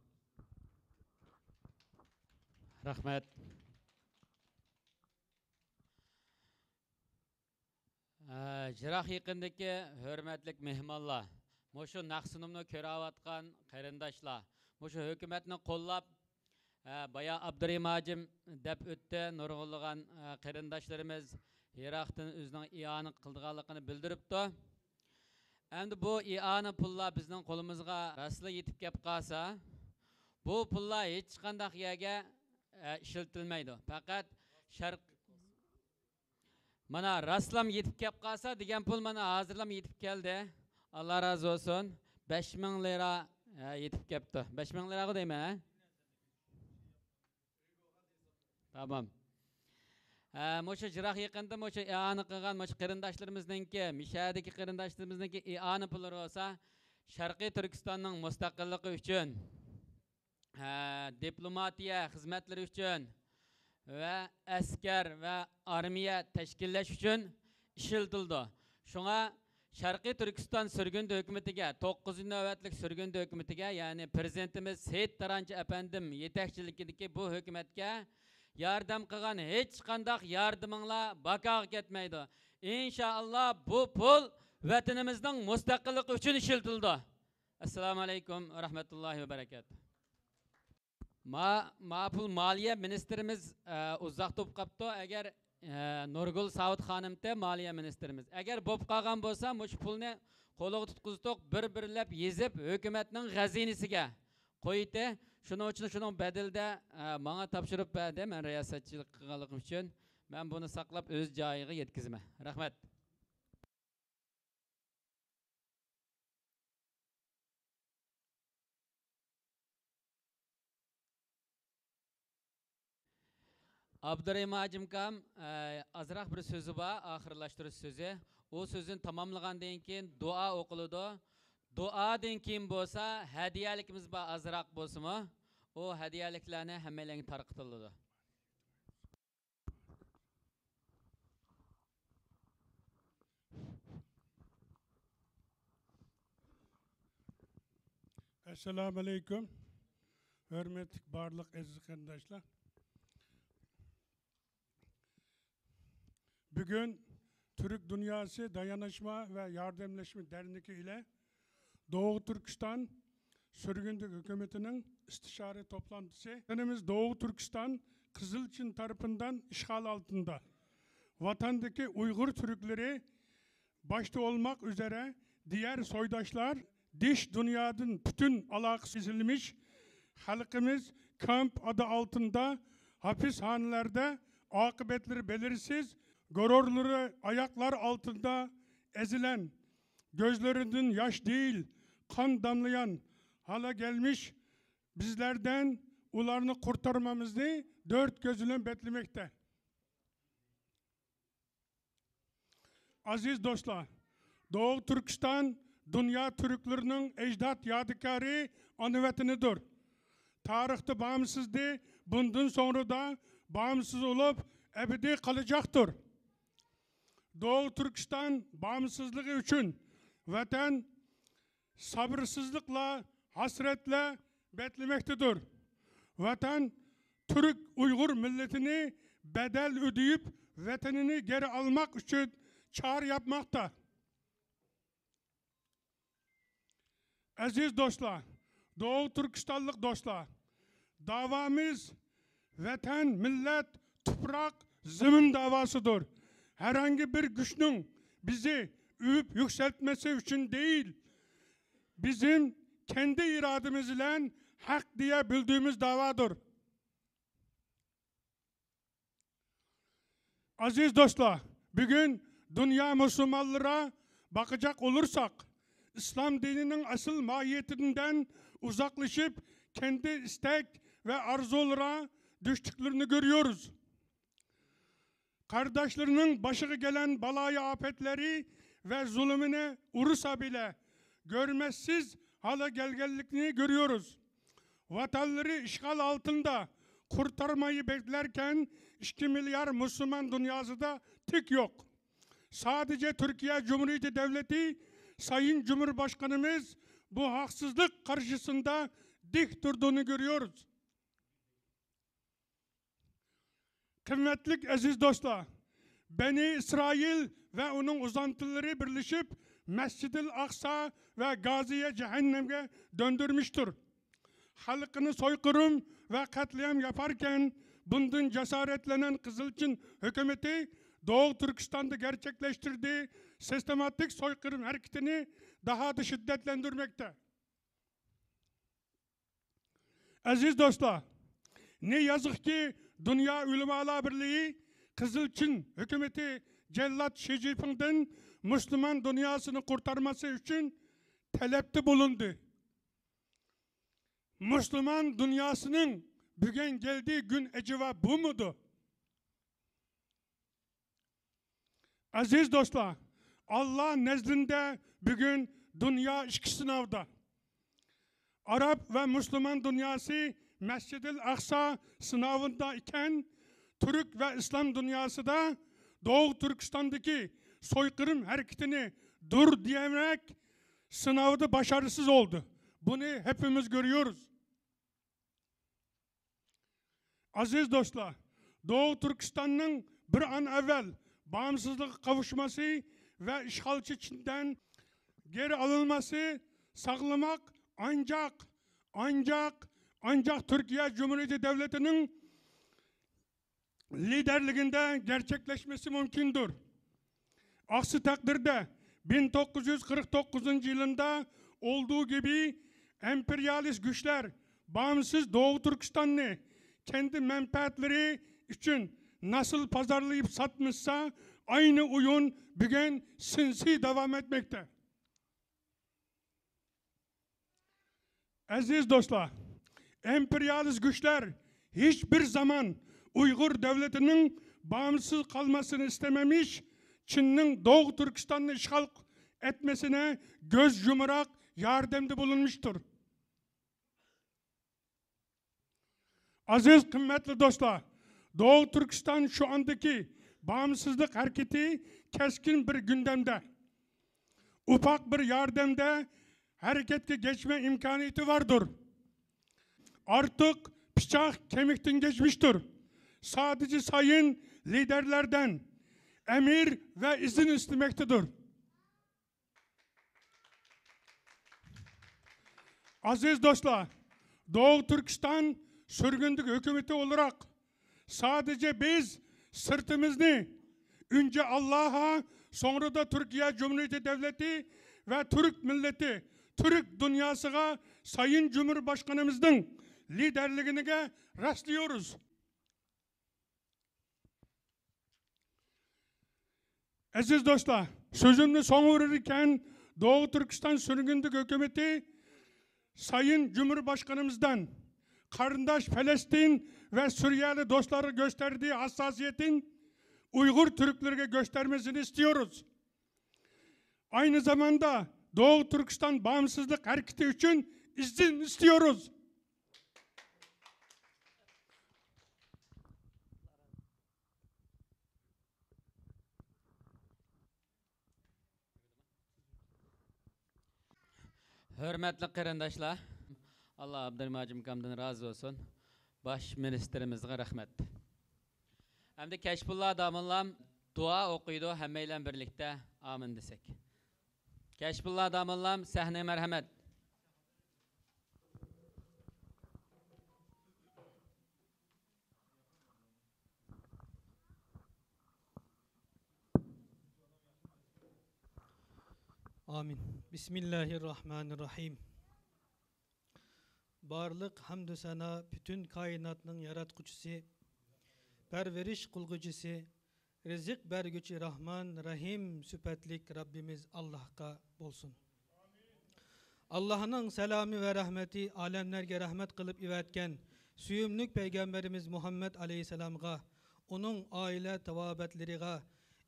رەھمەت. ئە، يىراق يېقىندىكى ھۆرمەتلىك مېھمانلار، مۇشۇ نەق سۇنۇمنى كۆرۈۋاتقان قېرىنداشلار، مۇشۇ ھۆكۈمەتنى قوللاپ، ئە، بايا ئابدۇرېھىم ھاجىم دەپ ئۆتتى، نۇرغۇنلىغان، ئە، قېرىنداشلىرىمىز يىراقتىن ئۆزىنىڭ ئىئانە قىلىدىغانلىقىنى بىلدۈرۈپتۇ. ئەمدى بۇ ئىئانە پۇللار بىزنىڭ قولىمىزغا راستلا يېتىپ كەپ قالسا، بۇ پۇللار ھېچقانداق يەرگە، ئە، ئىشلىتىلمەيدۇ. پەقەت شەرق مانا، راستلام يېتىپ كەپ قالسا دېگەن پۇل مانا ھازىرلام يېتىپ كەلدى. ئاللا رازى بولسۇن. بەش مىڭ لىرا، ھە، يېتىپ كەپتۇ. بەش مىڭ لىراغۇ دەيمەن، ھە؟ تامام. ھە، مۇشۇ يىراق يېقىندا مۇشۇ ئىئانە قىلغان مۇشۇ قېرىنداشلىرىمىزنىڭكى، مىشەدىكى قېرىنداشلىرىمىزنىڭكى ئىئانە پۇللىرى بولسا، شەرقىي تۈركىستاننىڭ مۇستەقىللىقى ئۈچۈن، ھە، دىپلوماتىيە خىزمەتلىرى ئۈچۈن ۋە ئەسكەر ۋە ئارمىيە تەشكىللەش ئۈچۈن ئىشلىتىلىدۇ. شۇڭا شەرقىي تۈركىستان سۈرگۈندە ھۆكۈمىتىگە، توققۇزىنچى نۆۋەتلىك سۈرگۈندە ھۆكۈمىتىگە، يەنى پىرېزىدېنتىمىز سېيىت تارانچى ئەپەندىم يېتەكچىلىكىدىكى بۇ ھۆكۈمەتكە ياردەم قىلغان ھېچقانداق ياردىمىڭلار باكاغا كەتمەيدۇ. ئىنشائاللا، بۇ پۇل ۋەتىنىمىزنىڭ مۇستەقىللىقى ئۈچۈن ئىشلىتىلىدۇ. ئەسسالامۇ ئەلەيكۇم ۋە رەھمەتۇللاھى ۋە بەرەكاتۇھ. ما، ما پۇل مالىيە مىنىستىرىمىز، ئە، ئۇزاق تۇرۇپ قاپتۇ. ئەگەر، ئە، نۇرگۈل ساۋۇت خانىمتى مالىيە مىنىستىرىمىز. ئەگەر بوپ قالغان بولسا، مۇشۇ پۇلنى قولىغا تۇتقۇزدۇق، بىر-بىرلەپ يېزىپ، ھۆكۈمەتنىڭ خەزىنىسىگە قويدى. شۇنىڭ ئۈچۈن شۇنىڭ بەدىلىدە، ئە، ماڭا تاپشۇرۇپ بەردى. مەن رىياسەتچىلىك قىلغانلىقىم ئۈچۈن مەن بۇنى ساقلاپ ئۆز جايىغا يەتكۈزىمەن. رەھمەت. ئابدۇرېھىم ھاجىمكام، ئە، ئازراق بىر سۆزى بار، ئاخىرلاشتۇرۇش سۆزى. ئۇ سۆزىنى تاماملىغاندىن كېيىن دۇئا ئوقۇلىدۇ. دۇئادىن كېيىن بولسا ھەدىيەلىكىمىز بار، ئازراق بولسىمۇ. ئۇ ھەدىيەلىكلەرنى ھەممەيلەنگە تارقىتىلىدۇ. ئەسسالامۇئەلەيكۇم. ھۆرمەتلىك بارلىق ئەزىز قېرىنداشلار. بۈگۈن تۈرك دۇنياسى دايانىشما ۋە ياردەملەشمە دەرنىكى ئىلە دوغۇ تۈركىستان سۈرگۈندە ھۆكۈمىتىنىڭ ئىستىشارە توپلانتىسى. ۋەتىنىمىز دوغۇ تۈركىستان قىزىل چىن تارىپىندان ئىشغال ئالتىندا. ۋاتاندىكى ئۇيغۇر تۈركلىرى باشتا ئولماق ئۈزرە دىيەر سويداشلار دىش دۇنيادىن پۈتۈن ئالاقىسى كېسىلمىش، خەلقىمىز كامپ ئادا ئالتىندا، ھاپىسخانىلەردە، ئاقىبەتلىرى بەلىرسىز، غۇرۇرلىرى ئاياقلار ئالتىندا ئەزىلەن، گۆزلىرىدىن ياش دېيىل، قان داملىيان ھالا گەلمىش بىزلەردەن ئۇلارنى قۇرتارمامىزنى دۆرت كۆز بىلەن بەتلىمەكتە. ئازىز دوستلار، دوغۇ تۈركىستان دۇنيا تۈركلىرىنىڭ ئەجداد يادىكارى ئانا ۋەتىنىدۇر. تارىختا بامسىزدى، بۇندىن سوڭرىدا بامسىز بولۇپ ئەبەدىي قالىجاقتۇر. دوغۇ تۈركىستان بامسىزلىقى ئۈچۈن ۋەتەن سابىرسىزلىقلار، ھەسرەتلەر بەتلىمەكتىدۇر. ۋەتەن تۈرك ئۇيغۇر مىللىتىنى بەدەل ئۆدىيىپ، ۋەتىنىنى گېرى ئالماق ئۈچۈن چارە ياپماقتا. ئەزىز دوستلار، دوغۇ تۈركىستانلىق دوستلار، داۋامىز ۋەتەن، مىللەت، تۇپراق، زېمىن داۋاسىدۇر. ھەرھانگى بىر گۈچنىڭ بىزنى ئۆپۈپ يۈكسەلتمەسى ئۈچۈن دېيىل، بىزنىڭ كەندى ئىرادىمىز بىلەن ھەق دېيە بىلدۈيىمىز داۋادۇر. ئازىز دوستلار، بۈگۈن دۇنيا مۇسۇلمانلىرى باقىجاق ئولۇرساق، ئىسلام دىنىنىڭ ئەسىل ماھىيىتىدىن ئۇزاقلىشىپ، كەندى ئىستەك ۋە ئارزۇلىرى دۈشتۈكلىرىنى كۆرۈيورۇز. قارداشلىرىنىڭ باشىغا گەلگەن بالايا ئاپەتلىرى ۋە زۇلۇمىنى ئۇرۇسا بىلە گۆرمەسسىز ھالا گەلگەنلىكىنى كۆرۈيورۇز. ۋاتانلىرى ئىشغال ئالتىندا قۇرتارمايى بەتلەركەن ئىككى مىليار مۇسۇلمان دۇنياسىدا تىك يوق. سادىجە تۈركىيە جۇمھۇرىيىتى دەۋلىتى سايىن جۇمھۇرباشقىنىمىز بۇ ھەقسىزلىك قارشىسىندا دىك تۇردۇنى كۆرۈيورۇز. قىممەتلىك ئەزىز دوستلار، بەنى ئىسرائىل ۋە ئۇنىڭ ئۇزانتىلىرى بىرلىشىپ مەسجىدىل ئاقسا ۋە گازىيە جەھەننەمگە دۆندۈرمۈشتۇر. خەلقىنى سويقۇرۇم ۋە قەتلىئام ياپاركەن، بۇندىن جاسارەتلەنگەن قىزىل چىن ھۆكۈمىتى دوغۇ تۈركىستاندا گەرچەكلەشتۈردى، سىستېماتىك سويقۇرۇم ھەرىكىتىنى داھادا شىددەتلەندۈرمەكتە. ئەزىز دوستلار، نى يازىقكى، دۇنيا ئۆلىمالار بىرلىكى قىزىل چىن ھۆكۈمىتى جەللات شى جىنپىڭدىن مۇسۇلمان دۇنياسىنى قۇرتارماسى ئۈچۈن تەلەپتە بولۇندى. مۇسۇلمان دۇنياسىنىڭ بۈگۈن كەلدى گۈن ئەجەبا بۇمىدۇ؟ ئەزىز دوستلار، ئاللا نەزدىندە بۈگۈن دۇنيا ئىككى سىناۋدا. ئاراب ۋە مۇسۇلمان دۇنياسى مەسجىدىل ئەقسا سىناۋىدا ئىكەن، تۈرك ۋە ئىسلام دۇنياسىدا دوغۇ تۈركىستاندىكى سويقۇرۇم ھەرىكىتىنى دۇر دېيەرمەك سىناۋدا باشارسىز بولدى. بۇنى ھەممىمىز كۆرۈيورۇز. ئەزىز دوستلار، دوغۇ تۈركىستاننىڭ بىر ئان ئەۋۋەل باغىمسىزلىققا قاۋۇشماسى ۋە ئىشغالچى چىندىن گېرى ئالىنماسى ساقلىماق ئانجاق، ئانجاق، ئانجاق تۈركىيە جۇمھۇرىيىتى دەۋلىتىنىڭ لىدەرلىكىندە گەرچەكلەشمىسى مۇمكىندۇر. ئاقسى تەقدىردە، بىڭ توققۇز يۈز قىرىق توققۇزىنچى يىلىندا ئولدۇ گىبى ئىمپېرىيالىست گۈچلەر باغىمسىز دوغۇ تۈركىستاننى كەندى مەنپەئەتلىرى ئۈچۈن ناسىل پازارلاپ ساتمىسا، ئاينى ئويۇن بۈگۈن سىنسىي داۋام ئەتمەكتە. ئەزىز دوستلار، ئىمپېرىيالىست گۈچلەر ھېچ بىر زامان ئۇيغۇر دۆلىتىنىڭ بامسىز قالماسىنى ئىستىمەمىش، چىننىڭ دوغۇ تۈركىستاننى ئىشغال ئەتمەسىنە گۆز يۇمراق ياردەمدە بولۇنمۇشتۇر. ئەزىز قىممەتلى دوستلار، دوغۇ تۈركىستان شۇ ئاندىكى بامسىزلىق ھەرىكىتى كەسكىن بىر گۈندەمدە، ئۇپاق بىر ياردەمدە ھەرىكەتكە گەچمە ئىمكانىيىتى باردۇر. ئارتۇق پىچاق كەمىكتىن گەچمىشتۇر. سادىجى سايىن لىدەرلەردەن ئەمىر ۋە ئىزىن ئىستىمەكتىدۇر. ئەزىز دوستلار، دوغۇ تۈركىستان سۈرگۈندىكى ھۆكۈمىتى ئولىراق، سادىجە بىز سىرتىمىزنى ئۈنجە ئاللاھا، سوڭرىدا تۈركىيە جۇمھۇرىيىتى دەۋلىتى ۋە تۈرك مىللىتى، تۈرك دۇنياسىغا سايىن جۇمھۇرباشقىنىمىزنىڭ لىدەرلىكىنىگە رەسلىيورۇز. ئەزىز دوستلار، سۆزۈمنى سوڭۇرىدىكەن، دوغۇ تۈركىستان سۈرگۈندىكى ھۆكۈمىتى سايىن جۇمھۇرباشقىنىمىزدىن قېرىنداش پەلەستىن ۋە سۈرىيەلى دوستلارغا گۆستەردىيى ھاسساسىيەتىن ئۇيغۇر تۈركلىرىگە گۆستەرمىسىنى ئىستىيورۇز. ئاينى زاماندا دوغۇ تۈركىستان بامسىزلىق ھەرىكىتى ئۈچۈن ئىزىن ئىستىيورۇز. ھۆرمەتلىك قېرىنداشلار، ئاللا ئابدۇرېھىم ھاجىمكامدىن رازى بولسۇن. باش مىنىستىرىمىزغا رەھمەت. ئەمدى كەشپۇللا داموللام دۇئا ئوقۇيدۇ، ھەممەيلەن بىرلىكتە ئامىن دېسەك. كەشپۇللا داموللام، سەھنىگە مەرھەمەت. ئامىن. بىسمىللاھىررەھمانىررەھىم. بارلىق ھەمدۇ سانا پۈتۈن كائىناتنىڭ ياراتقۇچىسى، پەرۋىرىش قىلغۇچىسى، رىزىق بەرگۈچى راھمان، رەھىم سۈپەتلىك رەببىمىز ئاللاھقا بولسۇن. ئاللاھنىڭ سالامى ۋە رەھمىتى ئالەملەرگە رەھمەت قىلىپ ئېۋەتكەن سۆيۈملۈك پەيغەمبىرىمىز مۇھەممەد ئەلەيھىسسالامغا، ئۇنىڭ ئائىلە تاۋابىئاتلىرىغا،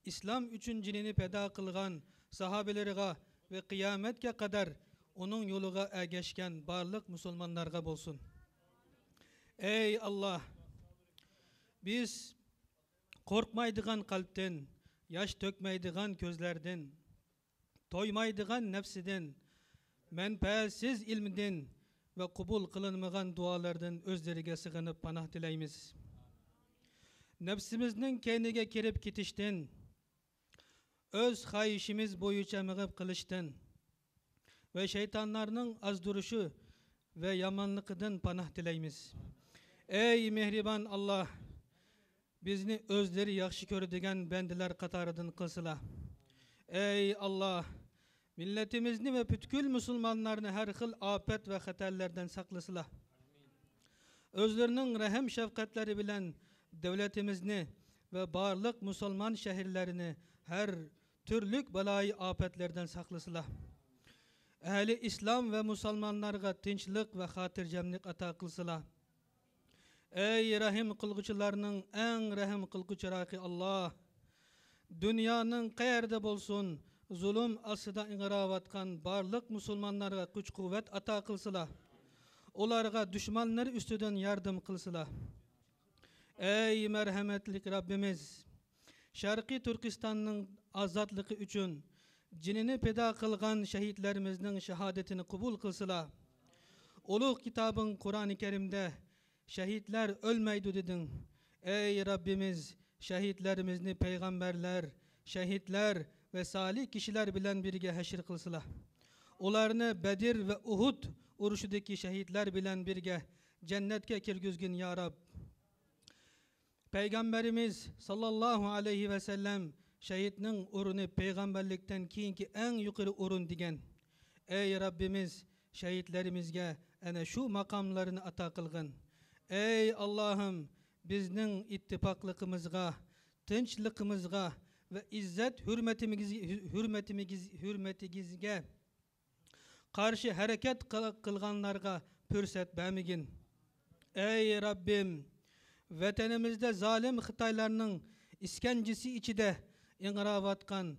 ئىسلام ئۈچۈن جېنىنى پىدا قىلغان ساھابىلىرىغا ۋە قىيامەتكە قەدەر ئۇنىڭ يولىغا ئەگەشكەن بارلىق مۇسۇلمانلارغا بولسۇن. ئەي ئاللاھ، بىز قورقمايدىغان قەلبتىن، ياش تۆكمەيدىغان كۆزلەردىن، تويمايدىغان نەپسىدىن، مەنپەئەتسىز ئىلمىدىن ۋە قوبۇل قىلىنمىغان دۇئالاردىن ئۆزلىرىگە سىغىنىپ پاناھ تىلەيمىز. نەپسىمىزنىڭ كەينىگە كىرىپ كېتىشتىن، ئۆز خاھىشىمىز بويىچە مېڭىپ قېلىشتىن ۋە شەيتانلارنىڭ ئازدۇرۇشى ۋە يامانلىقىدىن پاناھ تىلەيمىز. ئەي مېھرىبان ئاللاھ، بىزنى ئۆزلىرى ياخشى كۆرىدىغان بەندىلەر قاتارىدىن قىلسىلا. ئەي ئاللاھ، مىللىتىمىزنى ۋە پۈتكۈل مۇسۇلمانلارنى ھەر خىل ئاپەت ۋە خەتەرلەردىن ساقلىسىلا. ئۆزلىرىنىڭ رەھىم شەپقەتلىرى بىلەن دۆلىتىمىزنى ۋە بارلىق مۇسۇلمان شەھەرلەرنى ھەر تۈرلۈك بالايىئاپەتلەردىن ساقلىسىلا. ئەھلى ئىسلام ۋە مۇسۇلمانلارغا تىنچلىق ۋە خاتىرجەملىك ئاتا قىلسىلا. ئەي رەھىم قىلغۇچىلارنىڭ ئەڭ رەھىم قىلغۇچىراقى ئاللاھ! دۇنيانىڭ قەيەردە بولسۇن، زۇلۇم ئاستىدا ئىڭراۋاتقان بارلىق مۇسۇلمانلارغا كۈچ-قۇۋۋەت ئاتا قىلسىلا. ئۇلارغا دۈشمەنلىرى ئۈستىدىن ياردەم قىلسىلا. ئەي مەرھەمەتلىك رەببىمىز! شەرقىي تۈركىستاننىڭ ئازادلىقى ئۈچۈن جېنىنى پىدا قىلغان شەھىدلىرىمىزنىڭ شاھادىتىنى قوبۇل قىلسىلا. ئۇلۇغ كىتابىڭ قۇرئانى كەرىمدە، «شەھىدلەر ئۆلمەيدۇ» دېدىڭ. ئەي رەببىمىز، شەھىدلىرىمىزنى پەيغەمبەرلەر، شەھىدلەر ۋە سالىھ كىشىلەر بىلەن بىرگە ھەشر قىلسىلا. ئۇلارنى بەدر ۋە ئۇھۇد ئۇرۇشىدىكى شەھىدلەر بىلەن بىرگە جەننەتكە كىرگۈزگىن، يا رەب. پەيغەمبىرىمىز ساللاللاھۇ ئەلەيھى ۋەسەللەم، «شەھىدنىڭ ئورنى پەيغەمبەرلىكتىن كېيىنكى ئەڭ يۇقىرى ئورۇن» دېگەن. ئەي رەببىمىز، شەھىدلىرىمىزگە ئەنە شۇ ماقاملارنى ئاتا قىلغىن. ئەي ئاللاھىم، بىزنىڭ ئىتتىپاقلىقىمىزغا، تىنچلىقىمىزغا ۋە ئىززەت ھۆرمىتىمىز، ھۆرمىتىمىز، ھۆرمىتىگىزگە قارشى ھەرىكەت قىل-، قىلغانلارغا پۇرسەت بەرمىگىن. ئەي رەببىم، ۋەتىنىمىزدە زالىم خىتايلارنىڭ ئىسكەنجىسى ئىچىدە ئىڭراۋاتقان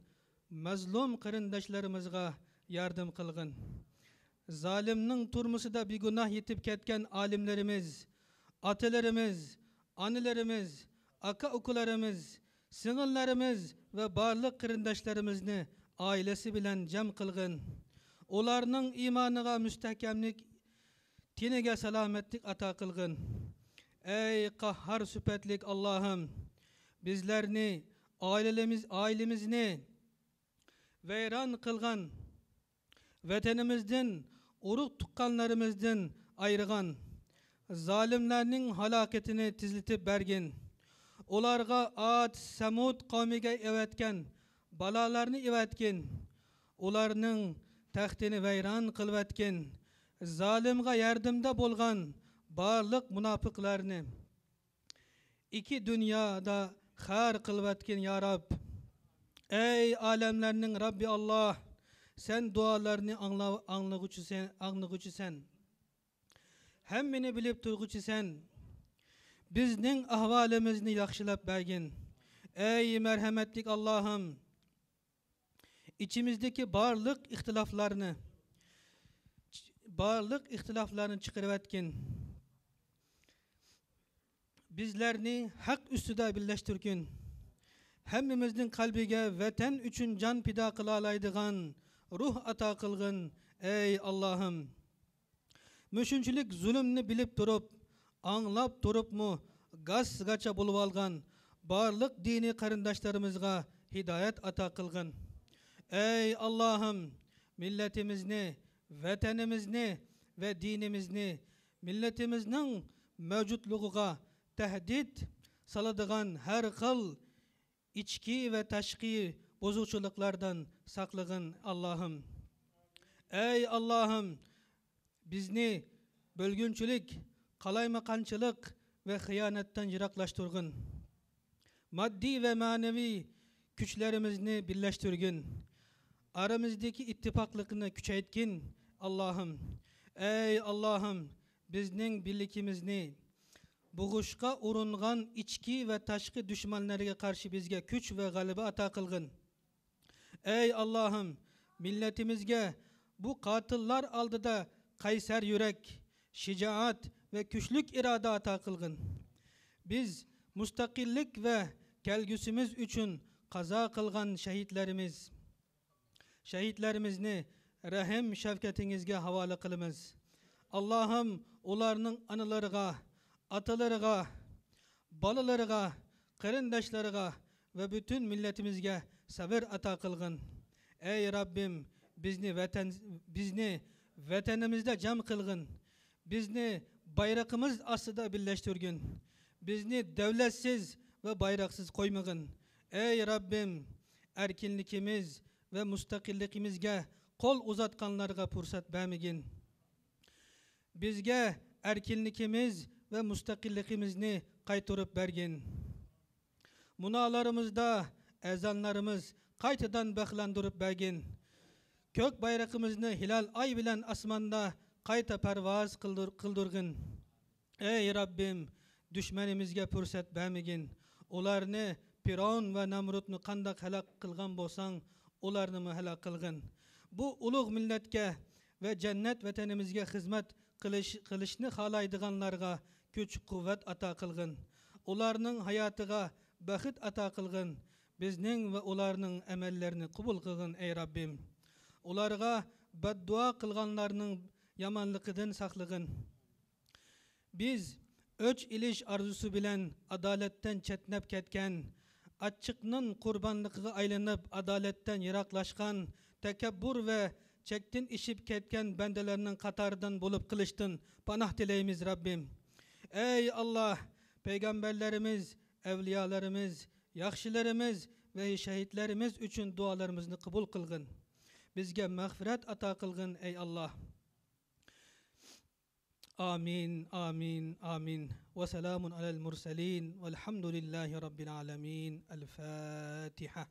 مەزلۇم قېرىنداشلىرىمىزغا ياردەم قىلغىن. زالىمنىڭ تۈرمىسىدە بىگۇناھ يېتىپ كەتكەن ئالىملىرىمىز، ئاتىلىرىمىز، ئانىلىرىمىز، ئاكا-ئۇكىلىرىمىز، سىڭىللىرىمىز ۋە بارلىق قېرىنداشلىرىمىزنى ئائىلىسى بىلەن جەم قىلغىن. ئۇلارنىڭ ئىمانىغا مۇستەھكەملىك، تېنىگە سالامەتلىك ئاتا قىلغىن. ئەي قاھھار سۈپەتلىك ئاللاھىم، بىزلەرنى، ئائىلىمىز، ئائىلىمىزنى ۋەيران قىلغان، ۋەتىنىمىزدىن، ئۇرۇق-تۇغقانلىرىمىزدىن ئايرىغان زالىملارنىڭ ھالاكىتىنى تېزلىتىپ بەرگىن. ئۇلارغا ئاد، سەمۇد قەۋمىگە ئەۋەتكەن بالالارنى ئەۋەتكىن. ئۇلارنىڭ تەختىنى ۋەيران قىلىۋەتكىن. زالىمغا ياردەمدە بولغان بارلىق مۇناپىقلارنى ئىككى دۇنيادا خار قىلىۋەتكىن، يا رەب. ئەي ئالەملەرنىڭ رەببى ئاللاھ، سەن دۇئالارنى ئاڭلا-، ئاڭلىغۇچىسەن، ئاڭلىغۇچىسەن. ھەممىنى بىلىپ تۇرغۇچىسەن. بىزنىڭ ئەھۋالىمىزنى ياخشىلاپ بەرگىن. ئەي مەرھەمەتلىك ئاللاھىم، ئىچىمىزدىكى بارلىق ئىختىلاپلارنى، بارلىق ئىختىلاپلارنى چىقىرىۋەتكىن. بىزلەرنى ھەق ئۈستىدە بىرلەشتۈرگىن. ھەممىمىزنىڭ قەلبىگە ۋەتەن ئۈچۈن جان پىدا قىلالايدىغان روھ ئاتا قىلغىن، ئەي ئاللاھىم. مۇشۇنچىلىك زۇلۇمنى بىلىپ تۇرۇپ، ئاڭلاپ تۇرۇپمۇ گاس-گاچا بولۇۋالغان بارلىق دىنىي قېرىنداشلىرىمىزغا ھىدايەت ئاتا قىلغىن. ئەي ئاللاھىم، مىللىتىمىزنى، ۋەتىنىمىزنى ۋە دىنىمىزنى، مىللىتىمىزنىڭ مەۋجۇتلۇقىغا تەھدىت سالىدىغان ھەر خىل ئىچكى ۋە تاشقى بۇزۇقچىلىقلاردىن ساقلىغىن، ئاللاھىم. ئەي ئاللاھىم، بىزنى بۆلگۈنچىلىك، قالايمىقانچىلىق ۋە خىيانەتتىن يىراقلاشتۇرغىن. ماددىي ۋە مەنىۋى كۈچلىرىمىزنى بىرلەشتۈرگىن. ئارىمىزدىكى ئىتتىپاقلىقنى كۈچەيتكىن، ئاللاھىم. ئەي ئاللاھىم، بىزنىڭ بىرلىكىمىزنى بوغۇشقا ئۇرۇنغان ئىچكى ۋە تاشقى دۈشمەنلەرگە قارشى بىزگە كۈچ ۋە غەلىبە ئاتا قىلغىن. ئەي ئاللاھىم، مىللىتىمىزگە بۇ قاتىللار ئالدىدا قەيسەر يۈرەك، شىجائەت ۋە كۈچلۈك ئىرادە ئاتا قىلغىن. بىز مۇستەقىللىك ۋە كەلگۈسىمىز ئۈچۈن قازا قىلغان شەھىدلىرىمىز، شەھىدلىرىمىزنى رەھىم شەپقىتىڭىزگە ھاۋالە قىلىمىز. ئاللاھىم، ئۇلارنىڭ ئانىلىرىغا، ئاتىلىرىغا، بالىلىرىغا، قېرىنداشلىرىغا ۋە پۈتۈن مىللىتىمىزگە سەۋر ئاتا قىلغىن. ئەي رەببىم، بىزنى ۋەتەن، بىزنى ۋەتىنىمىزدە جەم قىلغىن. بىزنى بايرىقىمىز ئاستىدا بىرلەشتۈرگىن. بىزنى دۆلەتسىز ۋە بايراقسىز قويمىغىن. ئەي رەببىم، ئەركىنلىكىمىز ۋە مۇستەقىللىكىمىزگە قول ئۇزاتقانلارغا پۇرسەت بەرمىگىن. بىزگە ئەركىنلىكىمىز ۋە مۇستەقىللىكىمىزنى قايتۇرۇپ بەرگىن. مۇنارلىرىمىزدا ئەزانلىرىمىز قايتىدىن بىخلاندۇرۇپ بەرگىن. كۆك بايرىقىمىزنى ھىلال ئاي بىلەن ئاسماندا قايتا پەرۋاز قىلدۇر-، قىلدۇرغىن. ئەي رەببىم، دۈشمىنىمىزگە پۇرسەت بەرمىگىن. ئۇلارنى، پىرئەۋن ۋە نەمرۇتنى قانداق ھالاك قىلغان بولساڭ، ئۇلارنىمۇ ھالاك قىلغىن. بۇ ئۇلۇغ مىللەتكە ۋە جەننەت ۋەتىنىمىزگە خىزمەت قىلىش، قىلىشنى خالايدىغانلارغا كۈچ-قۇۋۋەت ئاتا قىلغىن. ئۇلارنىڭ ھاياتىغا بەخت ئاتا قىلغىن. بىزنىڭ ۋە ئۇلارنىڭ ئەمەللىرىنى قوبۇل قىلغىن، ئەي رەببىم. ئۇلارغا بەددۇئا قىلغانلارنىڭ يامانلىقىدىن ساقلىغىن. بىز ئۆچ ئېلىش ئارزۇسى بىلەن ئادالەتتىن چەتنەپ كەتكەن، ئاچچىقنىڭ قۇربانلىقىغا ئايلىنىپ، ئادالەتتىن يىراقلاشقان، تەكەببۇر ۋە چەكتىن ئېشىپ كەتكەن بەندىلەرنىڭ قاتارىدىن بولۇپ قېلىشتىن پاناھ تىلەيمىز، رەببىم. ئەي ئاللاھ، پەيغەمبەرلىرىمىز، ئەۋلىيالىرىمىز، ياخشىلىرىمىز ۋە شەھىدلىرىمىز ئۈچۈن دۇئالىرىمىزنى قوبۇل قىلغىن. بىزگە مەغپىرەت ئاتا قىلغىن، ئەي ئاللاھ. آمين، آمين، آمين. وسلام على المرسلين والحمد لله رب العالمين. الفاتحة.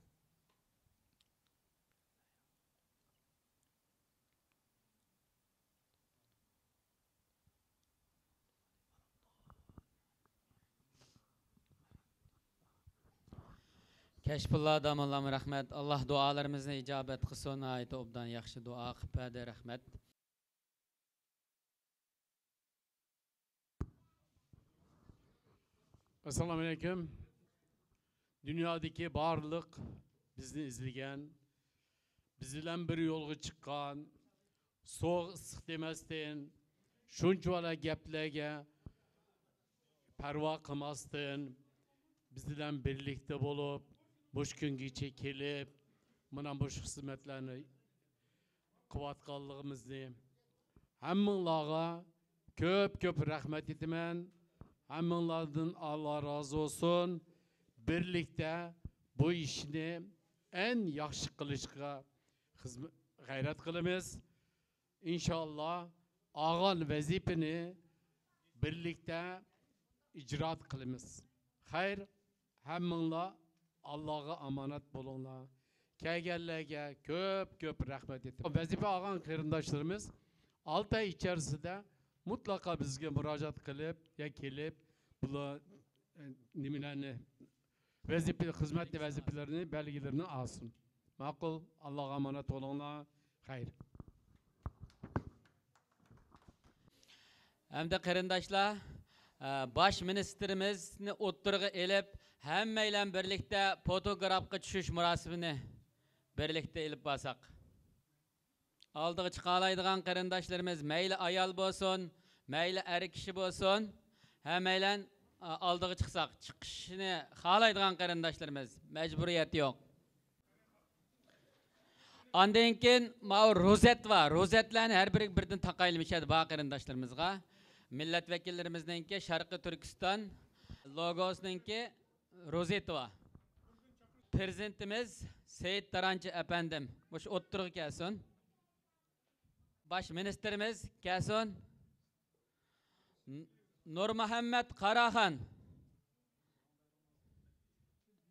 كەشپۇللا داموللام رەھمەت. ئاللا دۇئالىرىمىزنى ئىجابەت قىلسۇن. ناھايىتى ئوبدان ياخشى دۇئا قىلىپ بەردى. رەھمەت. ئەسسالامۇ ئەلەيكۇم. دۇنيادىكى بارلىق بىزنى ئىزدىگەن، بىز بىلەن بىر يولغا چىققان، سوغۇق ئىسسىق دېمەستىن، شۇنچىۋالا گەپلەرگە پەرۋا قىلماستىن، بىز بىلەن بىرلىكتە بولۇپ، مۇشۇ كۈنگىچە كېلىپ، مانا مۇشۇ خىزمەتلەرنى قىلىۋاتقانلىقىمىزنى، ھەممىڭلارغا كۆپ كۆپ رەھمەت ئېيتىمەن. ھەممىڭلاردىن ئاللا رازى بولسۇن. بىرلىكتە بۇ ئىشنى ئەڭ ياخشى قىلىشقا خىزمە-، غەيرەت قىلىمىز. ئىنشاللا ئالغان ۋەزىپىنى بىرلىكتە ئىجرا قىلىمىز. خەير، ھەممىڭلار ئاللاغا ئامانەت بولۇڭلار. كەلگەنلەرگە كۆپ كۆپ رەھمەت ئېيتىمەن. ۋەزىپە ئالغان قېرىنداشلىرىمىز ئالتە ئاي ئىچەرىسىدە مۇتلەقا بىزگە مۇراجىئەت قىلىپ يا كېلىپ، بۇلار، ئە، نېمىلەرنى، ۋەزىپە، خىزمەت ۋەزىپىلىرىنى، بەلگىلىرىنى ئالسۇن. ماقۇل، ئاللاغا ئامانەت بولۇڭلار. خەير. ئەمدى قېرىنداشلار، ئە، باش مىنىستىرىمىزنى ئوتتۇرىغا ئېلىپ، ھەممەيلەن بىرلىكتە فوتوگرافقا چۈشۈش مۇراسىمىنى بىرلىكتە ئېلىپ بارساق. ئالدىغا چىقالايدىغان قېرىنداشلىرىمىز، مەيلى ئايال بولسۇن، مەيلى ئەر كىشى بولسۇن، ھەممەيلەن، ئا، ئالدىغا چىقساق، چىقىشنى خالايدىغان قېرىنداشلىرىمىز، مەجبۇرىيەت يوق. ئاندىن كېيىن ماۋۇ روزەت بار. روزەتلەرنى ھەر بىرىگە بىردىن تاقايلى، مۇشۇ يەردە بار قېرىنداشلىرىمىزغا. مىللەت ۋەكىللىرىمىزنىڭكى، شەرقىي تۈركىستان لوگوسىنىڭكى روزېتى بار. پىرېزىدېنتىمىز سېيىت تارانچى ئەپەندىم مۇشۇ ئوتتۇرىغا كەلسۇن. باش مىنىستىرىمىز كەلسۇن. ن-، نۇرمۇھەممەت قاراخان.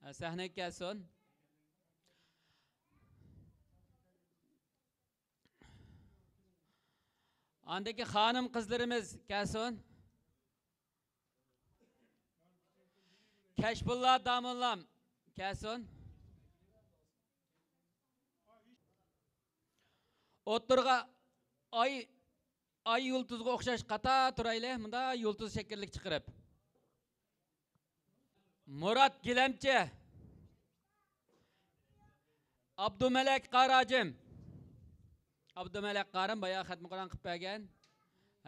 ھە، سەھنىگە كەلسۇن. ئاندىكى خانىم قىزلىرىمىز كەلسۇن. كەشپۇللا داموللام كەلسۇن. ئوتتۇرىغا ئاي، ئاي يۇلتۇزغا ئوخشاش قاتار تۇرايلى، مۇندا يۇلتۇز شەكىللىك چىقىرىپ. مۇرات گىلەمچى. ئابدۇمەلەك قاراجىم. ئابدۇمەلەك قارىم بايا خەتمە قۇرئان قىلىپ بەرگەن.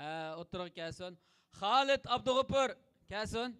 ھە، ئوتتۇرىغا كەلسۇن. خالىد ئابدۇغوپۇر كەلسۇن.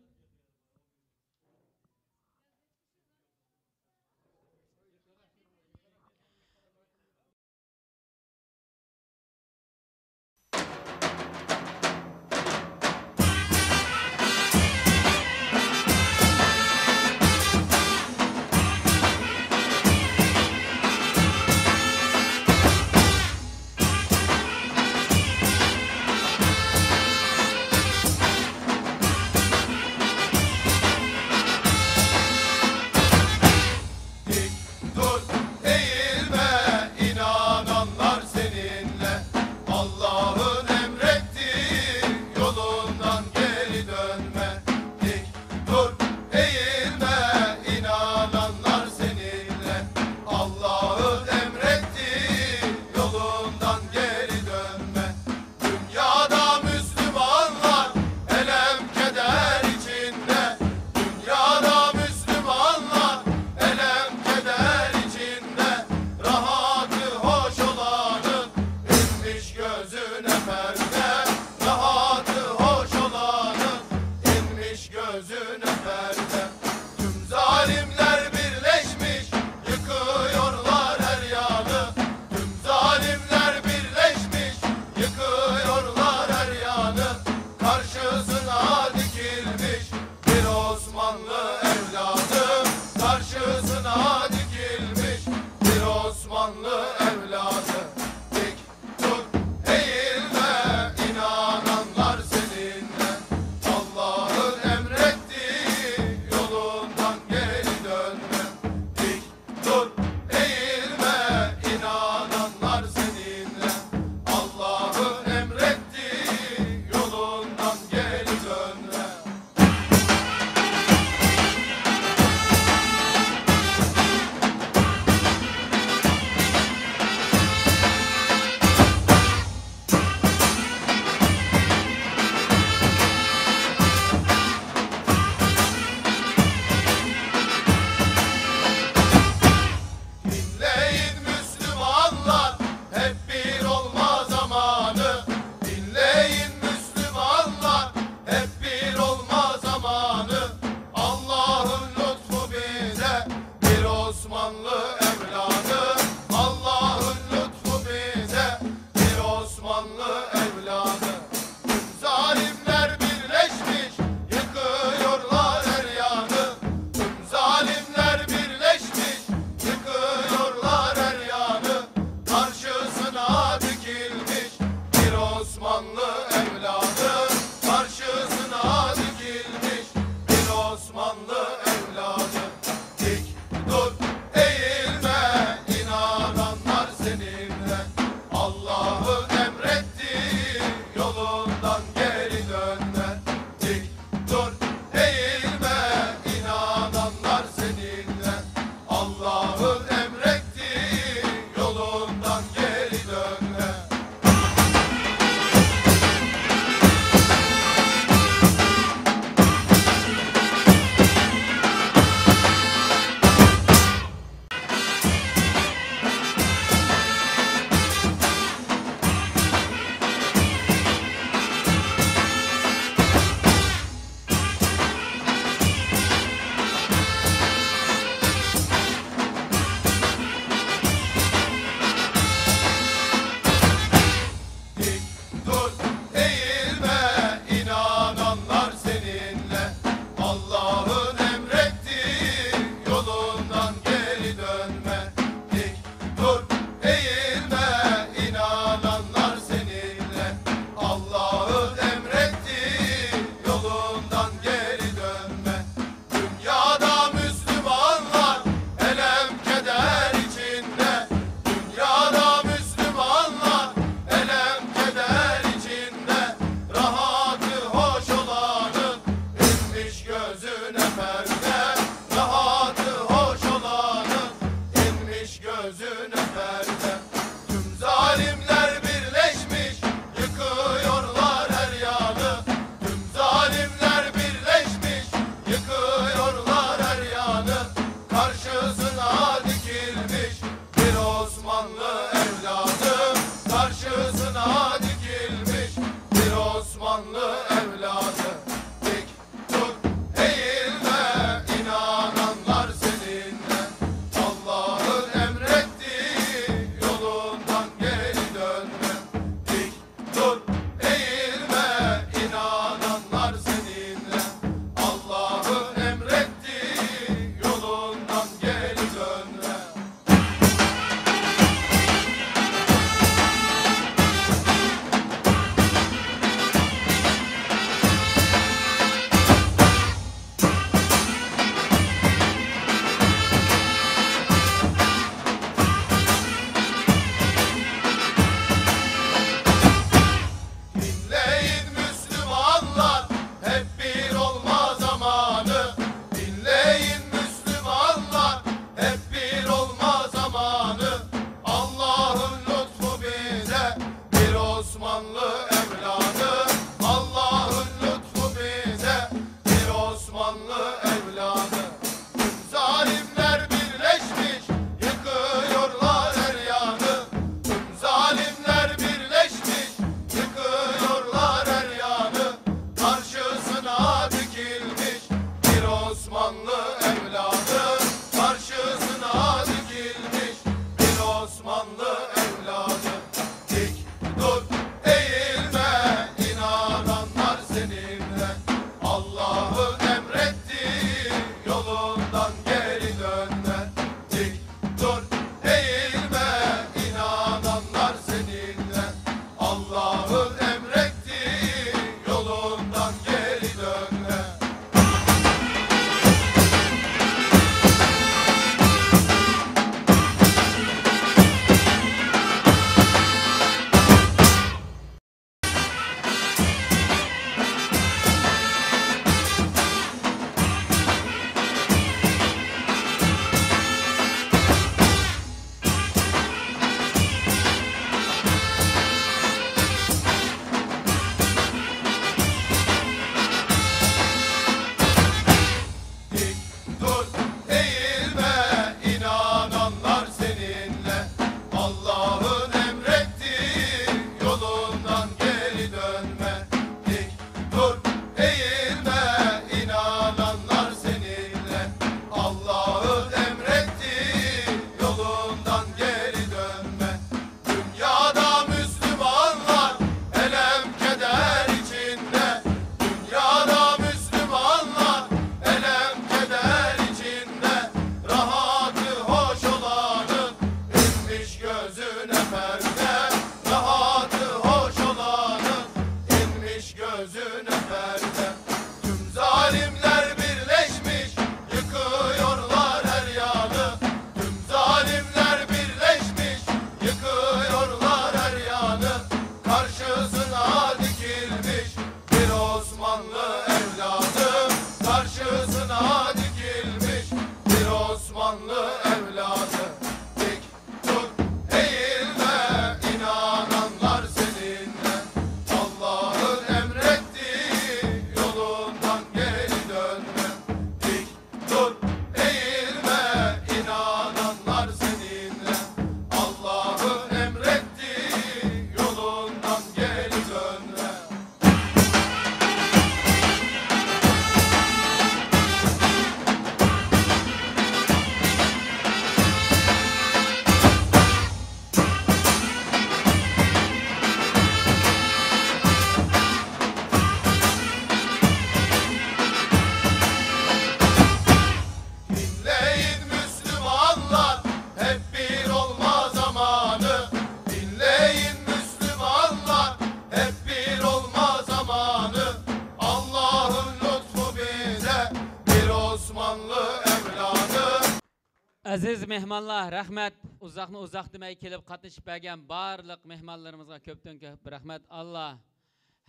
ئەزىز مېھمانلار، رەھمەت. ئۇزاقنى ئۇزاق دېمەي كېلىپ قاتنىشىپ بەرگەن بارلىق مېھمانلىرىمىزغا كۆپتىن كۆپ رەھمەت. ئاللا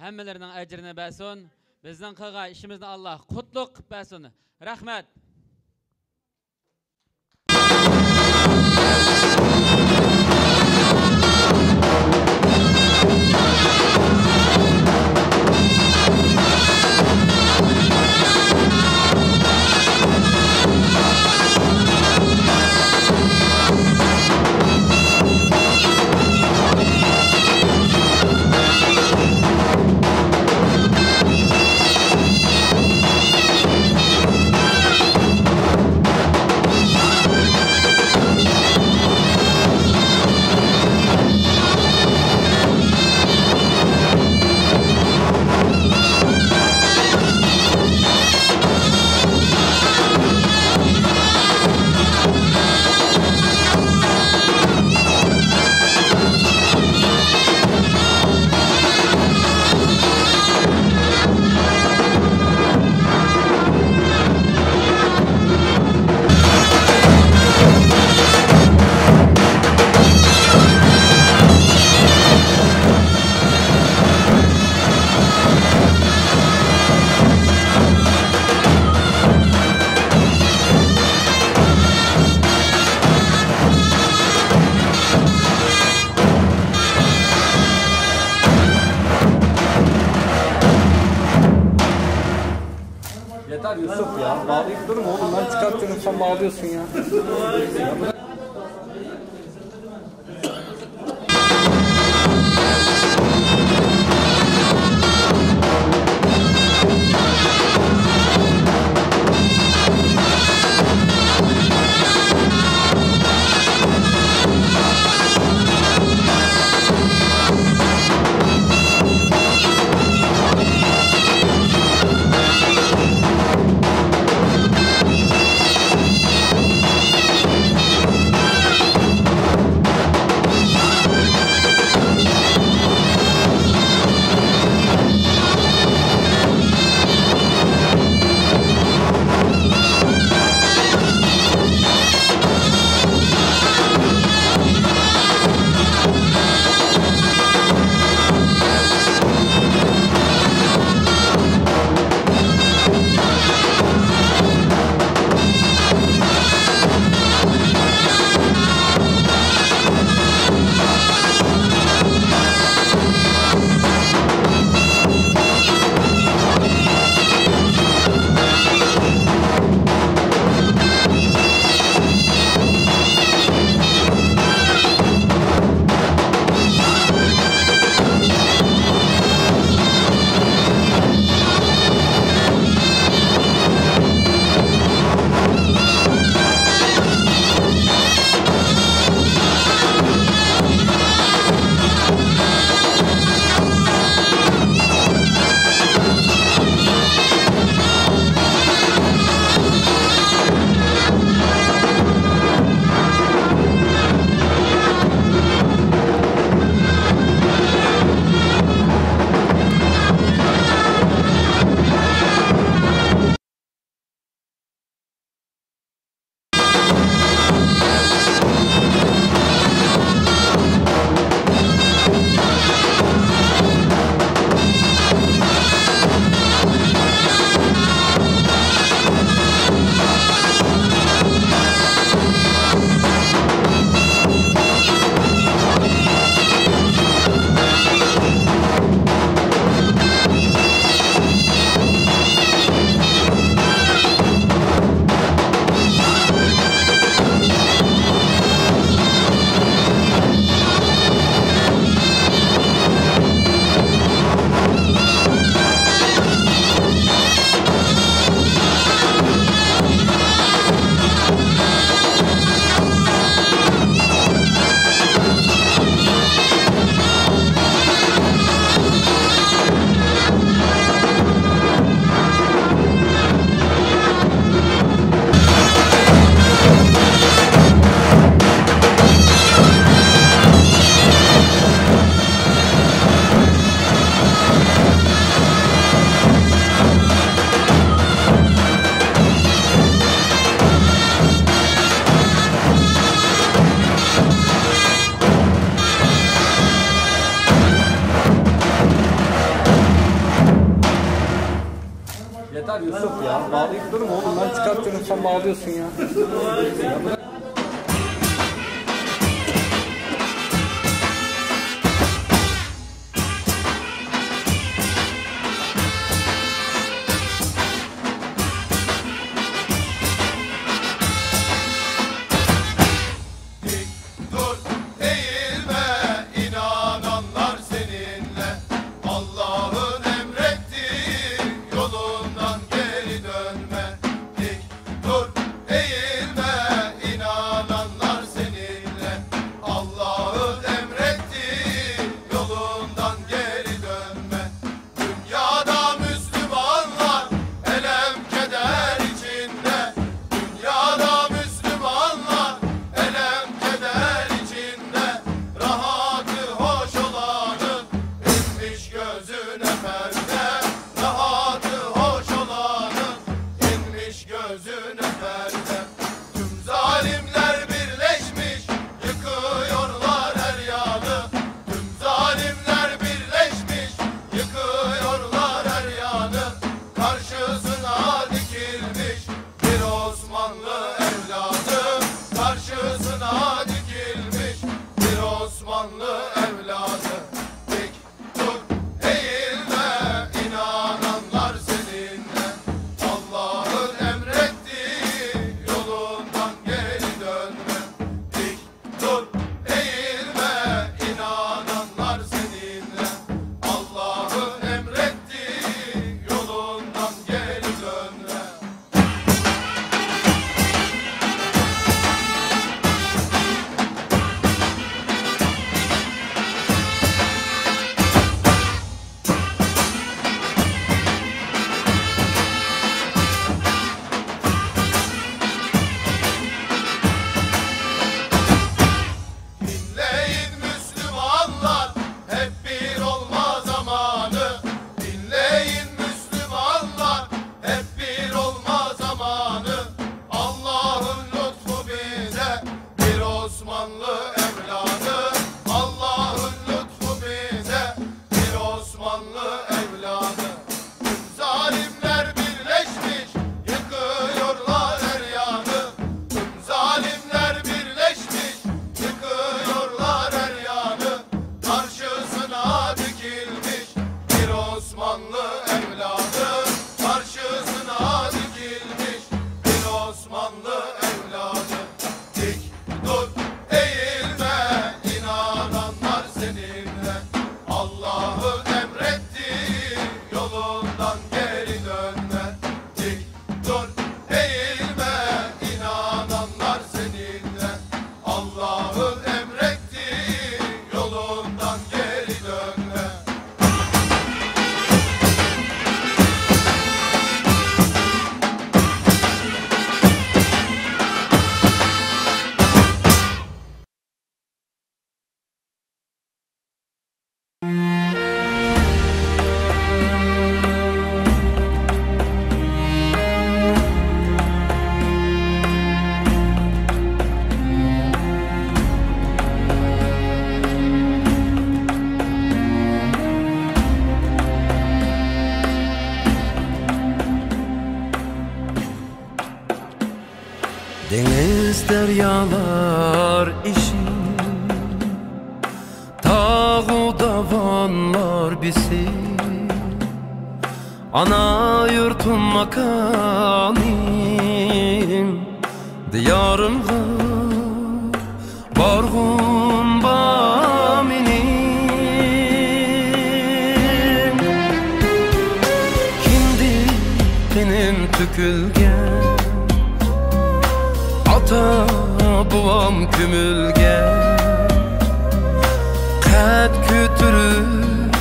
ھەممىلىرىنىڭ ئەجرىنى بەرسۇن. بىزنىڭ قىلغان ئىشىمىزنى ئاللا قۇتلۇق قىلىپ بەرسۇن. رەھمەت. Yeter Yusuf ya. Bağlayıp durma oğlum. Ben çıkartıyorum, sen bağlıyorsun ya. Yusuf ya, bağlayıp durma oğlum, ben çıkartıyorum, sen bağlıyorsun ya. Dur, eğilme, inananlar seninle. Allah'ın emrettiği yolundan geri dönme. Dik dur, eğilme, inananlar seninle. Allah'ın emrettiği yolundan geri dönme. Dünyada Müslümanlar elem keder içinde. Dünyada Müslümanlar elem keder içinde. Rahatı hoş olanın inmiş gözüne perde. Rahatı hoş olanın inmiş gözüne perde. Tüm zalimler birleşmiş, yıkıyorlar her yanı. Tüm zalimler birleşmiş, yıkıyorlar her yanı. Karşısına dikilmiş bir Osmanlı evladı. Karşısına dikilmiş bir Osmanlı evladı. Dik dur, eğilme, inananlar seninle. Allah'ın emrettiği yolundan geri dönme. Dik dur, eğilme, inananlar seninle. Allah'ın emrettiği yolundan geri dönme. Dinleyin Müslümanlar, hep bir olma zamanı. Dinleyin Müslümanlar, hep bir olma zamanı. Allah'ın lütfu bize, bir Osmanlı evladı. Allah'ın lütfu bize, bir Osmanlı evladı. Tüm zalimler birleşmiş, yıkıyorlar her yanı. Tüm zalimler birleşmiş, yıkıyorlar her yanı. Karşısına dikilmiş bir Osmanlı evladı. Karşısına dikilmiş bir Osmanlı evladı. Dik dur, eğilme, inananlar seninle. Allah'ın emrettiği yolundan geri dönme. Dik dur, eğilme, inananlar seninle. Allah'ın emrettiği yolundan geri dönme. دېڭىز دەريالار ئېشىپ، تاغۇ داۋانلار بېسىپ، ئانا يۇرتۇم ماكانىم دىيارىمغا بارغۇم بار مېنىڭ. كىندىك قېنىم تۆكۈلگەن، ئاتا بوۋام كۆمۈلگەن، قەد كۆتۈرۈپ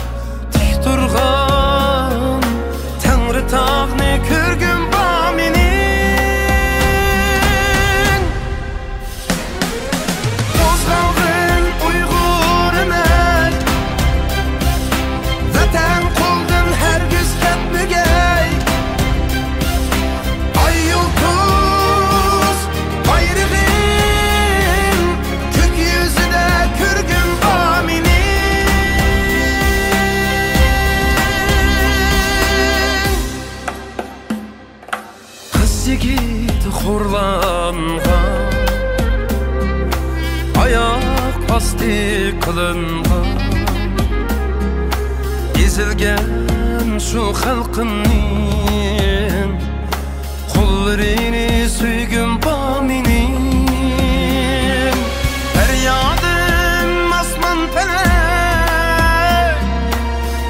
تىك تۇرغان تەڭرىتاغنى كۆرگۈم بار مېنىڭ. قوزغالغىن ئۇيغۇرىمەن، ۋەتەن قولدىن ھەرگىز كەتمىگەي. ئاي يۇلتۇز بايرىغىم كۆك يۈزىدە كۆرگۈم بار مېنىڭ. ئۇرلانغان، ئاياق ئاستى قىلىنغان، ئېزىلگەن شۇ خەلقىمنىڭ قوللىرىنى سۆيگۈم بار مېنىڭ. پەريادىم ئاسمان پەلەك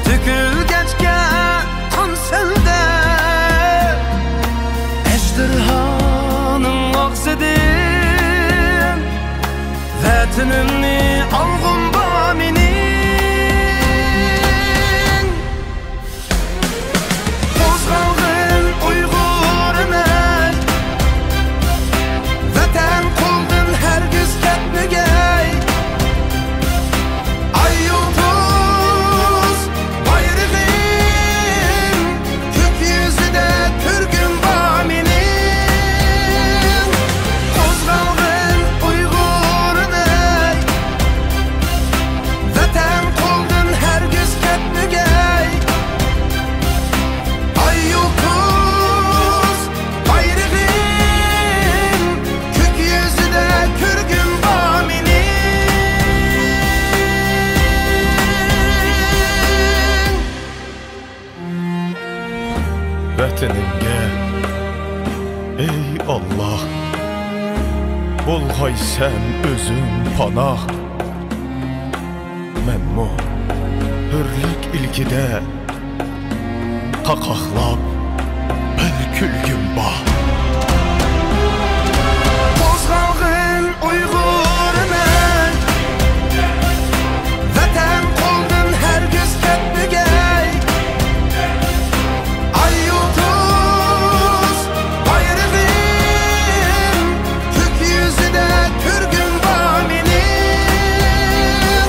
تۆكۈلگەچكە قان سەلدە، ئەجدىھانىڭ ئاغزىدىن ۋەتىنىمنى ئالغۇم بار مېنىڭ. قوزغالغىن ئۇيغۇرىمەن، ۋەتەن قولدىن ھەرگىز كەتمىگەي. ئاي يۇلتۇز بايرىغىم، كۆك يۈزىدە كۆرگۈم بار مېنىڭ. قوزغالغىن ئۇيغۇرىمەن، ۋەتەن قولدىن ھەرگىز كەتمىگەي. ئاي يۇلتۇز بايرىغىم، كۆك يۈزىدە كۆرگۈم بار مېنىڭ. ۋەتىنىمگە، ئەي ئاللا، بولغايسەن ئۆزۈڭ پاناھ. مەنمۇ ھۆرلۈك ئىلكىدە قاقاقلاپ بىر كۈلگۈم بار. قوزغالغىن ئۇيغۇرىمەن، ۋەتەن قولدىن ھەرگىز كەتمىگەي. ئاي يۇلتۇز بايرىغىم، كۆك يۈزىدە كۆرگۈم بار مېنىڭ.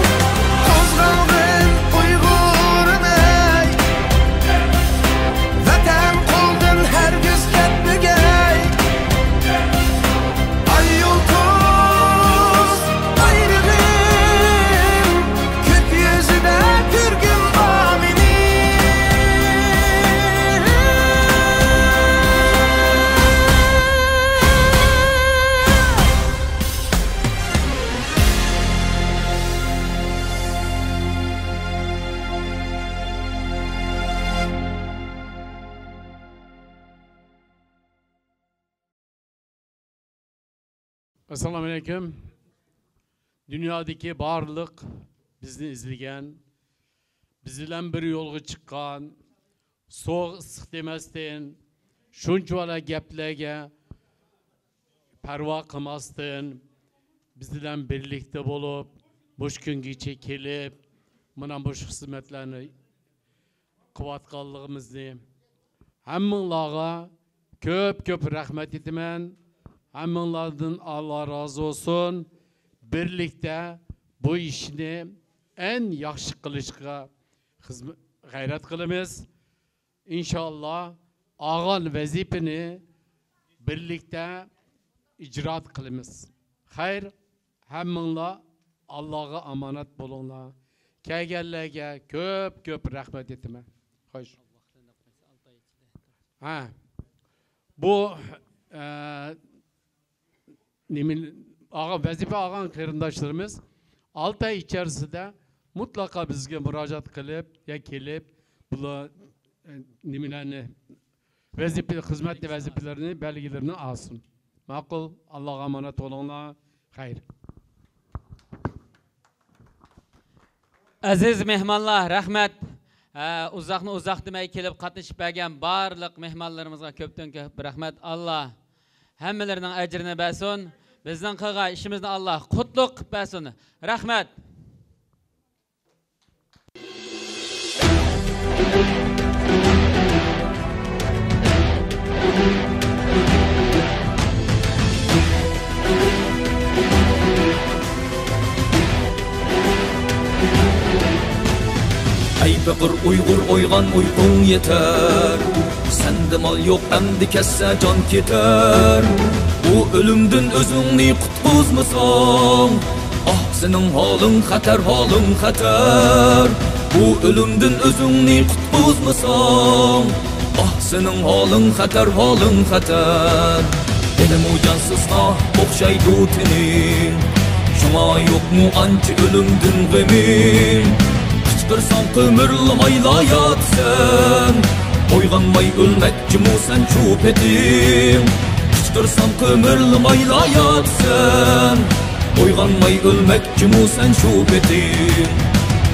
قوزغالغىن ئۇيغۇرىمەن، ۋەتەن قولدىن ھەرگىز كەتمىگەي. ئاي يۇلتۇز بايرىغىم، كۆك يۈزىدە كۆرگۈم بار مېنىڭ. ئەسسالامۇئەلەيكۇم. دۇنيادىكى بارلىق بىزنى ئىزدىگەن، بىز بىلەن بىر يولغا چىققان، سوغۇق ئىسسىق دېمەستىن، شۇنچىۋالا گەپلەرگە پەرۋا قىلماستىن، بىز بىلەن بىرلىكتە بولۇپ، مۇشۇ كۈنگىچە كېلىپ، مانا مۇشۇ خىزمەتلەرنى قىلىۋاتقانلىقىمىزنى ھەممىڭلارغا كۆپ-كۆپ رەھمەت ئېيتىمەن. ھەممىڭلاردىن ئاللا رازى بولسۇن. بىرلىكتە بۇ ئىشنى ئەڭ ياخشى قىلىشقا خىزمە-، غەيرەت قىلىمىز. ئىنشاللا ئالغان ۋەزىپىنى بىرلىكتە ئىجرا قىلىمىز. خەير، ھەممىڭلار ئاللاغا ئامانەت بولۇڭلار. كەلگەنلەرگە كۆپ-كۆپ رەھمەت ئېيتىمەن. خوش. ھە. بۇ، ئە، نېمە، ئالغان، ۋەزىپە ئالغان قېرىنداشلىرىمىز ئالتە ئاي ئىچەرىسىدە مۇتلەقا بىزگە مۇراجىئەت قىلىپ يا كېلىپ، بۇلار، ئە، نېمىلەرنى، ۋەزىپە، خىزمەت ۋەزىپىلىرىنى، بەلگىلىرىنى ئالسۇن. ماقۇل، ئاللاغا ئامانەت بولۇڭلار. خەير. ئەزىز مېھمانلار، رەھمەت. ھە، ئۇزاقنى ئۇزاق دېمەي كېلىپ قاتنىشىپ بەرگەن بارلىق مېھمانلىرىمىزغا كۆپتىن كۆپ رەھمەت. ئاللا ھەممىلىرىنىڭ ئەجرىنى بەرسۇن. بىزنىڭ قىلغان ئىشىمىزنى ئاللا قۇتلۇق قىلىپ بەرسۇن. رەھمەت. ئەي پېقىر ئۇيغۇر، ئويغان، ئۇيقۇڭ يېتەر. سەندە مال يوق، ئەمدى كەتسە جان كېتەر. بۇ ئۆلۈمدىن ئۆزۈڭنى قۇتقۇزمىساڭ، ئاھ، سېنىڭ ھالىڭ خەتەر، ھالىڭ خەتەر. بۇ ئۆلۈمدىن ئۆزۈڭنى قۇتقۇزمىساڭ، ئاھ، سېنىڭ ھالىڭ خەتەر، ھالىڭ خەتەر. ھېلىمۇ جانسىزغا ئوخشايدۇ تېنىڭ، شۇڭا يوقمۇ ئانچە ئۆلۈمدىن غېمىڭ؟ قىچقىرساڭ قىمىرلىمايلا ياتىسەن، ئويغانماي ئۆلمەكچىمۇ سەن شۇ پېتىڭ؟ قىچقىرساڭ قىمىرلىمايلا ياتىسەن، ئويغانماي ئۆلمەكچىمۇ سەن شۇ پېتىڭ؟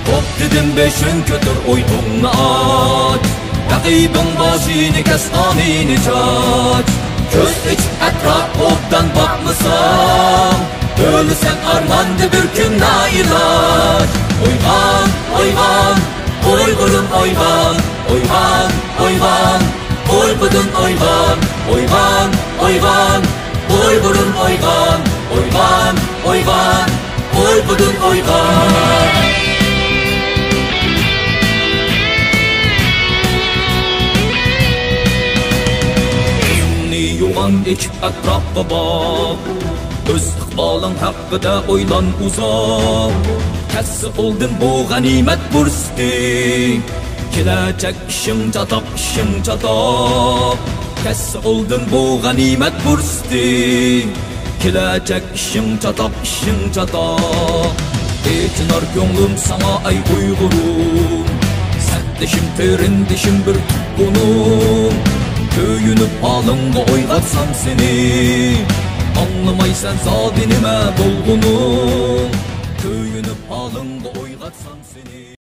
قوپ دېدىم بېشىڭ كۆتۈر ئۇيقۇڭنى ئاچ، رەقىبىڭ باشىنى كەس، قانىنى چاچ. كۆز ئېچىپ ئەتراپ ئوبدان باقمىساڭ، ئۆلىسەن ئارماندا بىر كۈن نائىلاج. ئويغان، ئويغان، ئۇيغۇرۇم ئويغان، ئويغان، ئويغان، ئۇيقۇدىن ئويغان، ئويغان، ئويغان، ئۇيغۇرۇم ئويغان، ئويغان، ئويغان، ئۇيقۇدىن ئويغان. كۆزۈڭنى يوغان ئېچىپ ئەتراپقا باق، ئۆز ئىقبالىڭ ھەققىدە ئويلان ئۇزاق. كەتسە ئالدىن بۇ غەنىيمەت پۇرسىتى، كېلەچەك ئىشىڭ چاتاق، ئىشىڭ چاتاق. كەتسە ئالدىن بۇ غەنىيمەت پۇرسىتى، كېلەچەك ئىشىڭ چاتاق، ئىشىڭ چاتاق. ئېچىنار كۆڭلۈم ساڭا ئەي ئۇيغۇرۇم، سەپدىشىم، قېرىندىشىم، بىر تۇغقىنىم. كۆيۈنۈپ ھالىڭغا ئويغاتسام سېنى، ئاڭلىمايسەن زادى نېمە بولغىنىڭ. كۆيۈنۈپ ھالىڭغا ئويغاتسام سېنى.